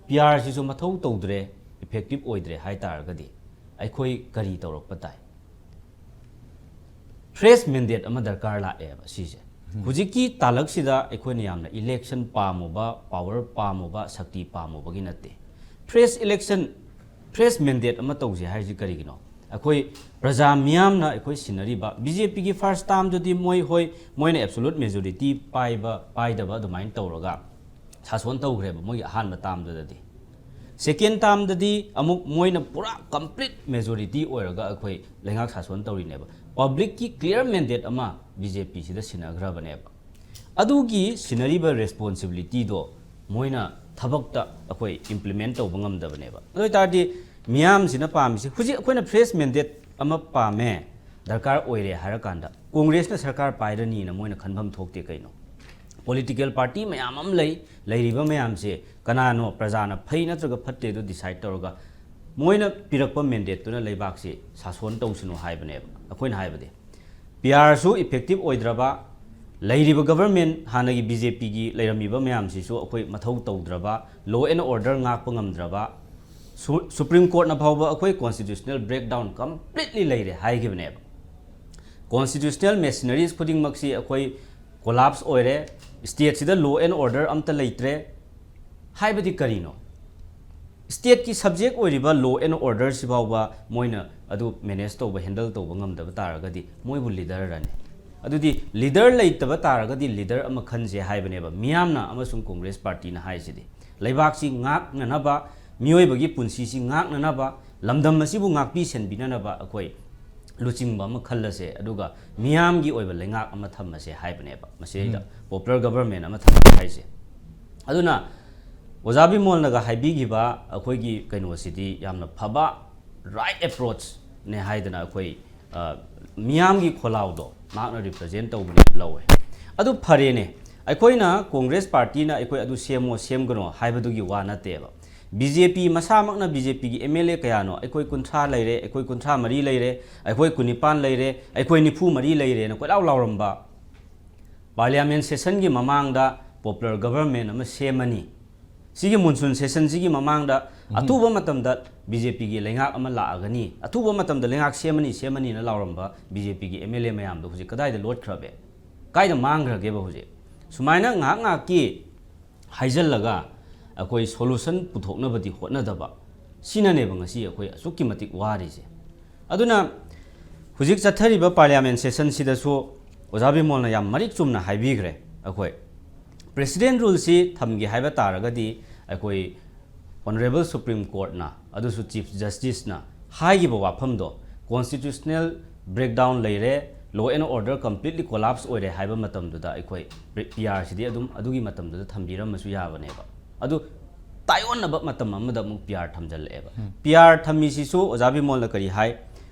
PRꯁꯤꯁꯨ ꯃꯊꯧ ꯇꯧꯗ꯭ꯔꯦ, effective ꯑꯣꯏꯗ꯭ꯔꯦ ꯍꯥꯏ ꯇꯥꯔꯒꯗꯤ ꯑꯩꯈꯣꯏ ꯀꯔꯤ ꯇꯧꯔꯛꯄ ꯇꯥꯏ? Fresh mandate ꯑꯃ ꯗꯔꯀꯥꯔ ꯂꯥꯛꯑꯦꯕ ꯁꯤꯁꯦ꯫ ꯍꯧꯖꯤꯛꯀꯤ ꯇꯥꯂꯛꯁꯤꯗ ꯑꯩꯈꯣꯏꯅ ꯌꯥꯝꯅ election ꯄꯥꯝꯃꯨꯕ, power ꯄꯥꯝꯃꯨꯕ, ꯁꯛꯇꯤ ꯄꯥꯝꯃꯨꯕꯒꯤ ꯅꯠꯇꯦ꯫ Fresh election, fresh mandate ꯑꯃ ꯇꯧꯁꯦ ꯍꯥꯏꯔꯤꯁꯤ ꯀꯔꯤꯒꯤꯅꯣ? ꯑꯩꯈꯣꯏ ꯄ꯭ꯔꯖꯥ ꯃꯤꯌꯥꯝꯅ ꯑꯩꯈꯣꯏ ꯁꯤꯟꯅꯔꯤꯕ BJPꯒꯤ first termꯗꯨꯗꯤ ꯃꯣꯏ, ꯍꯣꯏ, ꯃꯣꯏꯅ absolute majority ꯄꯥꯏꯕ, ꯄꯥꯏꯗꯕ ꯑꯗꯨꯃꯥꯏꯅ ꯇꯧꯔꯒ ꯁꯥꯁꯣꯟ ꯇꯧꯈ꯭ꯔꯦꯕ ꯃꯣꯏꯒꯤ ꯑꯍꯥꯟꯕ termꯗꯨꯗꯗꯤ꯫ Second termꯗꯗꯤ ꯑꯃꯨꯛ ꯃꯣꯏꯅ ꯄꯨꯔꯥ complete majority ꯑꯣꯏꯔꯒ ꯑꯩꯈꯣꯏ ꯂꯩꯉꯥꯛ ꯁꯥꯁꯣꯟ ꯇꯧꯔꯤꯅꯦꯕ꯫ Publicꯀꯤ clear mandate ꯑꯃ BJPꯁꯤꯗ ꯁꯤꯟꯅꯈ꯭ꯔꯕꯅꯦꯕ꯫ ꯑꯗꯨꯒꯤ ꯁꯤꯟꯅꯔꯤꯕ responsibilityꯗꯣ ꯃꯣꯏꯅ ꯊꯕꯛꯇ ꯑꯩꯈꯣꯏ implement ꯇꯧꯕ ꯉꯝꯗꯕꯅꯦꯕ꯫ ꯑꯗꯨ ꯑꯣꯏꯇꯥꯔꯗꯤ ꯃꯤꯌꯥꯝꯁꯤꯅ ꯄꯥꯝꯃꯤꯁꯦ, ꯍꯧꯖꯤꯛ ꯑꯩꯈꯣꯏꯅ fresh mandate ꯑꯃ ꯄꯥꯝꯃꯦ, ꯗꯔꯀꯥꯔ ꯑꯣꯏꯔꯦ ꯍꯥꯏꯔꯀꯥꯟꯗ ꯀꯣꯡꯒ꯭ꯔꯦꯁꯅ ꯁꯔꯀꯥꯔ ꯄꯥꯏꯔꯅꯤꯅ ꯃꯣꯏꯅ ꯈꯟꯐꯝ ꯊꯣꯛꯇꯦ ꯀꯩꯅꯣ? Political party ꯃꯌꯥꯝ ꯑꯃ ꯂꯩ, ꯂꯩꯔꯤꯕ ꯃꯌꯥꯝꯁꯦ ꯀꯅꯥꯅꯣ ꯄ꯭ꯔꯖꯥꯅ ꯐꯩ ꯅꯠꯇ꯭ꯔꯒ ꯐꯠꯇꯦꯗꯣ decide ꯇꯧꯔꯒ ꯃꯣꯏꯅ ꯄꯤꯔꯛꯄ mandateꯇꯨꯅ ꯂꯩꯕꯥꯛꯁꯤ ꯁꯥꯁꯣꯟ ꯇꯧꯁꯅꯨ ꯍꯥꯏꯕꯅꯦꯕ꯫ ꯑꯩꯈꯣꯏꯅ ꯍꯥꯏꯕꯗꯤ PRꯁꯨ effective ꯑꯣꯏꯗ꯭ꯔꯕ, ꯂꯩꯔꯤꯕ government ꯍꯥꯟꯅꯒꯤ BJPꯒꯤ ꯂꯩꯔꯝꯃꯤꯕ ꯃꯌꯥꯝꯁꯤꯁꯨ ꯑꯩꯈꯣꯏ ꯃꯊꯧ ꯇꯧꯗ꯭ꯔꯕ, law and order ꯉꯥꯛꯄ ꯉꯝꯗ꯭ꯔꯕ, Su-, Supreme Courtꯅ ꯐꯥꯎꯕ ꯑꯩꯈꯣꯏ constitutional breakdown completely ꯂꯩꯔꯦ ꯍꯥꯏꯈꯤꯕꯅꯦꯕ꯫ Constitutional machineries ꯈꯨꯗꯤꯡꯃꯛꯁꯤ ꯑꯩꯈꯣꯏ collapse ꯑꯣꯏꯔꯦ, stateꯁꯤꯗ law and order ꯑꯝꯇ ꯂꯩꯇ꯭ꯔꯦ ꯍꯥꯏꯕꯗꯤ ꯀꯔꯤꯅꯣ? Stateꯀꯤ subject ꯑꯣꯏꯔꯤꯕ law and orderꯁꯤ ꯐꯥꯎꯕ ꯃꯣꯏꯅ ꯑꯗꯨ manage ꯇꯧꯕ, handle ꯇꯧꯕ ꯉꯝꯗꯕ ꯇꯥꯔꯒꯗꯤ ꯃꯣꯏꯕꯨ leaderꯔꯅꯤ? ꯑꯗꯨꯗꯤ leader ꯂꯩꯇꯕ ꯇꯥꯔꯒꯗꯤ leader ꯑꯃ ꯈꯟꯁꯦ ꯍꯥꯏꯕꯅꯦꯕ ꯃꯤꯌꯥꯝꯅ ꯑꯃꯁꯨꯡ ꯀꯣꯡꯒ꯭ꯔꯦꯁ ꯄꯥꯔꯇꯤꯅ ꯍꯥꯏꯁꯤꯗꯤ꯫ ꯂꯩꯕꯥꯛꯁꯤ ꯉꯥꯛꯅꯅꯕ, ꯃꯤꯑꯣꯏꯕꯒꯤ ꯄꯨꯟꯁꯤꯁꯤ ꯉꯥꯛꯅꯅꯕ, ꯂꯝꯗꯝ ꯑꯁꯤꯕꯨ ꯉꯥꯛꯄꯤ ꯁꯦꯟꯕꯤꯅꯅꯕ ꯑꯩꯈꯣꯏ ꯂꯨꯆꯤꯡꯕ ꯑꯃ ꯈꯜꯂꯁꯦ, ꯑꯗꯨꯒ ꯃꯤꯌꯥꯝꯒꯤ ꯑꯣꯏꯕ ꯂꯩꯉꯥꯛ ꯑꯃ ꯊꯝꯃꯁꯦ ꯍꯥꯏꯕꯅꯦꯕ ꯃꯁꯤꯗꯩꯗ꯫ ꯎꯝ꯫ Popular government ꯑꯃ ꯊꯝꯃꯁꯦ ꯍꯥꯏꯁꯦ꯫ ꯑꯗꯨꯅ ꯑꯣꯖꯥ ꯕꯤꯃꯣꯜꯅꯒ ꯍꯥꯏꯕꯤꯈꯤꯕ ꯑꯩꯈꯣꯏꯒꯤ ꯀꯩꯅꯣꯁꯤꯗꯤ ꯌꯥꯝꯅ ꯐꯕ right approachꯅꯦ ꯍꯥꯏꯗꯅ ꯑꯩꯈꯣꯏ, ꯑ, ꯃꯤꯌꯥꯝꯒꯤ ꯈꯣꯜꯂꯥꯎꯗꯣ ꯃꯍꯥꯛꯅ represent ꯇꯧꯕꯅꯦ ꯂꯧꯋꯦ꯫ ꯑꯗꯨ ꯐꯔꯦꯅꯦ, ꯑꯩꯈꯣꯏꯅ ꯀꯣꯡꯒ꯭ꯔꯦꯁ ꯄꯥꯔꯇꯤꯅ ꯑꯩꯈꯣꯏ ꯑꯗꯨ ꯁꯦꯝꯃꯣ ꯁꯦꯝꯒꯅꯣ ꯍꯥꯏꯕꯗꯨꯒꯤ ꯋꯥ ꯅꯠꯇꯦꯕ꯫ BJP ꯃꯁꯥꯃꯛꯅ BJPꯒꯤ MLA ꯀꯌꯥꯅꯣ? ꯑꯩꯈꯣꯏ ꯀꯨꯟꯊ꯭ꯔꯥ ꯂꯩꯔꯦ, ꯑꯩꯈꯣꯏ ꯀꯨꯟꯊ꯭ꯔꯥ ꯃꯔꯤ ꯂꯩꯔꯦ, ꯑꯩꯈꯣꯏ ꯀꯨꯟꯅꯤꯄꯥꯟ ꯂꯩꯔꯦ, ꯑꯩꯈꯣꯏ ꯅꯤꯐꯨ ꯃꯔꯤ ꯂꯩꯔꯦꯅ ꯀꯣꯏꯂꯥꯎ ꯂꯥꯎꯔꯝꯕ꯫ Parliament sessionꯒꯤ ꯃꯃꯥꯡꯗ popular government ꯑꯃ ꯁꯦꯝꯃꯅꯤ꯫ ꯁꯤꯒꯤ monsoon sessionꯁꯤꯒꯤ ꯃꯃꯥꯡꯗ ꯎꯝ꯫ ꯑꯊꯨꯕ ꯃꯇꯝꯗ BJPꯒꯤ ꯂꯩꯉꯥꯛ ꯑꯃ ꯂꯥꯛꯑꯒꯅꯤ, ꯑꯊꯨꯕ ꯃꯇꯝꯗ ꯂꯩꯉꯥꯛ ꯁꯦꯝꯃꯅꯤ, ꯁꯦꯝꯃꯅꯤꯅ ꯂꯥꯎꯔꯝꯕ BJPꯒꯤ MLA ꯃꯌꯥꯝꯗꯣ ꯍꯧꯖꯤꯛ ꯀꯗꯥꯏꯗ ꯂꯣꯠꯈ꯭ꯔꯒꯦ? ꯀꯥꯏꯗ ꯃꯥꯡꯈ꯭ꯔꯒꯦꯕ ꯍꯧꯖꯤꯛ? ꯁꯨꯃꯥꯏꯅ ꯉꯥꯏꯍꯥꯛ ꯉꯥꯏꯍꯥꯛꯀꯤ ꯍꯥꯏꯖꯤꯜꯂꯒ ꯑꯩꯈꯣꯏ solution ꯄꯨꯊꯣꯛꯅꯕꯗꯤ ꯍꯣꯠꯅꯗꯕ, ꯁꯤꯅꯅꯦꯕ ꯉꯁꯤ ꯑꯩꯈꯣꯏ ꯑꯁꯨꯛꯀꯤ ꯃꯇꯤꯛ ꯋꯥꯔꯤꯁꯦ꯫ ꯑꯗꯨꯅ ꯍꯧꯖꯤꯛ ꯆꯠꯊꯔꯤꯕ Parliament sessionꯁꯤꯗꯁꯨ ꯑꯣꯖꯥ ꯕꯤꯃꯣꯜꯅ ꯌꯥꯝ ꯃꯔꯤꯛ ꯆꯨꯝꯅ ꯍꯥꯏꯕꯤꯈ꯭ꯔꯦ꯫ ꯑꯩꯈꯣꯏ President ruleꯁꯤ ꯊꯝꯒꯦ ꯍꯥꯏꯕ ꯇꯥꯔꯒꯗꯤ ꯑꯩꯈꯣꯏ Honourable Supreme Courtꯅ, ꯑꯗꯨꯁꯨ Chief Justiceꯅ ꯍꯥꯏꯈꯤꯕ ꯋꯥꯐꯝꯗꯣ, constitutional breakdown ꯂꯩꯔꯦ, law and order completely collapse ꯑꯣꯏꯔꯦ ꯍꯥꯏꯕ ꯃꯇꯝꯗꯨꯗ ꯑꯩꯈꯣꯏ ꯄꯤ ꯑꯥꯔꯁꯤꯗꯤ ꯑꯗꯨꯝ ꯑꯗꯨꯒꯤ ꯃꯇꯝꯗꯨꯗ ꯊꯝꯕꯤꯔꯝꯃꯁꯨ ꯌꯥꯕꯅꯦꯕ꯫ ꯑꯗꯨ ꯇꯥꯏꯑꯣꯟꯅꯕ ꯃꯇꯝ ꯑꯃꯗ ꯑꯃꯨꯛ ꯄꯤ ꯑꯥꯔ ꯊꯝꯖꯜꯂꯛꯑꯦꯕ꯫ ꯄꯤ ꯑꯥꯔ ꯊꯝꯃꯤꯁꯤꯁꯨ ꯑꯣꯖꯥ ꯕꯤꯃꯣꯜꯅ ꯀꯔꯤ ꯍꯥꯏ?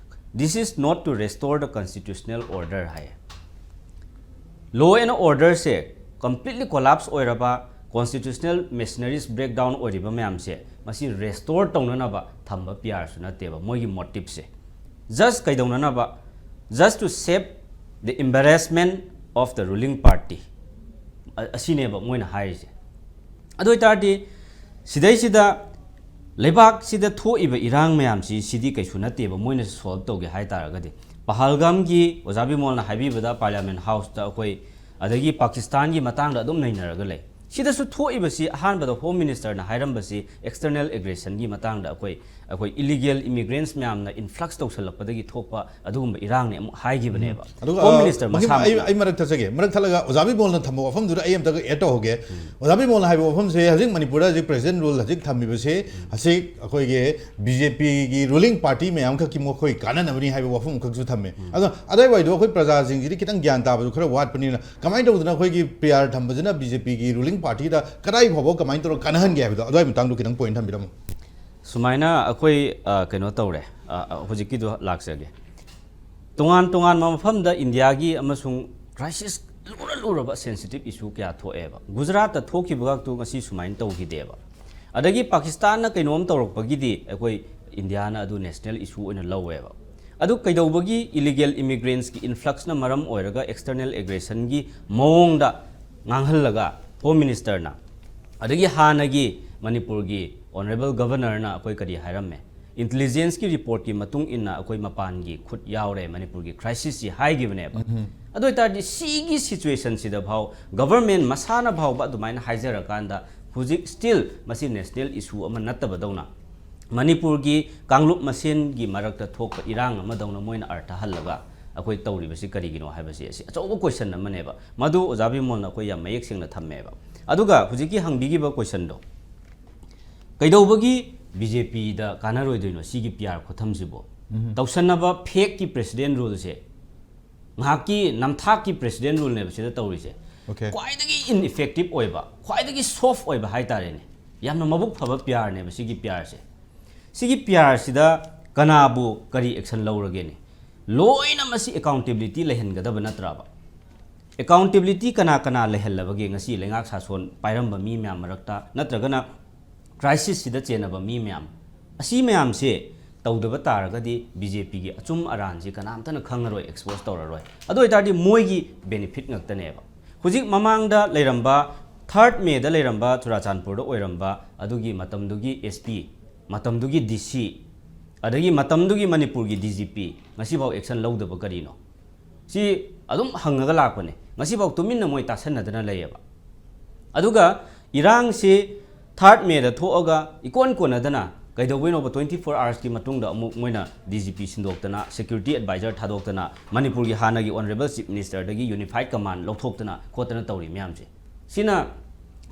"This is not to restore the constitutional order" high. Law and orderꯁꯦ completely collapse ꯑꯣꯏꯔꯕ, constitutional machineries breakdown ꯑꯣꯏꯔꯤꯕ ꯃꯌꯥꯝꯁꯦ, ꯃꯁꯤ restore ꯇꯧꯅꯅꯕ ꯊꯝꯕ ꯄꯤ ꯑꯥꯔꯁꯨ ꯅꯠꯇꯦꯕ꯫ ꯃꯣꯏꯒꯤ motiveꯁꯦ just ꯀꯩꯗꯧꯅꯅꯕ? Just to save the embarrassment of the ruling party꯫ ꯑ-, ꯑꯁꯤꯅꯦꯕ ꯃꯣꯏꯅ ꯍꯥꯏꯔꯤꯁꯦ꯫ ꯑꯗꯨ ꯑꯣꯏꯇꯥꯔꯗꯤ ꯁꯤꯗꯩꯁꯤꯗ ꯂꯩꯕꯥꯛꯁꯤꯗ ꯊꯣꯛꯏꯕ ꯏꯔꯥꯡ ꯃꯌꯥꯝꯁꯤ, ꯁꯤꯗꯤ ꯀꯩꯁꯨ ꯅꯠꯇꯦꯕ ꯃꯣꯏꯅ solve ꯇꯧꯒꯦ ꯍꯥꯏ ꯇꯥꯔꯒꯗꯤ꯫ ꯄꯍꯜꯒꯥꯝꯒꯤ ꯑꯣꯖꯥ ꯕꯤꯃꯣꯜꯅ ꯍꯥꯏꯕꯤꯕꯗ Parliament Houseꯇ ꯑꯩꯈꯣꯏ, ꯑꯗꯒꯤ ꯄꯥꯀꯤꯁꯇꯥꯟꯒꯤ ꯃꯇꯥꯡꯗ ꯑꯗꯨꯝ ꯅꯩꯅꯔꯒ ꯂꯩ꯫ ꯁꯤꯗꯁꯨ ꯊꯣꯛꯏꯕꯁꯤ ꯑꯍꯥꯟꯕꯗ Home Ministerꯅ ꯍꯥꯏꯔꯝꯕꯁꯤ external aggressionꯒꯤ ꯃꯇꯥꯡꯗ, ꯑꯩꯈꯣꯏ, ꯑꯩꯈꯣꯏ illegal immigrants ꯃꯌꯥꯝꯅ influx ꯇꯧꯁꯜꯂꯛꯄꯗꯒꯤ ꯊꯣꯛꯄ ꯑꯗꯨꯒꯨꯝꯕ ꯏꯔꯥꯡꯅꯤ ꯑꯃꯨꯛ ꯍꯥꯏꯈꯤꯕꯅꯦꯕ꯫ ꯑꯗꯨꯒ, Home ꯑ, Minister ꯃꯍꯤꯝ, ꯃꯁꯥꯃꯛꯅ꯫ ꯑꯩ, ꯑꯩ ꯃꯔꯛ ꯊꯠꯆꯒꯦ꯫ ꯃꯔꯛ ꯊꯠꯂꯒ ꯑꯣꯖꯥ ꯕꯤꯃꯣꯜꯅ ꯊꯝꯕ ꯋꯥꯐꯝꯗꯨꯗ ꯑꯩ ꯑꯝꯇꯒ add ꯇꯧꯍꯧꯒꯦ꯫ ꯑꯣꯖꯥ ꯕꯤꯃꯣꯜꯅ ꯍꯥꯏꯕ ꯋꯥꯐꯝꯁꯦ, ꯍꯧꯖꯤꯛ ꯃꯅꯤꯄꯨꯔꯗ ꯍꯧꯖꯤꯛ present rule ꯍꯧꯖꯤꯛ ꯊꯝꯃꯤꯕꯁꯦ, ꯍꯧꯖꯤꯛ ꯑꯩꯈꯣꯏꯒꯤ BJPꯒꯤ ruling party ꯃꯌꯥꯝꯈꯛꯀꯤ ꯃꯈꯣꯏ ꯀꯥꯟꯅꯅꯕꯅꯤ ꯍꯥꯏꯕ ꯋꯥꯐꯝ ꯈꯛꯁꯨ ꯊꯝꯃꯦ꯫ ꯑꯗꯣ ꯑꯗꯨꯋꯥꯏꯗꯣ ꯑꯩꯈꯣꯏ ꯄ꯭ꯔꯖꯥꯁꯤꯡꯁꯤꯗꯤ ꯈꯤꯇꯪ ꯒ꯭ꯌꯥꯟ ꯇꯥꯕꯁꯨ ꯈꯔ ꯋꯥꯠꯄꯅꯤꯅ, ꯀꯃꯥꯏꯅ ꯇꯧꯗꯅ ꯑꯩꯈꯣꯏꯒꯤ ꯄꯤ ꯑꯥꯔ ꯊꯝꯕꯁꯤꯅ BJPꯒꯤ ruling partyꯗ ꯀꯗꯥꯏ ꯐꯥꯎꯕ ꯀꯃꯥꯏꯅ ꯇꯧꯔꯒ ꯀꯥꯟꯅꯍꯟꯒꯦ ꯍꯥꯏꯕꯗꯣ, ꯑꯗꯨꯋꯥꯏ ꯃꯇꯥꯡꯗꯣ ꯈꯤꯇꯪ point ꯊꯝꯕꯤꯔꯝꯃꯣ꯫ ꯁꯨꯃꯥꯏꯅ ꯑꯩꯈꯣꯏ, ꯑ, ꯀꯩꯅꯣ ꯇꯧꯔꯦ, ꯑ, ꯑ, ꯍꯧꯖꯤꯛꯀꯤꯗꯣ ꯂꯥꯛꯆꯒꯦ꯫ ꯇꯣꯉꯥꯟ ꯇꯣꯉꯥꯟꯕ ꯃꯐꯝꯗ ꯏꯟꯗꯤꯌꯥꯒꯤ ꯑꯃꯁꯨꯡ crisis ꯂꯨꯔ ꯂꯨꯔꯕ sensitive issue ꯀꯌꯥ ꯊꯣꯛꯑꯦꯕ꯫ ꯒꯨꯖꯔꯥꯠꯇ ꯊꯣꯛꯈꯤꯕꯒꯇꯨ ꯉꯁꯤ ꯁꯨꯃꯥꯏꯅ ꯇꯧꯈꯤꯗꯦꯕ꯫ ꯑꯗꯒꯤ ꯄꯥꯀꯤꯁꯇꯥꯟꯅ ꯀꯩꯅꯣꯝ ꯇꯧꯔꯛꯄꯒꯤꯗꯤ ꯑꯩꯈꯣꯏ ꯏꯟꯗꯤꯌꯥꯅ ꯑꯗꯨ national issue ꯑꯣꯏꯅ ꯂꯧꯋꯦꯕ꯫ ꯑꯗꯨ ꯀꯩꯗꯧꯕꯒꯤ illegal immigrants ꯀꯤ influx ꯅ ꯃꯔꯝ ꯑꯣꯏꯔꯒ external aggression ꯒꯤ ꯃꯑꯣꯡꯗ ꯉꯥꯡꯍꯜꯂꯒ Home Minister ꯅ, ꯑꯗꯒꯤ ꯍꯥꯟꯅꯒꯤ ꯃꯅꯤꯄꯨꯔꯒꯤ Honourable Governor ꯅ ꯑꯩꯈꯣꯏ ꯀꯔꯤ ꯍꯥꯏꯔꯝꯃꯦ? Intelligence ꯀꯤ report ꯀꯤ ꯃꯇꯨꯡ ꯏꯟꯅ ꯑꯩꯈꯣꯏ ꯃꯄꯥꯟꯒꯤ ꯈꯨꯠ ꯌꯥꯎꯔꯦ ꯃꯅꯤꯄꯨꯔꯒꯤ crisis ꯁꯤ ꯍꯥꯏꯈꯤꯕꯅꯦꯕ꯫ ꯑꯗꯨ ꯑꯣꯏꯇꯥꯔꯗꯤ ꯁꯤꯒꯤ situation ꯁꯤꯗ ꯐꯥꯎ government ꯃꯁꯥꯅ ꯐꯥꯎꯕ ꯑꯗꯨꯃꯥꯏꯅ ꯍꯥꯏꯖꯔꯀꯥꯟꯗ ꯍꯧꯖꯤꯛ still ꯃꯁꯤ national issue ꯑꯃ ꯅꯠꯇꯕꯗꯧꯅ, ꯃꯅꯤꯄꯨꯔꯒꯤ ꯀꯥꯡꯂꯨꯞ ꯃꯁꯦꯟꯒꯤ ꯃꯔꯛꯇ ꯊꯣꯛꯄ ꯏꯔꯥꯡ ꯑꯃꯗꯧꯅ ꯃꯣꯏꯅ ꯑꯔꯊ ꯍꯜꯂꯒ ꯑꯩꯈꯣꯏ ꯇꯧꯔꯤꯕꯁꯤ ꯀꯔꯤꯒꯤꯅꯣ ꯍꯥꯏꯕꯁꯤ ꯑꯁꯤ ꯑꯆꯧꯕ question ꯑꯃꯅꯦꯕ꯫ ꯃꯗꯨ ꯑꯣꯖꯥ ꯕꯤꯃꯣꯜꯅ ꯑꯩꯈꯣꯏ ꯌꯥꯝ ꯃꯌꯦꯛ ꯁꯦꯡꯅ ꯊꯝꯃꯦꯕ꯫ ꯑꯗꯨꯒ ꯍꯧꯖꯤꯛꯀꯤ ꯍꯪꯕꯤꯈꯤꯕ question ꯗꯣ, ꯀꯩꯗꯧꯕꯒꯤ ꯕꯤ ꯖꯦ ꯄꯤꯗ ꯀꯥꯟꯅꯔꯣꯏꯗꯣꯏꯅꯣ ꯁꯤꯒꯤ ꯄꯤ ꯑꯥꯔ ꯈꯨꯊꯝꯁꯤꯕꯨ? ꯇꯧꯁꯟꯅꯕ ꯐꯦꯛꯀꯤ ꯄ꯭ꯔꯦꯁꯤꯗꯦꯟ ꯔꯨꯜꯁꯦ, ꯉꯥꯏꯍꯥꯛꯀꯤ ꯅꯝꯊꯥꯛꯀꯤ ꯄ꯭ꯔꯦꯁꯤꯗꯦꯟ ꯔꯨꯜꯅꯦꯕ ꯁꯤꯗ ꯇꯧꯔꯤꯁꯦ꯫ Okay. ꯈ꯭ꯋꯥꯏꯗꯒꯤ ꯏꯟ ꯏꯐꯦꯛꯇꯤꯞ ꯑꯣꯏꯕ, ꯈ꯭ꯋꯥꯏꯗꯒꯤ ꯁꯣꯐ ꯑꯣꯏꯕ ꯍꯥꯏꯇꯥꯔꯦꯅꯦ, ꯌꯥꯝꯅ ꯃꯕꯨꯛ ꯐꯕ ꯄꯤ ꯑꯥꯔꯅꯦꯕ ꯁꯤꯒꯤ ꯄꯤ ꯑꯥꯔꯁꯦ꯫ ꯁꯤꯒꯤ ꯄꯤ ꯑꯥꯔꯁꯤꯗ ꯀꯅꯥꯕꯨ ꯀꯔꯤ ꯑꯦꯛꯁꯟ ꯂꯧꯔꯒꯦꯅꯦ? ꯂꯣꯏꯅ ꯃꯁꯤ ꯑꯦꯀꯥꯎꯟꯇꯦꯕꯤꯂꯤꯇꯤ ꯂꯩꯍꯟꯒꯗꯕ ꯅꯠꯇ꯭ꯔꯕ? ꯑꯦꯀꯥꯎꯟꯇꯦꯕꯤꯂꯤꯇꯤ ꯀꯅꯥ ꯀꯅꯥ ꯂꯩꯍꯜꯂꯕꯒꯦ ꯉꯁꯤ ꯂꯩꯉꯥꯛ ꯁꯥꯁꯣꯟ ꯄꯥꯏꯔꯝꯕ ꯃꯤ ꯃꯌꯥꯝ ꯃꯔꯛꯇ, ꯅꯠꯇ꯭ꯔꯒꯅ ꯀ꯭ꯔꯥꯏꯁꯤꯁꯁꯤꯗ ꯆꯦꯟꯅꯕ ꯃꯤ ꯃꯌꯥꯝ? ꯑꯁꯤ ꯃꯌꯥꯝꯁꯦ ꯇꯧꯗꯕ ꯇꯥꯔꯒꯗꯤ ꯕꯤ ꯖꯦ ꯄꯤꯒꯤ ꯑꯆꯨꯝ ꯑꯔꯥꯟꯁꯤ ꯀꯅꯥꯝꯇꯅ ꯈꯪꯉꯔꯣꯏ, ꯑꯦꯛꯁꯄꯣꯖ ꯇꯧꯔꯔꯣꯏ꯫ ꯑꯗꯨ ꯑꯣꯏꯇꯥꯔꯗꯤ ꯃꯣꯏꯒꯤ ꯕꯦꯅꯤꯐꯤꯠ ꯉꯥꯛꯇꯅꯦꯕ꯫ ꯍꯧꯖꯤꯛ ꯃꯃꯥꯡꯗ ꯂꯩꯔꯝꯕ, ꯊꯥꯔꯠ ꯃꯦꯗ ꯂꯩꯔꯝꯕ ꯆꯨꯔꯥꯆꯥꯟꯄꯨꯔꯗ ꯑꯣꯏꯔꯝꯕ ꯑꯗꯨꯒꯤ ꯃꯇꯝꯗꯨꯒꯤ ꯑꯦꯁ ꯄꯤ, ꯃꯇꯝꯗꯨꯒꯤ ꯗꯤ ꯁꯤ, ꯑꯗꯒꯤ ꯃꯇꯝꯗꯨꯒꯤ ꯃꯅꯤꯄꯨꯔꯒꯤ ꯗꯤ ꯖꯤ ꯄꯤ ꯉꯁꯤꯐꯥꯎ ꯑꯦꯛꯁꯟ ꯂꯧꯗꯕ ꯀꯔꯤꯅꯣ? ꯁꯤ ꯑꯗꯨꯝ ꯍꯪꯉꯒ ꯂꯥꯛꯄꯅꯦ꯫ ꯉꯁꯤꯐꯥꯎ ꯇꯨꯃꯤꯟꯅ ꯃꯣꯏ ꯇꯥꯁꯟꯅꯗꯅ ꯂꯩꯌꯦꯕ꯫ ꯑꯗꯨꯒ ꯏꯔꯥꯡꯁꯤ ꯊꯥꯔꯠ ꯃꯦꯗ ꯊꯣꯛꯑꯒ ꯏꯀꯣꯟ ꯀꯣꯟꯅꯗꯅ ꯀꯩꯗꯧꯕꯩꯅꯣꯕ ꯇ꯭ꯋꯦꯟꯇꯤ ꯐꯣꯔ ꯑꯥꯋꯔꯁꯀꯤ ꯃꯇꯨꯡꯗ ꯑꯃꯨꯛ ꯃꯣꯏꯅ D G P ꯁꯤꯟꯗꯣꯛꯇꯅ, security adviser ꯊꯥꯗꯣꯛꯇꯅ, ꯃꯅꯤꯄꯨꯔꯒꯤ ꯍꯥꯟꯅꯒꯤ ꯑꯣꯅꯔꯦꯕꯜ ꯆꯤꯐ ꯃꯤꯅꯤꯁꯇꯔꯗꯒꯤ ꯌꯨꯅꯤꯐꯥꯏꯠ ꯀꯃꯥꯟ ꯂꯧꯊꯣꯛꯇꯅ ꯈꯣꯠꯇꯅ ꯇꯧꯔꯤ ꯃꯌꯥꯝꯁꯦ? ꯁꯤꯅ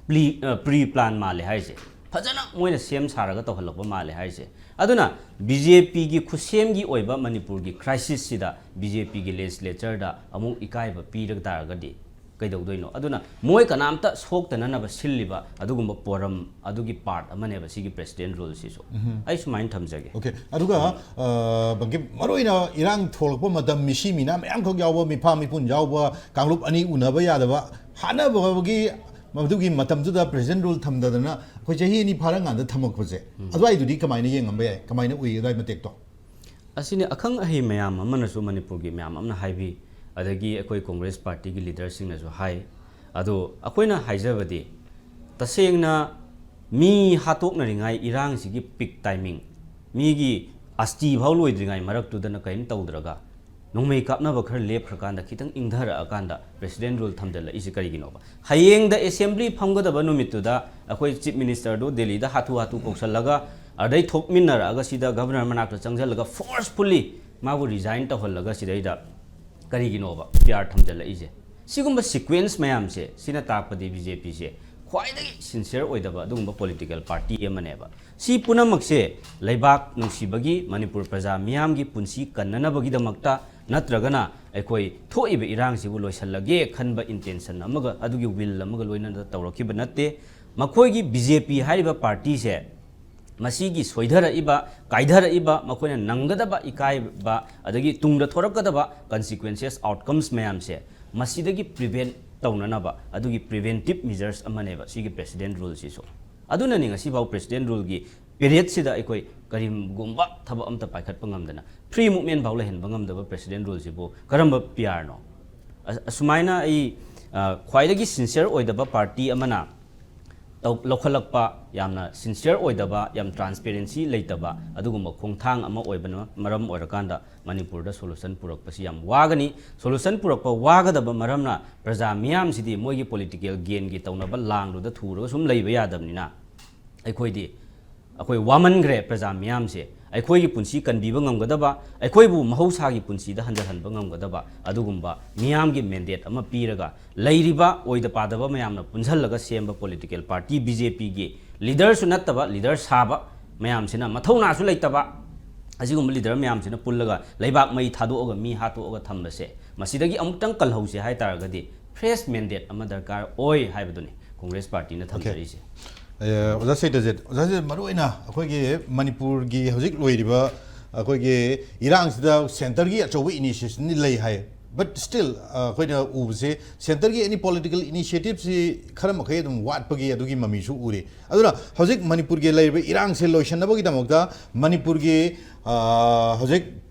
ꯄ꯭ꯂꯤ-, ꯑ, ꯄ꯭ꯔꯤ ꯄ꯭ꯂꯥꯟ ꯃꯥꯜꯂꯦ ꯍꯥꯏꯁꯦ꯫ ꯐꯖꯅ ꯃꯣꯏꯅ ꯁꯦꯝ ꯁꯥꯔꯒ ꯇꯧꯍꯜꯂꯛꯄ ꯃꯥꯜꯂꯦ ꯍꯥꯏꯁꯦ꯫ ꯑꯗꯨꯅ ꯕꯤ ꯖꯦ ꯄꯤꯒꯤ ꯈꯨꯠꯁꯦꯝꯒꯤ ꯑꯣꯏꯕ ꯃꯅꯤꯄꯨꯔꯒꯤ ꯀ꯭ꯔꯥꯏꯁꯤꯁꯁꯤꯗ ꯕꯤ ꯖꯦ ꯄꯤꯒꯤ ꯂꯦꯖꯤꯁꯂꯦꯆꯔꯗ ꯑꯃꯨꯛ ꯏꯀꯥꯏꯕ ꯄꯤꯔ ꯇꯥꯔꯒꯗꯤ ꯀꯩꯗꯧꯗꯣꯏꯅꯣ? ꯑꯗꯨꯅ ꯃꯣꯏ ꯀꯅꯥꯝꯇ ꯁꯣꯛꯇꯅꯅꯕ ꯁꯤꯜꯂꯤꯕ ꯑꯗꯨꯒꯨꯝꯕ ꯄꯣꯔꯝ ꯑꯗꯨꯒꯤ ꯄꯥꯔꯠ ꯑꯃꯅꯦꯕ ꯁꯤꯒꯤ ꯄ꯭ꯔꯦꯁꯤꯗꯦꯟ ꯔꯨꯜꯁꯤꯁꯨ꯫ ꯑꯩ ꯁꯨꯃꯥꯏꯅ ꯊꯝꯖꯒꯦ꯫ Okay, ꯑꯗꯨꯒ, ꯑ, ꯕꯪꯀꯤꯝ, ꯃꯔꯨꯑꯣꯏꯅ ꯏꯔꯥꯡ ꯊꯣꯛꯂꯛꯄ ꯃꯇꯝ, ꯃꯤꯁꯤ ꯃꯤꯅꯥ ꯃꯌꯥꯝꯈꯛ ꯌꯥꯎꯕ, ꯃꯤꯐꯥ ꯃꯤꯄꯨꯟ ꯌꯥꯎꯕ, ꯀꯥꯡꯂꯨꯞ ꯑꯅꯤ ꯎꯅꯕ ꯌꯥꯗꯕ, ꯍꯥꯠꯅꯕꯒꯤ ꯃꯗꯨꯒꯤ ꯃꯇꯝꯗꯨꯗ ꯄ꯭ꯔꯦꯁꯤꯗꯦꯟ ꯔꯨꯜ ꯊꯝꯗꯗꯅ ꯑꯩꯈꯣꯏ ꯆꯍꯤ ꯑꯅꯤ ꯐꯥꯔꯀꯥꯟꯗ ꯊꯝꯃꯛꯄꯁꯦ, ꯑꯗꯨꯋꯥꯏꯗꯨꯗꯤ ꯀꯃꯥꯏꯅ ꯌꯦꯡꯉꯝꯕ ꯌꯥꯏ? ꯀꯃꯥꯏꯅ ꯎꯏ ꯑꯗꯨꯋꯥꯏ ꯃꯇꯦꯛꯇꯣ? ꯑꯁꯤꯅꯤ, ꯑꯈꯪ ꯑꯍꯩ ꯃꯌꯥꯝ ꯑꯃꯅꯁꯨ, ꯃꯅꯤꯄꯨꯔꯒꯤ ꯃꯌꯥꯝ ꯑꯃꯅ ꯍꯥꯏꯕꯤ, ꯑꯗꯒꯤ ꯑꯩꯈꯣꯏ ꯀꯣꯡꯒ꯭ꯔꯦꯁ ꯄꯥꯔꯇꯤꯒꯤ ꯂꯤꯗꯔꯁꯤꯡꯅꯁꯨ ꯍꯥꯏ꯫ ꯑꯗꯣ ꯑꯩꯈꯣꯏꯅ ꯍꯥꯏꯖꯕꯗꯤ, ꯇꯁꯦꯡꯅ ꯃꯤ ꯍꯥꯠꯇꯣꯛꯅꯔꯤꯉꯥꯏ ꯏꯔꯥꯡꯁꯤꯒꯤ ꯄꯤꯛ ꯇꯥꯏꯃꯤꯡ, ꯃꯤꯒꯤ ꯑꯁꯇꯤ ꯐꯥꯎ ꯂꯣꯏꯗ꯭ꯔꯤꯉꯥꯏ ꯃꯔꯛꯇꯨꯗꯅ ꯀꯔꯤꯝ ꯇꯧꯗ꯭ꯔꯒ, ꯅꯣꯡꯃꯩ ꯀꯥꯞꯅꯕ ꯈꯔ ꯂꯦꯞꯈ꯭ꯔꯀꯥꯟꯗ, ꯈꯤꯇꯪ ꯏꯪꯊꯔꯛꯑꯀꯥꯟꯗ ꯄ꯭ꯔꯦꯁꯤꯗꯦꯟ ꯔꯨꯜ ꯊꯝꯖꯤꯜꯂꯛꯏꯁꯦ ꯀꯔꯤꯒꯤꯅꯣꯕ? ꯍꯌꯦꯡꯗ ꯑꯦꯁꯦꯝꯕ꯭ꯂꯤ ꯐꯝꯒꯗꯕ ꯅꯨꯃꯤꯠꯇꯨꯗ ꯑꯩꯈꯣꯏ ꯆꯤꯐ ꯃꯤꯅꯤꯁꯇꯔꯗꯨ ꯗꯦꯜꯂꯤꯗ ꯍꯥꯊꯨ ꯍꯥꯊꯨ ꯀꯧꯁꯜꯂꯒ, ꯑꯗꯩ ꯊꯣꯛꯃꯤꯟꯅꯔꯛꯑꯒ ꯁꯤꯗ ꯒꯚꯔꯅꯔ ꯃꯅꯥꯛꯇ ꯆꯪꯁꯤꯜꯂꯒ ꯐꯣꯔꯁꯐꯨꯜꯂꯤ ꯃꯥꯕꯨ ꯔꯤꯖꯥꯏꯟ ꯇꯧꯍꯜꯂꯒ ꯁꯤꯗꯩꯗ ꯀꯔꯤꯒꯤꯅꯣꯕ ꯄꯤ ꯑꯥꯔ ꯊꯝꯖꯤꯜꯂꯛꯏꯁꯦ? ꯁꯤꯒꯨꯝꯕ ꯁꯤꯀ꯭ꯋꯦꯟꯁ ꯃꯌꯥꯝꯁꯦ, ꯁꯤꯅ ꯇꯥꯛꯄꯗꯤ ꯕꯤ ꯖꯦ ꯄꯤꯁꯦ ꯈ꯭ꯋꯥꯏꯗꯒꯤ ꯁꯤꯟꯁꯤꯌꯔ ꯑꯣꯏꯗꯕ ꯑꯗꯨꯒꯨꯝꯕ ꯄꯣꯂꯤꯇꯤꯀꯦꯜ ꯄꯥꯔꯇꯤ ꯑꯃꯅꯦꯕ꯫ ꯁꯤ ꯄꯨꯝꯅꯃꯛꯁꯦ ꯂꯩꯕꯥꯛ ꯅꯨꯡꯁꯤꯕꯒꯤ, ꯃꯅꯤꯄꯨꯔ ꯄ꯭ꯔꯖꯥ ꯃꯤꯌꯥꯝꯒꯤ ꯄꯨꯟꯁꯤ ꯀꯟꯅꯅꯕꯒꯤꯗꯃꯛꯇ ꯅꯠꯇ꯭ꯔꯒꯅ ꯑꯩꯈꯣꯏ ꯊꯣꯛꯏꯕ ꯏꯔꯥꯡꯁꯤꯕꯨ ꯂꯣꯏꯁꯤꯜꯂꯒꯦ ꯈꯟꯕ ꯏꯟꯇꯦꯟꯁꯟ ꯑꯃꯒ ꯑꯗꯨꯒꯤ ꯋꯤꯜ ꯑꯃꯒ ꯂꯣꯏꯅꯅ ꯇꯧꯔꯛꯈꯤꯕ ꯅꯠꯇꯦ꯫ ꯃꯈꯣꯏꯒꯤ ꯕꯤ ꯖꯦ ꯄꯤ ꯍꯥꯏꯔꯤꯕ ꯄꯥꯔꯇꯤꯁꯦ ꯃꯁꯤꯒꯤ ꯁꯣꯏꯊꯔꯛꯏꯕ, ꯀꯥꯏꯊꯔꯛꯏꯕ, ꯃꯈꯣꯏꯅ ꯅꯪꯒꯗꯕ ꯏꯀꯥꯏꯕ ꯑꯗꯒꯤ ꯇꯨꯡꯗ ꯊꯣꯔꯛꯀꯗꯕ ꯀꯟꯁꯤꯀ꯭ꯋꯦꯟꯁꯦꯁ, ꯑꯥꯎꯠꯀꯝꯁ ꯃꯌꯥꯝꯁꯦ ꯃꯁꯤꯗꯒꯤ ꯄ꯭ꯔꯤꯚꯦꯟꯠ ꯇꯧꯅꯅꯕ ꯑꯗꯨꯒꯤ ꯄ꯭ꯔꯤꯚꯦꯟꯇꯤꯞ ꯃꯤꯖꯔꯁ ꯑꯃꯅꯦꯕ ꯁꯤꯒꯤ ꯄ꯭ꯔꯦꯁꯤꯗꯦꯟ ꯔꯨꯜꯁꯤꯁꯨ꯫ ꯑꯗꯨꯅꯅꯤ ꯉꯁꯤꯐꯥꯎ ꯄ꯭ꯔꯦꯁꯤꯗꯦꯟ ꯔꯨꯜꯒꯤ ꯄꯦꯔꯦꯠꯁꯤꯗ ꯑꯩꯈꯣꯏ ꯀꯔꯤꯒꯨꯝꯕ ꯊꯕꯛ ꯑꯝꯇ ꯄꯥꯏꯈꯠꯄ ꯉꯝꯗꯅ, ꯐ꯭ꯔꯤ ꯃꯨꯞꯃꯦꯟ ꯐꯥꯎ ꯂꯩꯍꯟꯕ ꯉꯝꯗꯕ ꯄ꯭ꯔꯦꯁꯤꯗꯦꯟ ꯔꯨꯜꯁꯤꯕꯨ ꯀꯔꯝꯕ ꯄꯤ ꯑꯥꯔꯅꯣ? ꯑ-, ꯑꯁꯨꯃꯥꯏꯅ ꯑꯩ, ꯑ, ꯈ꯭ꯋꯥꯏꯗꯒꯤ ꯁꯤꯟꯁꯤꯌꯔ ꯑꯣꯏꯗꯕ ꯄꯥꯔꯇꯤ ꯑꯃꯅ ꯇꯧ-, ꯂꯧꯈꯠꯂꯛꯄ, ꯌꯥꯝꯅ ꯁꯤꯟꯁꯤꯌꯔ ꯑꯣꯏꯗꯕ, ꯌꯥꯝ ꯇ꯭ꯔꯥꯟꯁꯄꯦꯔꯦꯟꯁꯤ ꯂꯩꯇꯕ ꯑꯗꯨꯒꯨꯝꯕ ꯈꯣꯡꯊꯥꯡ ꯑꯃ ꯑꯣꯏꯕꯅ ꯃꯔꯝ ꯑꯣꯏꯔꯀꯥꯟꯗ ꯃꯅꯤꯄꯨꯔꯗ ꯁꯣꯂꯨꯁꯟ ꯄꯨꯔꯛꯄꯁꯤ ꯌꯥꯝ ꯋꯥꯒꯅꯤ꯫ ꯁꯣꯂꯨꯁꯟ ꯄꯨꯔꯛꯄ ꯋꯥꯒꯗꯕ ꯃꯔꯝꯅ ꯄ꯭ꯔꯖꯥ ꯃꯤꯌꯥꯝꯁꯤꯗꯤ ꯃꯣꯏꯒꯤ ꯄꯣꯂꯤꯇꯤꯀꯦꯜ ꯒꯦꯟꯒꯤ ꯇꯧꯅꯕ ꯂꯥꯡꯗꯨꯗ ꯊꯨꯔꯒ ꯁꯨꯝ ꯂꯩꯕ ꯌꯥꯗꯕꯅꯤꯅ, ꯑꯩꯈꯣꯏꯗꯤ, ꯑꯩꯈꯣꯏ ꯋꯥꯃꯟꯈ꯭ꯔꯦ ꯄ꯭ꯔꯖꯥ ꯃꯤꯌꯥꯝꯁꯦ꯫ ꯑꯩꯈꯣꯏꯒꯤ ꯄꯨꯟꯁꯤ ꯀꯟꯕꯤꯕ ꯉꯝꯒꯗꯕ, ꯑꯩꯈꯣꯏꯕꯨ ꯃꯍꯧꯁꯥꯒꯤ ꯄꯨꯟꯁꯤꯗ ꯍꯟꯖꯤꯜꯍꯟꯕ ꯉꯝꯒꯗꯕ ꯑꯗꯨꯒꯨꯝꯕ ꯃꯤꯌꯥꯝꯒꯤ ꯃꯦꯟꯗꯦꯠ ꯑꯃ ꯄꯤꯔꯒ, ꯂꯩꯔꯤꯕ ꯑꯣꯏꯗ ꯄꯥꯗꯕ ꯃꯌꯥꯝꯅ ꯄꯨꯟꯁꯤꯜꯂꯒ ꯁꯦꯝꯕ ꯄꯣꯂꯤꯇꯤꯀꯦꯜ ꯄꯥꯔꯇꯤ ꯕꯤ ꯖꯦ ꯄꯤꯒꯤ ꯂꯤꯗꯔꯁꯨ ꯅꯠꯇꯕ, ꯂꯤꯗꯔ ꯁꯥꯕ ꯃꯌꯥꯝꯁꯤꯅ ꯃꯊꯧꯅꯥꯁꯨ ꯂꯩꯇꯕ, ꯑꯁꯤꯒꯨꯝꯕ ꯂꯤꯗꯔ ꯃꯌꯥꯝꯁꯤꯅ ꯄꯨꯜꯂꯒ ꯂꯩꯕꯥꯛ ꯃꯩ ꯊꯥꯗꯣꯛꯑꯒ ꯃꯤ ꯍꯥꯠꯇꯣꯛꯑꯒ ꯊꯝꯕꯁꯦ, ꯃꯁꯤꯗꯒꯤ ꯑꯃꯨꯛꯇꯪ ꯀꯜꯍꯧꯁꯦ ꯍꯥꯏ ꯇꯥꯔꯒꯗꯤ ꯐ꯭ꯔꯦꯁ ꯃꯦꯟꯗꯦꯠ ꯑꯃ ꯗꯔꯀꯥꯔ ꯑꯣꯏ ꯍꯥꯏꯕꯗꯨꯅꯤ ꯀꯣꯡꯒ꯭ꯔꯦꯁ ꯄꯥꯔꯇꯤꯅ ꯊꯝꯖꯔꯤꯁꯦ꯫ ꯑꯦ, ꯑꯣꯖꯥ ꯁꯩꯇꯖꯤꯠ, ꯑꯣꯖꯥꯁꯦ ꯃꯔꯨꯑꯣꯏꯅ ꯑꯩꯈꯣꯏꯒꯤ ꯃꯅꯤꯄꯨꯔꯒꯤ ꯍꯧꯖꯤꯛ ꯂꯣꯏꯔꯤꯕ ꯑꯩꯈꯣꯏꯒꯤ ꯏꯔꯥꯡꯁꯤꯗ ꯁꯦꯟꯇꯔꯒꯤ ꯑꯆꯧꯕ ꯏꯅꯤꯁꯤꯌꯦꯁꯟꯗꯤ ꯂꯩ ꯍꯥꯏ, but still, ꯑ, ꯑꯩꯈꯣꯏꯅ ꯎꯕꯁꯦ ꯁꯦꯟꯇꯔꯒꯤ ꯑꯦꯅꯤ ꯄꯣꯂꯤꯇꯤꯀꯦꯜ ꯏꯅꯤꯁꯤꯌꯦꯇꯤꯞꯁꯤ ꯈꯔ ꯃꯈꯩ ꯑꯗꯨꯝ ꯋꯥꯠꯄꯒꯤ ꯑꯗꯨꯒꯤ ꯃꯃꯤꯁꯨ ꯎꯔꯤ꯫ ꯑꯗꯨꯅ ꯍꯧꯖꯤꯛ ꯃꯅꯤꯄꯨꯔꯒꯤ ꯂꯩꯔꯤꯕ ꯏꯔꯥꯡꯁꯦ ꯂꯣꯏꯁꯤꯟꯅꯕꯒꯤꯗꯃꯛꯇ ꯃꯅꯤꯄꯨꯔꯒꯤ, ꯑ, ꯍꯧꯖꯤꯛ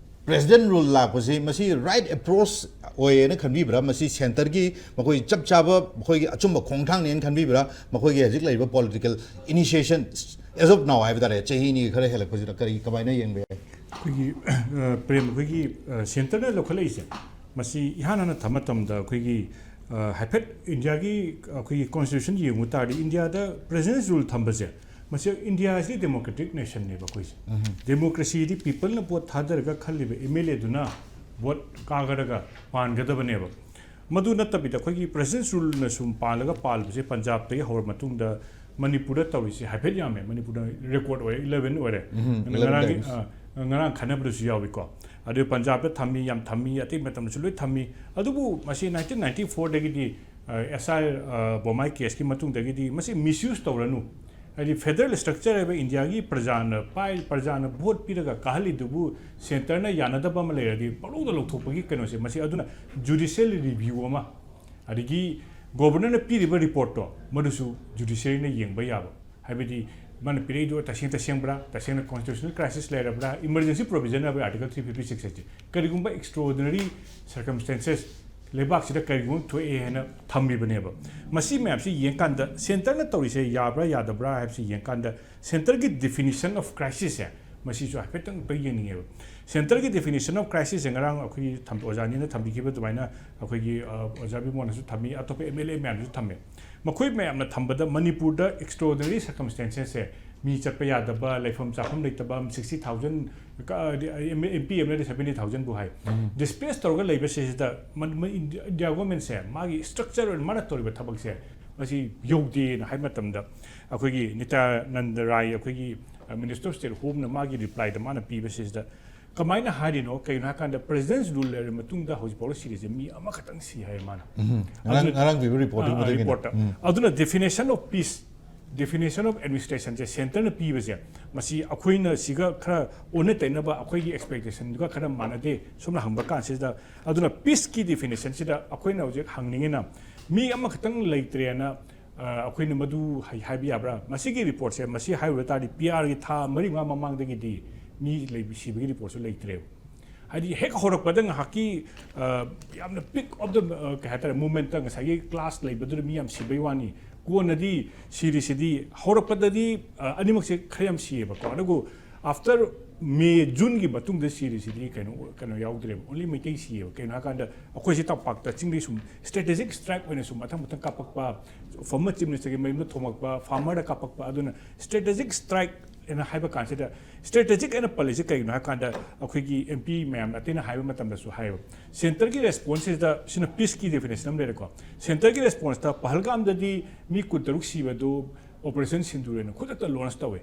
ꯄ꯭ꯔꯦꯁꯤꯗꯦꯟ ꯔꯨꯜ ꯂꯥꯛꯄꯁꯤ ꯃꯁꯤ ꯔꯥꯏꯠ ꯑꯦꯄ꯭ꯔꯣꯆ ꯑꯣꯏꯌꯦꯅ ꯈꯟꯕꯤꯕ꯭ꯔꯥ? ꯃꯁꯤ ꯁꯦꯟꯇꯔꯒꯤ ꯃꯈꯣꯏ ꯆꯞ ꯆꯥꯕ ꯃꯈꯣꯏꯒꯤ ꯑꯆꯨꯝꯕ ꯈꯣꯡꯊꯥꯡꯅꯦꯅ ꯈꯟꯕꯤꯕ꯭ꯔꯥ? ꯃꯈꯣꯏꯒꯤ ꯍꯧꯖꯤꯛ ꯂꯩꯔꯤꯕ ꯄꯣꯂꯤꯇꯤꯀꯦꯜ ꯏꯅꯤꯁꯤꯌꯦꯁꯟ, as of now ꯍꯥꯏꯕ ꯇꯥꯔꯦ, ꯆꯍꯤ ꯑꯅꯤꯒꯤ ꯈꯔ ꯍꯦꯜꯂꯛꯄꯁꯤꯗ ꯀꯔꯤ, ꯀꯃꯥꯏꯅ ꯌꯦꯡꯕ ꯌꯥꯏ? ꯑꯩꯈꯣꯏꯒꯤ, ꯑ, ꯄ꯭ꯔꯦꯝ, ꯑꯩꯈꯣꯏꯒꯤ, ꯑ, ꯁꯦꯟꯇꯔꯅ ꯂꯧꯈꯠꯂꯛꯏꯁꯦ, ꯃꯁꯤ ꯏꯍꯥꯟ ꯍꯥꯟꯅ ꯊꯝꯕ ꯃꯇꯝꯗ ꯑꯩꯈꯣꯏꯒꯤ, ꯑ, ꯍꯥꯏꯐꯦꯠ ꯏꯟꯗꯤꯌꯥꯒꯤ ꯑꯩꯈꯣꯏꯒꯤ ꯀꯣꯟꯁꯇꯤꯇ꯭ꯌꯨꯁꯟ ꯌꯦꯡꯕ ꯇꯥꯔꯗꯤ, ꯏꯟꯗꯤꯌꯥꯗ ꯄ꯭ꯔꯦꯁꯤꯗꯦꯟꯁ ꯔꯨꯜ ꯊꯝꯕꯁꯦ, ꯃꯁꯤ ꯏꯟꯗꯤꯌꯥ ꯑꯁꯤꯗꯤ ꯗꯦꯃꯣꯀ꯭ꯔꯦꯇꯤꯛ ꯅꯦꯁꯟꯅꯦꯕ ꯑꯩꯈꯣꯏꯁꯦ꯫ ꯗꯦꯃꯣꯀ꯭ꯔꯦꯁꯤꯗꯤ ꯄꯤꯄꯜꯅ ꯚꯣꯠ ꯊꯥꯗꯔꯒ ꯈꯜꯂꯤꯕ ꯑꯦꯝ ꯑꯦꯜ ꯑꯦꯗꯨꯅ ꯚꯣꯠ ꯀꯥꯒꯗꯒ ꯄꯥꯟꯒꯗꯕꯅꯦꯕ꯫ ꯃꯗꯨ ꯅꯠꯇꯕꯤꯗ ꯑꯩꯈꯣꯏꯒꯤ ꯄ꯭ꯔꯦꯁꯤꯗꯦꯟꯁ ꯔꯨꯜꯅ ꯁꯨꯝ ꯄꯥꯜꯂꯒ ꯄꯥꯜꯕꯁꯦ ꯄꯟꯖꯥꯕꯇꯒꯤ ꯍꯧꯔ ꯃꯇꯨꯡꯗ ꯃꯅꯤꯄꯨꯔꯗ ꯇꯧꯔꯤꯁꯦ ꯍꯥꯏꯐꯦꯠ ꯌꯥꯝꯃꯦ꯫ ꯃꯅꯤꯄꯨꯔꯗ ꯔꯦꯀꯣꯔꯗ ꯑꯣꯏꯔꯦ, ꯏꯂꯦꯚꯦꯟ ꯑꯣꯏꯔꯦ꯫ ꯎꯝ, ꯑꯗꯨꯅ ꯉꯔꯥꯡꯒꯤ eleven times. ꯑ, ꯉꯔꯥꯡ ꯈꯟꯅꯕꯗꯁꯨ ꯌꯥꯎꯏꯀꯣ꯫ ꯑꯗꯨ ꯄꯟꯖꯥꯕꯇ ꯊꯝꯃꯤ, ꯌꯥꯝ ꯊꯝꯃꯤ, ꯑꯇꯩ ꯃꯇꯝꯗꯁꯨ ꯂꯣꯏ ꯊꯝꯃꯤ꯫ ꯑꯗꯨꯕꯨ ꯃꯁꯤ ꯅꯥꯏꯟꯇꯤꯟ ꯅꯥꯏꯟꯇꯤ ꯐꯣꯔꯗꯒꯤꯗꯤ ꯑꯦꯁ ꯑꯥꯏ ꯕꯣꯃꯥꯏ ꯀꯦꯁꯀꯤ ꯃꯇꯨꯡꯗꯒꯤꯗꯤ ꯃꯁꯤ ꯃꯤꯁꯌꯨꯁ ꯇꯧꯔꯅꯨ꯫ ꯍꯥꯏꯗꯤ ꯐꯦꯗꯔꯦꯜ ꯁ꯭ꯇ꯭ꯔꯛꯆꯔ ꯍꯥꯏꯕ ꯏꯟꯗꯤꯌꯥꯒꯤ ꯄ꯭ꯔꯖꯥꯅ ꯄꯥꯏ, ꯄ꯭ꯔꯖꯥꯅ ꯚꯣꯠ ꯄꯤꯔꯒ ꯀꯥꯍꯜꯂꯤꯗꯨꯕꯨ ꯁꯦꯟꯇꯔꯅ ꯌꯥꯅꯗꯕ ꯑꯃ ꯂꯩꯔꯗꯤ ꯄꯪꯂꯧꯗ ꯂꯧꯊꯣꯛꯄꯒꯤ ꯀꯩꯅꯣꯁꯦ, ꯃꯁꯤ ꯑꯗꯨꯅ ꯖꯨꯗꯤꯁꯤꯌꯦꯜ ꯔꯤꯚ꯭ꯌꯨ ꯑꯃ, ꯑꯗꯒꯤ ꯒꯣꯕꯔꯅꯔꯅ ꯄꯤꯔꯤꯕ ꯔꯤꯄꯣꯔꯠꯇꯣ ꯃꯗꯨꯁꯨ ꯖꯨꯗꯤꯁꯤꯌꯔꯤꯅ ꯌꯦꯡꯕ ꯌꯥꯕ꯫ ꯍꯥꯏꯕꯗꯤ ꯃꯥꯅ ꯄꯤꯔꯛꯏꯗꯣ ꯇꯁꯦꯡ ꯇꯁꯦꯡꯕ꯭ꯔꯥ, ꯇꯁꯦꯡꯅ ꯀꯣꯟꯁꯇꯤꯇ꯭ꯌꯨꯁꯅꯦꯜ ꯀ꯭ꯔꯥꯏꯁꯤꯁ ꯂꯩꯔꯕ꯭ꯔꯥ, ꯏꯃꯔꯖꯦꯟꯁꯤ ꯄ꯭ꯔꯣꯚꯤꯖꯟ ꯍꯥꯏꯕ ꯑꯥꯔꯇꯤꯀꯜ ꯊ꯭ꯔꯤ ꯐꯤꯐꯇꯤ ꯁꯤꯛꯁ ꯑꯁꯤ ꯀꯔꯤꯒꯨꯝꯕ ꯑꯦꯛꯁꯇ꯭ꯔꯣꯑꯣꯔꯗꯤꯅꯔꯤ ꯁꯔꯀꯝꯁꯇꯦꯟꯁꯦꯁ ꯂꯩꯕꯥꯛꯁꯤꯗ ꯀꯔꯤꯒꯨꯝꯕ ꯊꯣꯛꯑꯦ ꯍꯥꯏꯅ ꯊꯝꯃꯤꯕꯅꯦꯕ꯫ ꯃꯁꯤ ꯃꯌꯥꯝꯁꯤ ꯌꯦꯡꯀꯥꯟꯗ ꯁꯦꯟꯇꯔꯅ ꯇꯧꯔꯤꯁꯦ ꯌꯥꯕ꯭ꯔꯥ ꯌꯥꯗꯕ꯭ꯔꯥ ꯍꯥꯏꯕꯁꯤ ꯌꯦꯡꯀꯥꯟꯗ ꯁꯦꯟꯇꯔꯒꯤ ꯗꯤꯐꯤꯅꯤꯁꯟ ꯑꯣꯐ ꯀ꯭ꯔꯥꯏꯁꯤꯁꯁꯦ ꯃꯁꯤꯁꯨ ꯍꯥꯏꯐꯦꯠꯇꯪ ꯑꯝꯇ ꯌꯦꯡꯅꯤꯡꯉꯦꯕ꯫ ꯁꯦꯟꯇꯔꯒꯤ ꯗꯤꯐꯤꯅꯤꯁꯟ ꯑꯣꯐ ꯀ꯭ꯔꯥꯏꯁꯤꯁꯁꯦ ꯉꯔꯥꯡ ꯑꯩꯈꯣꯏꯒꯤ ꯊꯝ-, ꯑꯣꯖꯥꯅꯤꯅ ꯊꯝꯕꯤꯈꯤꯕ ꯑꯗꯨꯃꯥꯏꯅ ꯑꯩꯈꯣꯏꯒꯤ, ꯑ, ꯑꯣꯖꯥ ꯕꯤꯃꯣꯟꯅꯁꯨ ꯊꯝꯃꯤ, ꯑꯇꯣꯞꯄ ꯑꯦꯝ ꯑꯦꯜ ꯑꯦ ꯃꯌꯥꯝꯅꯁꯨ ꯊꯝꯃꯦ꯫ ꯃꯈꯣꯏ ꯃꯌꯥꯝꯅ ꯊꯝꯕꯗ ꯃꯅꯤꯄꯨꯔꯗ ꯑꯦꯛꯁꯇ꯭ꯔꯣꯑꯣꯔꯗꯤꯅꯔꯤ ꯁꯔꯀꯝꯁꯇꯦꯟꯁꯦꯁꯁꯦ, ꯃꯤ ꯆꯠꯄ ꯌꯥꯗꯕ, ꯂꯩꯐꯝ ꯆꯥꯐꯝ ꯂꯩꯇꯕ, ꯁꯤꯛꯁꯇꯤ ꯊꯥꯎꯖꯟ, ꯑꯦꯝ ꯄꯤ ꯑꯦꯝꯅꯗꯤ ꯁꯕꯦꯟꯇꯤ ꯊꯥꯎꯖꯟꯕꯨ ꯍꯥꯏ, ꯗꯤꯁꯄ꯭ꯂꯦꯁ ꯇꯧꯔꯒ ꯂꯩꯕꯁꯤꯗ ꯃꯟ-, ꯃꯟ-, ꯏꯟꯗꯤꯌꯥ ꯒꯣꯔꯃꯦꯟꯁꯦ ꯃꯥꯒꯤ ꯁ꯭ꯇ꯭ꯔꯛꯆꯔ ꯑꯣꯏꯅ ꯃꯥꯅ ꯇꯧꯔꯤꯕ ꯊꯕꯛꯁꯦ ꯃꯁꯤ ꯌꯧꯗꯦꯅ ꯍꯥꯏꯕ ꯃꯇꯝꯗ ꯑꯩꯈꯣꯏꯒꯤ ꯅꯤꯇ꯭ꯌꯥꯅꯟꯗ ꯔꯥꯏ, ꯑꯩꯈꯣꯏꯒꯤ ꯃꯤꯅꯤꯁꯇꯔ ꯑꯣꯐ ꯁ꯭ꯇꯦꯠ ꯍꯣꯝꯅ ꯃꯥꯒꯤ ꯔꯤꯄ꯭ꯂꯥꯏꯗ ꯃꯥꯅ ꯄꯤꯕꯁꯤꯗ ꯀꯃꯥꯏꯅ ꯍꯥꯏꯔꯤꯅꯣ? ꯀꯩꯒꯤꯅꯣ ꯍꯥꯏ ꯀꯥꯟꯗ ꯄ꯭ꯔꯦꯁꯤꯗꯦꯟꯁ ꯔꯨꯜ ꯂꯩꯔꯕ ꯃꯇꯨꯡꯗ ꯍꯧꯖꯤꯛ ꯐꯥꯎꯕ ꯁꯤꯔꯤꯁꯦ ꯃꯤ ꯑꯃꯈꯛꯇꯪ ꯁꯤ ꯍꯥꯏꯌꯦ ꯃꯥꯅ꯫ ꯎꯝ. ꯉꯔꯥꯡ, ꯑꯗꯨ-, ꯉꯔꯥꯡ ꯄꯤꯕ ꯔꯤꯄꯣꯔꯠꯇꯨꯒꯤ ꯑꯥ, ꯃꯇꯨꯡ ꯏꯟꯅ꯫ ꯔꯤꯄꯣꯔꯠꯇ꯫ ꯎꯝ. ꯑꯗꯨꯅ ꯗꯤꯐꯤꯅꯦꯁꯟ ꯑꯣꯐ ꯄꯤꯁ, ꯗꯤꯐꯤꯅꯦꯁꯟ ꯑꯣꯐ ꯑꯦꯗꯃꯤꯅꯤꯁꯇ꯭ꯔꯦꯁꯟꯁꯦ ꯁꯦꯟꯇꯔꯅ ꯄꯤꯕꯁꯦ, ꯃꯁꯤ ꯑꯩꯈꯣꯏꯅ ꯁꯤꯒ ꯈꯔ ꯑꯣꯟꯅ ꯇꯩꯅꯕ, ꯑꯩꯈꯣꯏꯒꯤ ꯑꯦꯛꯁꯄꯦꯛꯇꯦꯁꯟꯗꯨꯒ ꯈꯔ ꯃꯥꯟꯅꯗꯦ꯫ ꯁꯣꯝꯅ ꯍꯪꯕ ꯀꯥꯟꯁꯤꯗ, ꯑꯗꯨꯅ ꯄꯤꯁꯀꯤ ꯗꯤꯐꯤꯅꯦꯁꯟꯁꯤꯗ ꯑꯩꯈꯣꯏꯅ ꯍꯧꯖꯤꯛ ꯍꯪꯅꯤꯡꯉꯤꯅ, ꯃꯤ ꯑꯃꯈꯛꯇꯪ ꯂꯩꯇ꯭ꯔꯦꯅ, ꯑ, ꯑꯩꯈꯣꯏꯅ ꯃꯗꯨ ꯍꯥꯏ-, ꯍꯥꯏꯕ ꯌꯥꯕ꯭ꯔꯥ? ꯃꯁꯤꯒꯤ ꯔꯤꯄꯣꯔꯠꯁꯦ, ꯃꯁꯤ ꯍꯥꯏꯔꯨꯕ ꯇꯥꯔꯗꯤ, ꯄꯤ ꯑꯥꯔꯒꯤ ꯊꯥ ꯃꯔꯤ ꯃꯉꯥ ꯃꯃꯥꯡꯗꯒꯤꯗꯤ ꯃꯤ ꯂꯩꯕ, ꯁꯤꯕꯒꯤ ꯔꯤꯄꯣꯔꯠꯁꯨ ꯂꯩꯇ꯭ꯔꯦꯕ꯫ ꯍꯥꯏꯗꯤ ꯍꯦꯛ ꯍꯧꯔꯛꯄꯗ ꯉꯥꯏꯍꯥꯛꯀꯤ, ꯑ, ꯌꯥꯝꯅ ꯄꯤꯛ ꯑꯣꯐ ꯗ, ꯑ, ꯀꯩ ꯍꯥꯏꯇꯥꯔꯦ, ꯃꯨꯚꯃꯦꯟꯠꯇ ꯉꯁꯥꯏꯒꯤ ꯀ꯭ꯂꯥꯁ ꯂꯩꯕꯗꯨꯗ ꯃꯤ ꯌꯥꯝ ꯁꯤꯕꯩ ꯋꯥꯅꯤ꯫ ꯀꯣꯟꯅꯗꯤ ꯁꯤꯔꯤꯁꯤꯗꯤ ꯍꯧꯔꯛꯄꯗꯗꯤ, ꯑ, ꯑꯅꯤꯃꯛꯁꯦ ꯈꯔ ꯌꯥꯝ ꯁꯤꯌꯦꯕꯀꯣ꯫ ꯑꯗꯨꯕꯨ ꯑꯥꯐꯇꯔ ꯃꯦ, ꯖꯨꯟꯒꯤ ꯃꯇꯨꯡꯗ ꯁꯤꯔꯤꯁꯤꯗꯤ ꯀꯩꯅꯣ, ꯀꯩꯅꯣ ꯌꯥꯎꯗ꯭ꯔꯦꯕ, ꯑꯣꯟꯂꯤ ꯃꯩꯇꯩ ꯁꯤꯌꯦꯕ꯫ ꯀꯩꯅꯣ ꯍꯥꯏꯀꯥꯟꯗ ꯑꯩꯈꯣꯏꯁꯤ ꯇꯝꯄꯥꯛꯇ ꯆꯤꯡꯗꯩ ꯁꯨꯝ ꯁ꯭ꯇ꯭ꯔꯦꯇꯦꯖꯤꯛ ꯁ꯭ꯇ꯭ꯔꯥꯏꯛ ꯑꯣꯏꯅ ꯁꯨꯝ ꯃꯊꯪ ꯃꯊꯪ ꯀꯥꯞꯄꯛꯄ, ꯐꯣꯔꯃꯔ ꯆꯤꯐ ꯃꯤꯅꯤꯁꯇꯔꯒꯤ ꯃꯌꯨꯝꯗ ꯊꯣꯝꯃꯛꯄ, ꯐꯥꯔꯃꯔꯗ ꯀꯥꯞꯄꯛꯄ, ꯑꯗꯨꯅ ꯁ꯭ꯇ꯭ꯔꯦꯇꯦꯖꯤꯛ ꯁ꯭ꯇ꯭ꯔꯥꯏꯛ ꯑꯩꯅ ꯍꯥꯏꯕ ꯀꯥꯟꯁꯤꯗ ꯁ꯭ꯇ꯭ꯔꯦꯇꯦꯖꯤꯛ ꯑꯩꯅ ꯄꯜꯂꯤꯁꯦ ꯀꯩꯒꯤꯅꯣ ꯍꯥꯏ ꯀꯥꯟꯗ, ꯑꯩꯈꯣꯏꯒꯤ ꯑꯦꯝ ꯄꯤ ꯃꯌꯥꯝ ꯑꯇꯩꯅ ꯍꯥꯏꯕ ꯃꯇꯝꯗꯁꯨ ꯍꯥꯏꯌꯦꯕ, ꯁꯦꯟꯇꯔꯒꯤ ꯔꯦꯁꯄꯣꯟꯁꯁꯤꯗ, ꯁꯤꯅ ꯄꯤꯁꯀꯤ ꯗꯦꯐꯤꯅꯦꯁꯟ ꯑꯃ ꯂꯩꯔꯦꯀꯣ꯫ ꯁꯦꯟꯇꯔꯒꯤ ꯔꯦꯁꯄꯣꯟꯁꯇ ꯄꯍꯜꯒꯥꯝꯗꯗꯤ ꯃꯤ ꯀꯨꯟꯇꯔꯨꯛ ꯁꯤꯕꯗꯨ ꯑꯣꯄꯔꯦꯁꯟ ꯁꯤꯟꯗꯨꯔ ꯍꯥꯏꯅ ꯈꯨꯗꯛꯇ ꯂꯣꯟꯁ ꯇꯧꯋꯦ꯫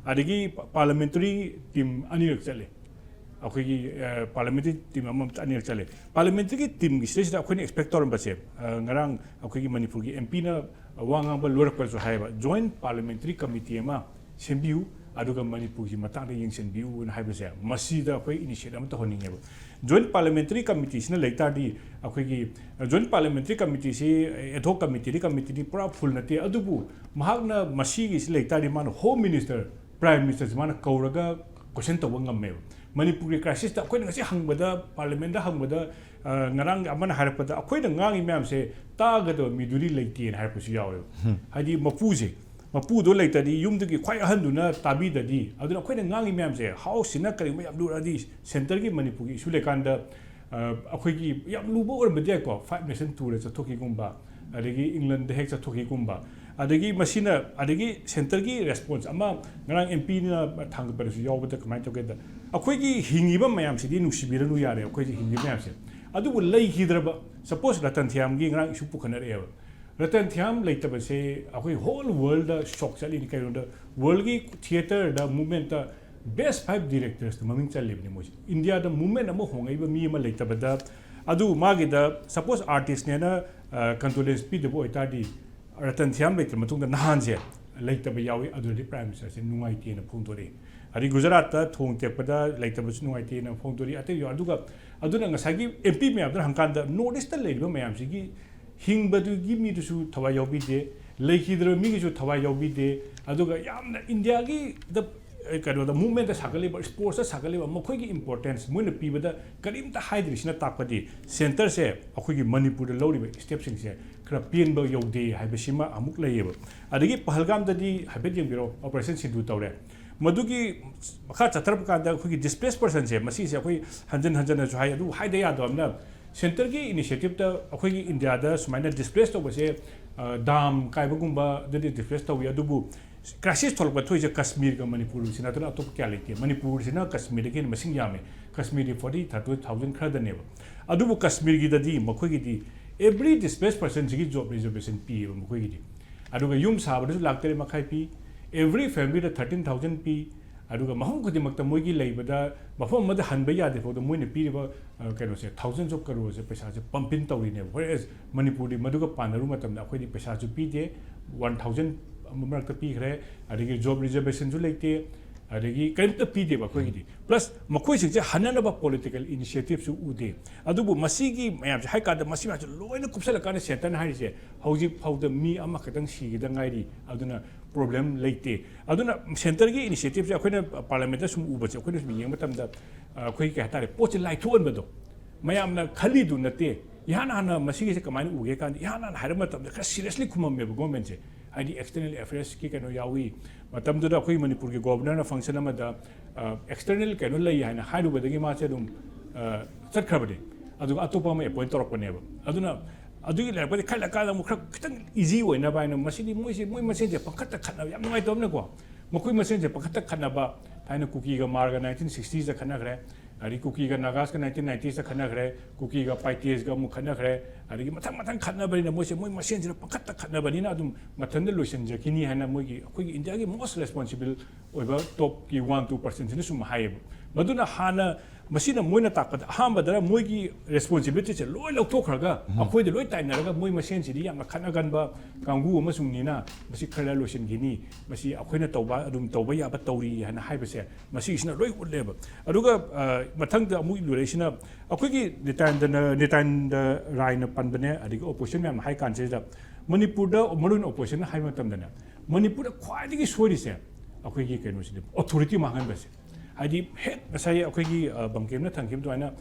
ꯑꯗꯒꯤ ꯄꯥꯔꯂꯥꯃꯦꯟꯇꯔꯤ ꯇꯤꯝ ꯑꯅꯤꯔꯛ ꯆꯠꯂꯦ꯫ ꯑꯩꯈꯣꯏꯒꯤ ꯄꯥꯔꯂꯥꯃꯦꯟꯇꯔꯤ ꯇꯤꯝ ꯑꯃ ꯑꯅꯤꯔꯛ ꯆꯠꯂꯦ꯫ ꯄꯥꯔꯂꯥꯃꯦꯟꯇꯔꯤꯒꯤ ꯇꯤꯝꯒꯤ ꯁꯤꯗꯩꯁꯤꯗ ꯑꯩꯈꯣꯏꯅ ꯑꯦꯛꯁꯄꯦꯛ ꯇꯧꯔꯝꯕꯁꯦ, ꯉꯔꯥꯡ ꯑꯩꯈꯣꯏꯒꯤ ꯃꯅꯤꯄꯨꯔꯒꯤ ꯑꯦꯝ ꯄꯤꯅ ꯋꯥ ꯉꯥꯡꯕ ꯂꯣꯏꯔꯛꯄꯗꯁꯨ ꯍꯥꯏꯌꯦꯕ, ꯖꯣꯏꯟꯠ ꯄꯥꯔꯂꯥꯃꯦꯟꯇꯔꯤ ꯀꯃꯤꯇꯤ ꯑꯃ ꯁꯦꯝꯕꯤꯌꯨ, ꯑꯗꯨꯒ ꯃꯅꯤꯄꯨꯔꯒꯤ ꯃꯇꯥꯡꯗ ꯌꯦꯡꯁꯤꯟꯕꯤꯌꯨꯅ ꯍꯥꯏꯕꯁꯦ, ꯃꯁꯤꯗ ꯑꯩꯈꯣꯏ ꯏꯅꯤꯁꯤꯌꯦꯠ ꯑꯃ ꯇꯧꯍꯟꯅꯤꯡꯉꯦꯕ꯫ ꯖꯣꯏꯟꯠ ꯄꯥꯔꯂꯥꯃꯦꯟꯇꯔꯤ ꯀꯃꯤꯇꯤꯁꯤꯅ ꯂꯩ ꯇꯥꯔꯗꯤ, ꯑꯩꯈꯣꯏꯒꯤ ꯖꯣꯏꯟꯠ ꯄꯥꯔꯂꯥꯃꯦꯟꯇꯔꯤ ꯀꯃꯤꯇꯤꯁꯤ, ꯑꯦꯗꯍꯣꯛ ꯀꯃꯤꯇꯤꯗꯤ ꯀꯃꯤꯇꯤꯗꯤ ꯄꯨꯔꯥ ꯐꯨꯜ ꯅꯠꯇꯦ, ꯑꯗꯨꯕꯨ ꯃꯍꯥꯛꯅ ꯃꯁꯤꯒꯤꯁꯤ ꯂꯩ ꯇꯥꯔꯗꯤ ꯃꯥꯅ ꯍꯣꯝ ꯃꯤꯅꯤꯁꯇꯔ, ꯄ꯭ꯔꯥꯏꯝ ꯃꯤꯅꯤꯁꯇꯔꯁꯤ ꯃꯥꯅ ꯀꯧꯔꯒ ꯀꯣꯏꯁꯟ ꯇꯧꯕ ꯉꯝꯃꯦꯕ꯫ ꯃꯅꯤꯄꯨꯔꯒꯤ ꯀ꯭ꯔꯥꯏꯁꯤꯁꯇ ꯑꯩꯈꯣꯏꯅ ꯉꯁꯤ ꯍꯪꯕꯗ, ꯄꯥꯔꯂꯤꯌꯥꯃꯦꯟꯗ ꯍꯪꯕꯗ, ꯉꯔꯥꯡ ꯑꯃꯅ ꯍꯥꯏꯔꯛꯄꯗ, ꯑꯩꯈꯣꯏꯅ ꯉꯥꯡꯉꯤ ꯃꯌꯥꯝꯁꯦ ꯇꯥꯒꯗꯕ ꯃꯤꯗꯨꯗꯤ ꯂꯩꯇꯦꯅ ꯍꯥꯏꯔꯛꯄꯁꯨ ꯌꯥꯎꯋꯦꯕ꯫ ꯍꯥꯏꯗꯤ ꯃꯄꯨꯁꯦ, ꯃꯄꯨꯗꯣ ꯂꯩꯇ꯭ꯔꯗꯤ ꯌꯨꯝꯗꯒꯤ ꯈ꯭ꯋꯥꯏ ꯑꯍꯟꯗꯨꯅ ꯇꯥꯕꯤꯗ꯭ꯔꯗꯤ, ꯑꯗꯨꯅ ꯑꯩꯈꯣꯏꯅ ꯉꯥꯡꯉꯤ ꯃꯌꯥꯝꯁꯦ, ꯍꯥꯎꯁꯁꯤꯅ ꯀꯔꯤꯒꯨꯝꯕ ꯌꯥꯝ ꯂꯨꯔꯛꯑꯗꯤ, ꯁꯦꯟꯇꯔꯒꯤ ꯃꯅꯤꯄꯨꯔꯒꯤ ꯏꯁꯨ ꯂꯩꯀꯥꯟꯗ, ꯑꯩꯈꯣꯏꯒꯤ ꯌꯥꯝ ꯂꯨꯕ ꯑꯣꯏꯔꯝꯕꯗꯤ ꯌꯥꯏꯀꯣ, ꯐꯥꯏꯚ ꯅꯦꯁꯟ ꯇꯨꯔ ꯆꯠꯊꯣꯛꯈꯤꯒꯨꯝꯕ, ꯑꯗꯒꯤ ꯏꯪꯂꯟꯗ ꯍꯦꯛ ꯆꯠꯊꯣꯛꯈꯤꯒꯨꯝꯕ, ꯑꯗꯒꯤ ꯃꯁꯤꯅ, ꯑꯗꯒꯤ ꯁꯦꯟꯇꯔꯒꯤ ꯔꯦꯁꯄꯣꯟꯁ ꯑꯃ ꯉꯔꯥꯡ ꯑꯦꯝ ꯄꯤꯅ ꯊꯥꯡꯒꯠꯄꯗꯁꯨ ꯌꯥꯎꯕꯗ ꯀꯃꯥꯏꯅ ꯇꯧꯒꯦꯗ, ꯑꯩꯈꯣꯏꯒꯤ ꯍꯤꯡꯉꯤꯕ ꯃꯌꯥꯝꯁꯤꯗꯤ ꯅꯨꯡꯁꯤꯕꯤꯔꯅꯨ ꯌꯥꯔꯦ, ꯑꯩꯈꯣꯏꯁꯦ ꯍꯤꯡꯉꯤꯕ ꯃꯌꯥꯝꯁꯦ꯫ ꯑꯗꯨꯕꯨ ꯂꯩꯈꯤꯗ꯭ꯔꯕ, ꯁꯄꯣꯁ ꯔꯇꯟ ꯊꯤꯌꯥꯝꯒꯤ ꯉꯔꯥꯡ ꯏꯁꯨ ꯄꯨꯈꯠꯅꯔꯛꯑꯦꯕ, ꯔꯇꯟ ꯊꯤꯌꯥꯝ ꯂꯩꯇꯕꯁꯦ ꯑꯩꯈꯣꯏ ꯍꯣꯜ ꯋꯥꯔꯜꯗ ꯁꯣꯛ ꯆꯠꯂꯤꯅꯤ꯫ ꯀꯩꯅꯣꯗ, ꯋꯥꯔꯜꯒꯤ ꯊꯤꯌꯦꯇꯔꯗ, ꯃꯨꯚꯃꯦꯟꯇ ꯕꯦꯁ ꯐꯥꯏꯚ ꯗꯤꯔꯦꯛꯇꯔꯁꯇ ꯃꯃꯤꯡ ꯆꯜꯂꯤꯕꯅꯤ ꯃꯣꯏꯁꯦ꯫ ꯏꯟꯗꯤꯌꯥꯗ ꯃꯨꯚꯃꯦꯟ ꯑꯃ ꯍꯣꯡꯉꯛꯏꯕ ꯃꯤ ꯑꯃ ꯂꯩꯇꯕꯗ, ꯑꯗꯨ ꯃꯥꯒꯤꯗ ꯁꯄꯣꯁ ꯑꯥꯔꯇꯤꯁꯅꯦꯅ ꯀꯟꯗꯣꯂꯦꯟꯁ ꯄꯤꯗꯕ ꯑꯣꯏꯇꯥꯔꯗꯤ, ꯔꯇꯟ ꯊꯤꯌꯥꯝ ꯂꯩꯇ꯭ꯔ ꯃꯇꯨꯡꯗ ꯅꯍꯥꯟꯁꯦ ꯂꯩꯇꯕ ꯌꯥꯎꯏ, ꯑꯗꯨꯗꯤ ꯄ꯭ꯔꯥꯏꯝ ꯃꯤꯅꯤꯁꯇꯔꯁꯦ ꯅꯨꯡꯉꯥꯏꯇꯦꯅ ꯐꯣꯡꯗꯣꯔꯛꯏ꯫ ꯑꯗꯩ ꯒꯨꯖꯔꯥꯠꯇ ꯊꯣꯡ ꯇꯦꯛꯄꯗ ꯂꯩꯇꯕꯁꯨ ꯅꯨꯡꯉꯥꯏꯇꯦꯅ ꯐꯣꯡꯗꯣꯔꯛꯏ꯫ ꯑꯇꯩ ꯌꯥꯎ-, ꯑꯗꯨꯒ ꯑꯗꯨꯅ ꯉꯁꯥꯏꯒꯤ ꯑꯦꯝ ꯄꯤ ꯃꯌꯥꯝꯗꯨꯅ ꯍꯪꯀꯥꯟꯗ ꯅꯣꯔꯠ ꯏꯁꯇ ꯂꯩꯔꯤꯕ ꯃꯌꯥꯝꯁꯤꯒꯤ ꯍꯤꯡꯕꯗꯨꯒꯤ ꯃꯤꯗꯨꯁꯨ ꯊꯋꯥꯏ ꯌꯥꯎꯕꯤꯗꯦ, ꯂꯩꯈꯤꯗ꯭ꯔꯕ ꯃꯤꯒꯤꯁꯨ ꯊꯋꯥꯏ ꯌꯥꯎꯕꯤꯗꯦ, ꯑꯗꯨꯒ ꯌꯥꯝꯅ ꯏꯟꯗꯤꯌꯥꯒꯤꯗ, ꯑꯦ, ꯀꯩꯅꯣꯗ, ꯃꯨꯚꯃꯦꯟꯇ ꯁꯥꯒꯠꯂꯤꯕ, ꯁ꯭ꯄꯣꯔꯠꯁꯇ ꯁꯥꯒꯠꯂꯤꯕ ꯃꯈꯣꯏꯒꯤ ꯏꯝꯄꯣꯔꯇꯦꯟꯁ ꯃꯣꯏꯅ ꯄꯤꯕꯗ ꯀꯔꯤꯝꯇ ꯍꯥꯏꯗ꯭ꯔꯤꯁꯤꯅ ꯇꯥꯛꯄꯗꯤ ꯁꯦꯟꯇꯔꯁꯦ ꯑꯩꯈꯣꯏꯒꯤ ꯃꯅꯤꯄꯨꯔꯗ ꯂꯧꯔꯤꯕ ꯁ꯭ꯇꯦꯞꯁꯤꯡꯁꯦ ꯈꯔ ꯄꯦꯟꯕ ꯌꯧꯗꯦ ꯍꯥꯏꯕꯁꯤꯃ ꯑꯃꯨꯛ ꯂꯩꯌꯦꯕ꯫ ꯑꯗꯒꯤ ꯄꯍꯜꯒꯥꯝꯗꯗꯤ ꯍꯥꯏꯐꯦꯠ ꯌꯦꯡꯕꯤꯔꯣ, ꯑꯣꯄꯔꯦꯁꯟ ꯁꯤꯟꯗꯨ ꯇꯧꯔꯦ꯫ ꯃꯗꯨꯒꯤ ꯃꯈꯥ ꯆꯠꯊꯔꯛꯄ ꯀꯥꯟꯗ ꯑꯩꯈꯣꯏꯒꯤ ꯗꯤꯁꯄ꯭ꯂꯦꯁ ꯄꯔꯁꯟꯁꯦ, ꯃꯁꯤꯁꯦ ꯑꯩꯈꯣꯏ ꯍꯟꯖꯟ ꯍꯟꯖꯟꯅꯁꯨ ꯍꯥꯏ, ꯑꯗꯨꯕꯨ ꯍꯥꯏꯗ ꯌꯥꯗꯕ ꯑꯃꯅ, ꯁꯦꯟꯇꯔꯒꯤ ꯏꯅꯤꯁꯤꯌꯦꯇꯤꯞꯇ ꯑꯩꯈꯣꯏꯒꯤ ꯏꯟꯗꯤꯌꯥꯗ ꯁꯨꯃꯥꯏꯅ ꯗꯤꯁꯄ꯭ꯂꯦꯁ ꯇꯧꯕꯁꯦ, ꯑ, ꯗꯥꯝ ꯀꯥꯏꯕꯒꯨꯝꯕ ꯑꯗꯨꯗꯤ ꯗꯤꯁꯄ꯭ꯂꯦꯁ ꯇꯧꯏ, ꯑꯗꯨꯕꯨ ꯀ꯭ꯔꯥꯏꯁꯤꯁ ꯊꯣꯛꯂꯛꯄ ꯊꯣꯛꯏꯁꯦ ꯀꯥꯁꯃꯤꯔꯒ ꯃꯅꯤꯄꯨꯔꯁꯤ ꯅꯠꯇꯅ ꯑꯇꯣꯞꯄ ꯀꯌꯥ ꯂꯩꯇꯦ꯫ ꯃꯅꯤꯄꯨꯔꯁꯤꯅ ꯀꯥꯁꯃꯤꯔꯗꯒꯤ ꯍꯦꯟꯅ ꯃꯁꯤꯡ ꯌꯥꯝꯃꯦ꯫ ꯀꯥꯁꯃꯤꯔꯗꯤ ꯐꯣꯔꯇꯤ ꯊꯥꯔꯇꯤ ꯊꯥꯎꯖꯟ ꯈꯔꯗꯅꯦꯕ꯫ ꯑꯗꯨꯕꯨ ꯀꯥꯁꯃꯤꯔꯒꯤꯗꯗꯤ ꯃꯈꯣꯏꯒꯤꯗꯤ every displaced personꯁꯤꯒꯤ job reservation ꯄꯤꯌꯦꯕ ꯃꯈꯣꯏꯒꯤꯗꯤ꯫ ꯑꯗꯨꯒ ꯌꯨꯝ ꯁꯥꯕꯗꯁꯨ ꯂꯥꯛ ꯇꯔꯦꯠ ꯃꯈꯥꯏ ꯄꯤ, every familyꯗ ꯊꯥꯔꯇꯤꯟ ꯊꯥꯎꯖꯟ ꯄꯤ꯫ ꯑꯗꯨꯒ ꯃꯐꯝ ꯈꯨꯗꯤꯡꯃꯛꯇ ꯃꯣꯏꯒꯤ ꯂꯩꯕꯗ ꯃꯐꯝ ꯑꯃꯗ ꯍꯟꯕ ꯌꯥꯗ꯭ꯔꯤ ꯐꯥꯎꯗ ꯃꯣꯏꯅ ꯄꯤꯔꯤꯕ ꯑ, ꯀꯩꯅꯣꯁꯦ, thousands of crore ꯁꯦ ꯄꯩꯁꯥꯁꯦ pump in ꯇꯧꯔꯤꯅꯦꯕ꯫ Whereas ꯃꯅꯤꯄꯨꯔꯗꯤ ꯃꯗꯨꯒ ꯄꯥꯟꯅꯔꯨꯕ ꯃꯇꯝꯗ ꯑꯩꯈꯣꯏꯗꯤ ꯄꯩꯁꯥꯁꯨ ꯄꯤꯗꯦ, ꯋꯥꯟ ꯊꯥꯎꯖꯟ ꯃꯔꯛꯇ ꯄꯤꯈ꯭ꯔꯦ, ꯑꯗꯒꯤ job reservationꯁꯨ ꯂꯩꯇꯦ, ꯑꯗꯒꯤ ꯀꯔꯤꯝꯇ ꯄꯤꯗꯦꯕ ꯑꯩꯈꯣꯏꯒꯤꯗꯤ꯫ Plus ꯃꯈꯣꯏꯁꯤꯡꯁꯦ ꯍꯟꯅꯅꯕ political initiativeꯁꯨ ꯎꯗꯦ꯫ ꯑꯗꯨꯕꯨ ꯃꯁꯤꯒꯤ ꯃꯌꯥꯝꯁꯦ ꯍꯥꯏ ꯀꯥꯟꯗ ꯃꯁꯤ ꯃꯌꯥꯝꯁꯦ ꯂꯣꯏꯅ ꯀꯨꯞꯁꯜꯂꯀꯥꯟꯗ centreꯅ ꯍꯥꯏꯔꯤꯁꯦ ꯍꯧꯖꯤꯛ ꯐꯥꯎꯗ ꯃꯤ ꯑꯃꯈꯛꯇꯪ ꯁꯤꯈꯤꯗ ꯉꯥꯏꯔꯤ꯫ ꯑꯗꯨꯅ problem ꯂꯩꯇꯦ꯫ ꯑꯗꯨꯅ centreꯒꯤ initiativeꯁꯦ ꯑꯩꯈꯣꯏꯅ parliamentꯇ ꯁꯨꯝ ꯎꯕꯁꯦ, ꯑꯩꯈꯣꯏꯅ ꯁꯨꯝ ꯌꯦꯡꯕ ꯃꯇꯝꯗ, ꯑ, ꯑꯩꯈꯣꯏ ꯀꯩ ꯍꯥꯏꯇꯥꯔꯦ, ꯄꯣꯠꯁꯦ ꯂꯥꯏꯊꯣꯛꯍꯟꯕꯗꯣ, ꯃꯌꯥꯝꯅ ꯈꯜꯂꯤꯗꯨ ꯅꯠꯇꯦ꯫ ꯏꯍꯥꯟ ꯍꯥꯟꯅ ꯃꯁꯤꯒꯤꯁꯦ ꯀꯃꯥꯏꯅ ꯎꯒꯦ ꯀꯥꯟꯗ, ꯏꯍꯥꯟ ꯍꯥꯟꯅ ꯍꯥꯏꯔꯛꯄ ꯃꯇꯝꯗ ꯈꯔ seriously ꯈꯨꯝꯃꯝꯃꯦꯕ governmentꯁꯦ꯫ ꯍꯥꯏꯗꯤ external affairsꯀꯤ ꯀꯩꯅꯣ ꯌꯥꯎꯏ꯫ ꯃꯇꯝꯗꯨꯗ ꯑꯩꯈꯣꯏ ꯃꯅꯤꯄꯨꯔꯒꯤ governorꯅ function ꯑꯃꯗ, ꯑ, external ꯀꯩꯅꯣ ꯂꯩ ꯍꯥꯏꯅ ꯍꯥꯏꯔꯨꯕꯗꯒꯤ ꯃꯥꯁꯦ ꯑꯗꯨꯝ, ꯑ, ꯆꯠꯈ꯭ꯔꯕꯅꯦ꯫ ꯑꯗꯨꯒ ꯑꯇꯣꯞꯄ ꯑꯃ appoint ꯇꯧꯔꯛꯄꯅꯦꯕ꯫ ꯑꯗꯨꯅ ꯑꯗꯨꯒꯤ ꯂꯩꯔꯛꯄꯗꯤ ꯈꯜꯂꯀꯥꯟꯗ ꯑꯃꯨꯛ ꯈꯔ ꯈꯤꯇꯪ easy ꯑꯣꯏꯅꯕ ꯍꯥꯏꯅ, ꯃꯁꯤꯗꯤ ꯃꯣꯏꯁꯦ, ꯃꯣꯏ ꯃꯁꯦꯟꯁꯦ ꯄꯪꯈꯠꯇ ꯈꯠꯅꯕ ꯌꯥꯝ ꯅꯨꯡꯉꯥꯏꯇꯕꯅꯀꯣ꯫ ꯃꯈꯣꯏ ꯃꯁꯦꯟꯁꯦ ꯄꯪꯈꯠꯇ ꯈꯠꯅꯕ, ꯊꯥꯏꯅ ꯀꯨꯀꯤꯒ ꯃꯥꯔꯒ nineteen sixtiesꯇ ꯈꯠꯅꯈ꯭ꯔꯦ, ꯑꯗꯒꯤ ꯀꯨꯀꯤꯒ ꯅꯥꯒꯥꯁꯀ nineteen ninetiesꯇ ꯈꯠꯅꯈ꯭ꯔꯦ, ꯀꯨꯀꯤꯒ ꯄꯥꯏꯇꯦꯁꯒ ꯑꯃꯨꯛ ꯈꯠꯅꯈ꯭ꯔꯦ, ꯑꯗꯒꯤ ꯃꯊꯪ ꯃꯊꯪ ꯈꯠꯅꯕꯅꯤꯅ ꯃꯣꯏꯁꯦ ꯃꯣꯏ ꯃꯁꯦꯟꯁꯤꯅ ꯄꯪꯈꯠꯇ ꯈꯠꯅꯕꯅꯤꯅ ꯑꯗꯨꯝ ꯃꯊꯟꯇ ꯂꯣꯏꯁꯤꯟꯖꯈꯤꯅꯤ ꯍꯥꯏꯅ ꯃꯣꯏꯒꯤ, ꯑꯩꯈꯣꯏꯒꯤ ꯏꯟꯗꯤꯌꯥꯒꯤ most responsible ꯑꯣꯏꯕ topꯀꯤ one two personꯁꯤꯅ ꯁꯨꯝ ꯍꯥꯏꯌꯦꯕ꯫ ꯃꯗꯨꯅ ꯍꯥꯟꯅ ꯃꯁꯤꯅ ꯃꯣꯏꯅ ꯇꯥꯛꯄꯗ ꯑꯍꯥꯟꯕꯗ ꯃꯣꯏꯒꯤ responsibilityꯁꯦ ꯂꯣꯏ ꯂꯧꯊꯣꯛꯈ꯭ꯔꯒ ꯑꯩꯈꯣꯏꯗ ꯂꯣꯏ ꯇꯥꯏꯅꯔꯒ ꯃꯣꯏ ꯃꯁꯦꯟꯁꯤꯗꯤ ꯌꯥꯝꯅ ꯈꯠꯅꯒꯟꯕ ꯀꯥꯡꯕꯨ ꯑꯃꯁꯨꯡꯅꯤꯅ ꯃꯁꯤ ꯈꯔ ꯂꯣꯏꯁꯤꯟꯈꯤꯅꯤ, ꯃꯁꯤ ꯑꯩꯈꯣꯏꯅ ꯇꯧꯕ, ꯑꯗꯨꯝ ꯇꯧꯕ ꯌꯥꯕ ꯇꯧꯔꯤ ꯍꯥꯏꯅ ꯍꯥꯏꯕꯁꯦ ꯃꯁꯤꯒꯤꯁꯤꯅ ꯂꯣꯏ ꯎꯠꯂꯦꯕ꯫ ꯑꯗꯨꯒ, ꯑ, ꯃꯊꯪꯗ ꯑꯃꯨꯛ ꯂꯣꯏꯔꯛꯏꯁꯤꯅ ꯑꯩꯈꯣꯏꯒꯤ ꯅꯤꯇꯥꯅꯟꯗꯅ, ꯅꯤꯇꯥꯅꯟꯗ ꯔꯥꯏꯅ ꯄꯟꯕꯅꯦ, ꯑꯗꯒꯤ opposition ꯃꯌꯥꯝꯅ ꯍꯥꯏ ꯀꯥꯟꯁꯤꯗ ꯃꯅꯤꯄꯨꯔꯗ ꯃꯔꯨꯑꯣꯏꯅ oppositionꯅ ꯍꯥꯏꯕ ꯃꯇꯝꯗꯅꯦ, ꯃꯅꯤꯄꯨꯔꯗ ꯈ꯭ꯋꯥꯏꯗꯒꯤ ꯁꯣꯏꯔꯤꯁꯦ ꯑꯩꯈꯣꯏꯒꯤ ꯀꯩꯅꯣꯁꯤꯅꯦ, authority ꯃꯥꯡꯍꯟꯕꯁꯦ꯫ ꯍꯥꯏꯗꯤ ꯍꯦꯛ ꯉꯁꯥꯏ ꯑꯩꯈꯣꯏꯒꯤ, ꯑ, ꯕꯪꯀꯤꯝꯅ ꯊꯝꯈꯤꯕ ꯑꯗꯨꯃꯥꯏꯅ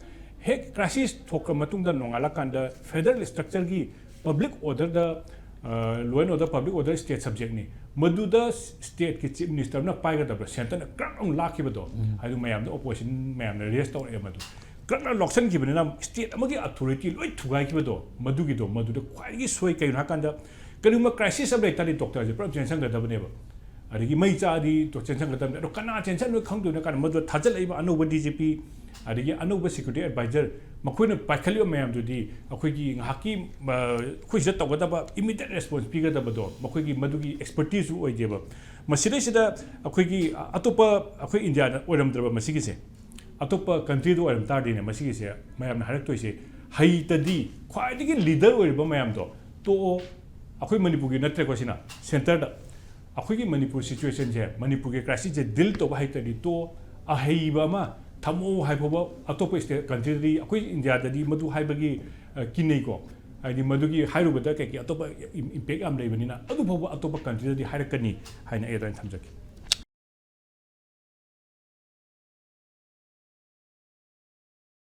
ꯍꯦꯛ crisis ꯊꯣꯛꯈ꯭ꯔ ꯃꯇꯨꯡꯗ ꯅꯣꯡꯉꯥꯜꯂꯀꯥꯟꯗ federal structureꯒꯤ public orderꯗ, ꯑ, law and order, public order state subjectꯅꯤ꯫ ꯃꯗꯨꯗ stateꯀꯤ chief ministerꯅ ꯄꯥꯏꯒꯗꯕ centreꯅ ꯀ꯭ꯔꯛ ꯑꯃꯨꯛ ꯂꯥꯛꯈꯤꯕꯗꯣ, ꯍꯥꯏꯗꯤ ꯃꯌꯥꯝꯗ opposition ꯃꯌꯥꯝꯅ raise ꯇꯧꯔꯛꯑꯦ ꯃꯗꯨ꯫ ꯀ꯭ꯔꯛꯅ ꯂꯧꯁꯤꯟꯈꯤꯕꯅꯤꯅ state ꯑꯃꯒꯤ authority ꯂꯣꯏ ꯊꯨꯒꯥꯏꯈꯤꯕꯗꯣ, ꯃꯗꯨꯒꯤꯗꯣ, ꯃꯗꯨꯗ ꯈ꯭ꯋꯥꯏꯗꯒꯤ ꯁꯣꯏ ꯀꯩꯅꯣ ꯍꯥꯏꯀꯥꯟꯗ ꯀꯔꯤꯒꯨꯝꯕ crisis ꯑꯃ ꯂꯩꯇꯥꯔꯗꯤ doctorꯁꯦ ꯄꯨꯂꯞ ꯆꯦꯟꯁꯤꯟꯒꯗꯕꯅꯦꯕ꯫ ꯑꯗꯒꯤ ꯃꯩ ꯆꯥꯛꯑꯗꯤ ꯆꯦꯟꯁꯟꯒꯗꯕꯅꯤ꯫ ꯑꯗꯣ ꯀꯅꯥ ꯆꯦꯟꯁꯟꯕꯅꯣ ꯈꯪꯗꯣꯏꯅꯣ? ꯀꯥꯏꯅ ꯃꯗꯨꯗ ꯊꯥꯖꯤꯜꯂꯛꯏꯕ ꯑꯅꯧꯕ ꯗꯤ ꯖꯤ ꯄꯤ, ꯑꯗꯒꯤ ꯑꯅꯧꯕ ꯁꯦꯀ꯭ꯌꯨꯔꯤꯇꯤ ꯑꯦꯗꯚꯥꯏꯖꯔ, ꯃꯈꯣꯏꯅ ꯄꯥꯏꯈꯠꯂꯤꯕ ꯃꯌꯥꯝꯗꯨꯗꯤ ꯑꯩꯈꯣꯏꯒꯤ ꯉꯥꯏꯍꯥꯛꯀꯤ, ꯑ, ꯑꯩꯈꯣꯏ ꯁꯤꯗ ꯇꯧꯒꯗꯕ ꯏꯃꯤꯗꯤꯌꯦꯠ ꯔꯦꯁꯄꯣꯟꯁ ꯄꯤꯒꯗꯕꯗꯣ ꯃꯈꯣꯏꯒꯤ ꯃꯗꯨꯒꯤ ꯑꯦꯛꯁꯄꯔꯇꯤꯁꯁꯨ ꯑꯣꯏꯗꯦꯕ꯫ ꯃꯁꯤꯗꯩꯁꯤꯗ ꯑꯩꯈꯣꯏꯒꯤ ꯑꯇꯣꯞꯄ, ꯑꯩꯈꯣꯏ ꯏꯟꯗꯤꯌꯥꯗ ꯑꯣꯏꯔꯝꯗ꯭ꯔꯕ ꯃꯁꯤꯒꯤꯁꯦ, ꯑꯇꯣꯞꯄ ꯀꯟꯇ꯭ꯔꯤꯗ ꯑꯣꯏꯔꯝ ꯇꯥꯔꯗꯤꯅꯦ, ꯃꯁꯤꯒꯤꯁꯦ ꯃꯌꯥꯝꯅ ꯍꯥꯏꯔꯛꯇꯣꯏꯁꯦ, ꯍꯩꯇꯗꯤ ꯈ꯭ꯋꯥꯏꯗꯒꯤ ꯂꯤꯗꯔ ꯑꯣꯏꯔꯤꯕ ꯃꯌꯥꯝꯗꯣ ꯇꯣꯛꯑꯣ꯫ ꯑꯩꯈꯣꯏ ꯃꯅꯤꯄꯨꯔꯒꯤ ꯅꯠꯇ꯭ꯔꯦꯀꯣ ꯁꯤꯅ, ꯁꯦꯟꯇꯔꯗ ꯑꯩꯈꯣꯏꯒꯤ ꯃꯅꯤꯄꯨꯔ ꯁꯤꯆꯨꯋꯦꯁꯟꯁꯦ, ꯃꯅꯤꯄꯨꯔꯒꯤ ꯀ꯭ꯔꯥꯏꯁꯤꯁꯁꯦ ꯗꯤꯜ ꯇꯧꯕ ꯍꯩꯇ꯭ꯔꯗꯤ ꯇꯣꯛꯑꯣ꯫ ꯑꯍꯩꯕ ꯑꯃ ꯊꯝꯃꯣ ꯍꯥꯏ ꯐꯥꯎꯕ ꯑꯇꯣꯞꯄ ꯁ꯭ꯇꯦꯠ ꯀꯟꯇ꯭ꯔꯤꯗꯗꯤ, ꯑꯩꯈꯣꯏ ꯏꯟꯗꯤꯌꯥꯗꯗꯤ ꯃꯗꯨ ꯍꯥꯏꯕꯒꯤ, ꯑ, ꯀꯤꯅꯩꯀꯣ꯫ ꯍꯥꯏꯗꯤ ꯃꯗꯨꯒꯤ ꯍꯥꯏꯔꯨꯕꯗ ꯀꯩꯀꯩ ꯑꯇꯣꯞꯄ ꯏꯝ-, ꯏꯝꯄꯦꯛ ꯌꯥꯝ ꯂꯩꯕꯅꯤꯅ, ꯑꯗꯨ ꯐꯥꯎꯕ ꯑꯇꯣꯞꯄ ꯀꯟꯇ꯭ꯔꯤꯗꯗꯤ ꯍꯥꯏꯔꯛꯀꯅꯤ ꯍꯥꯏꯅ ꯑꯩ ꯑꯗꯨꯃꯥꯏꯅ ꯊꯝꯖꯒꯦ꯫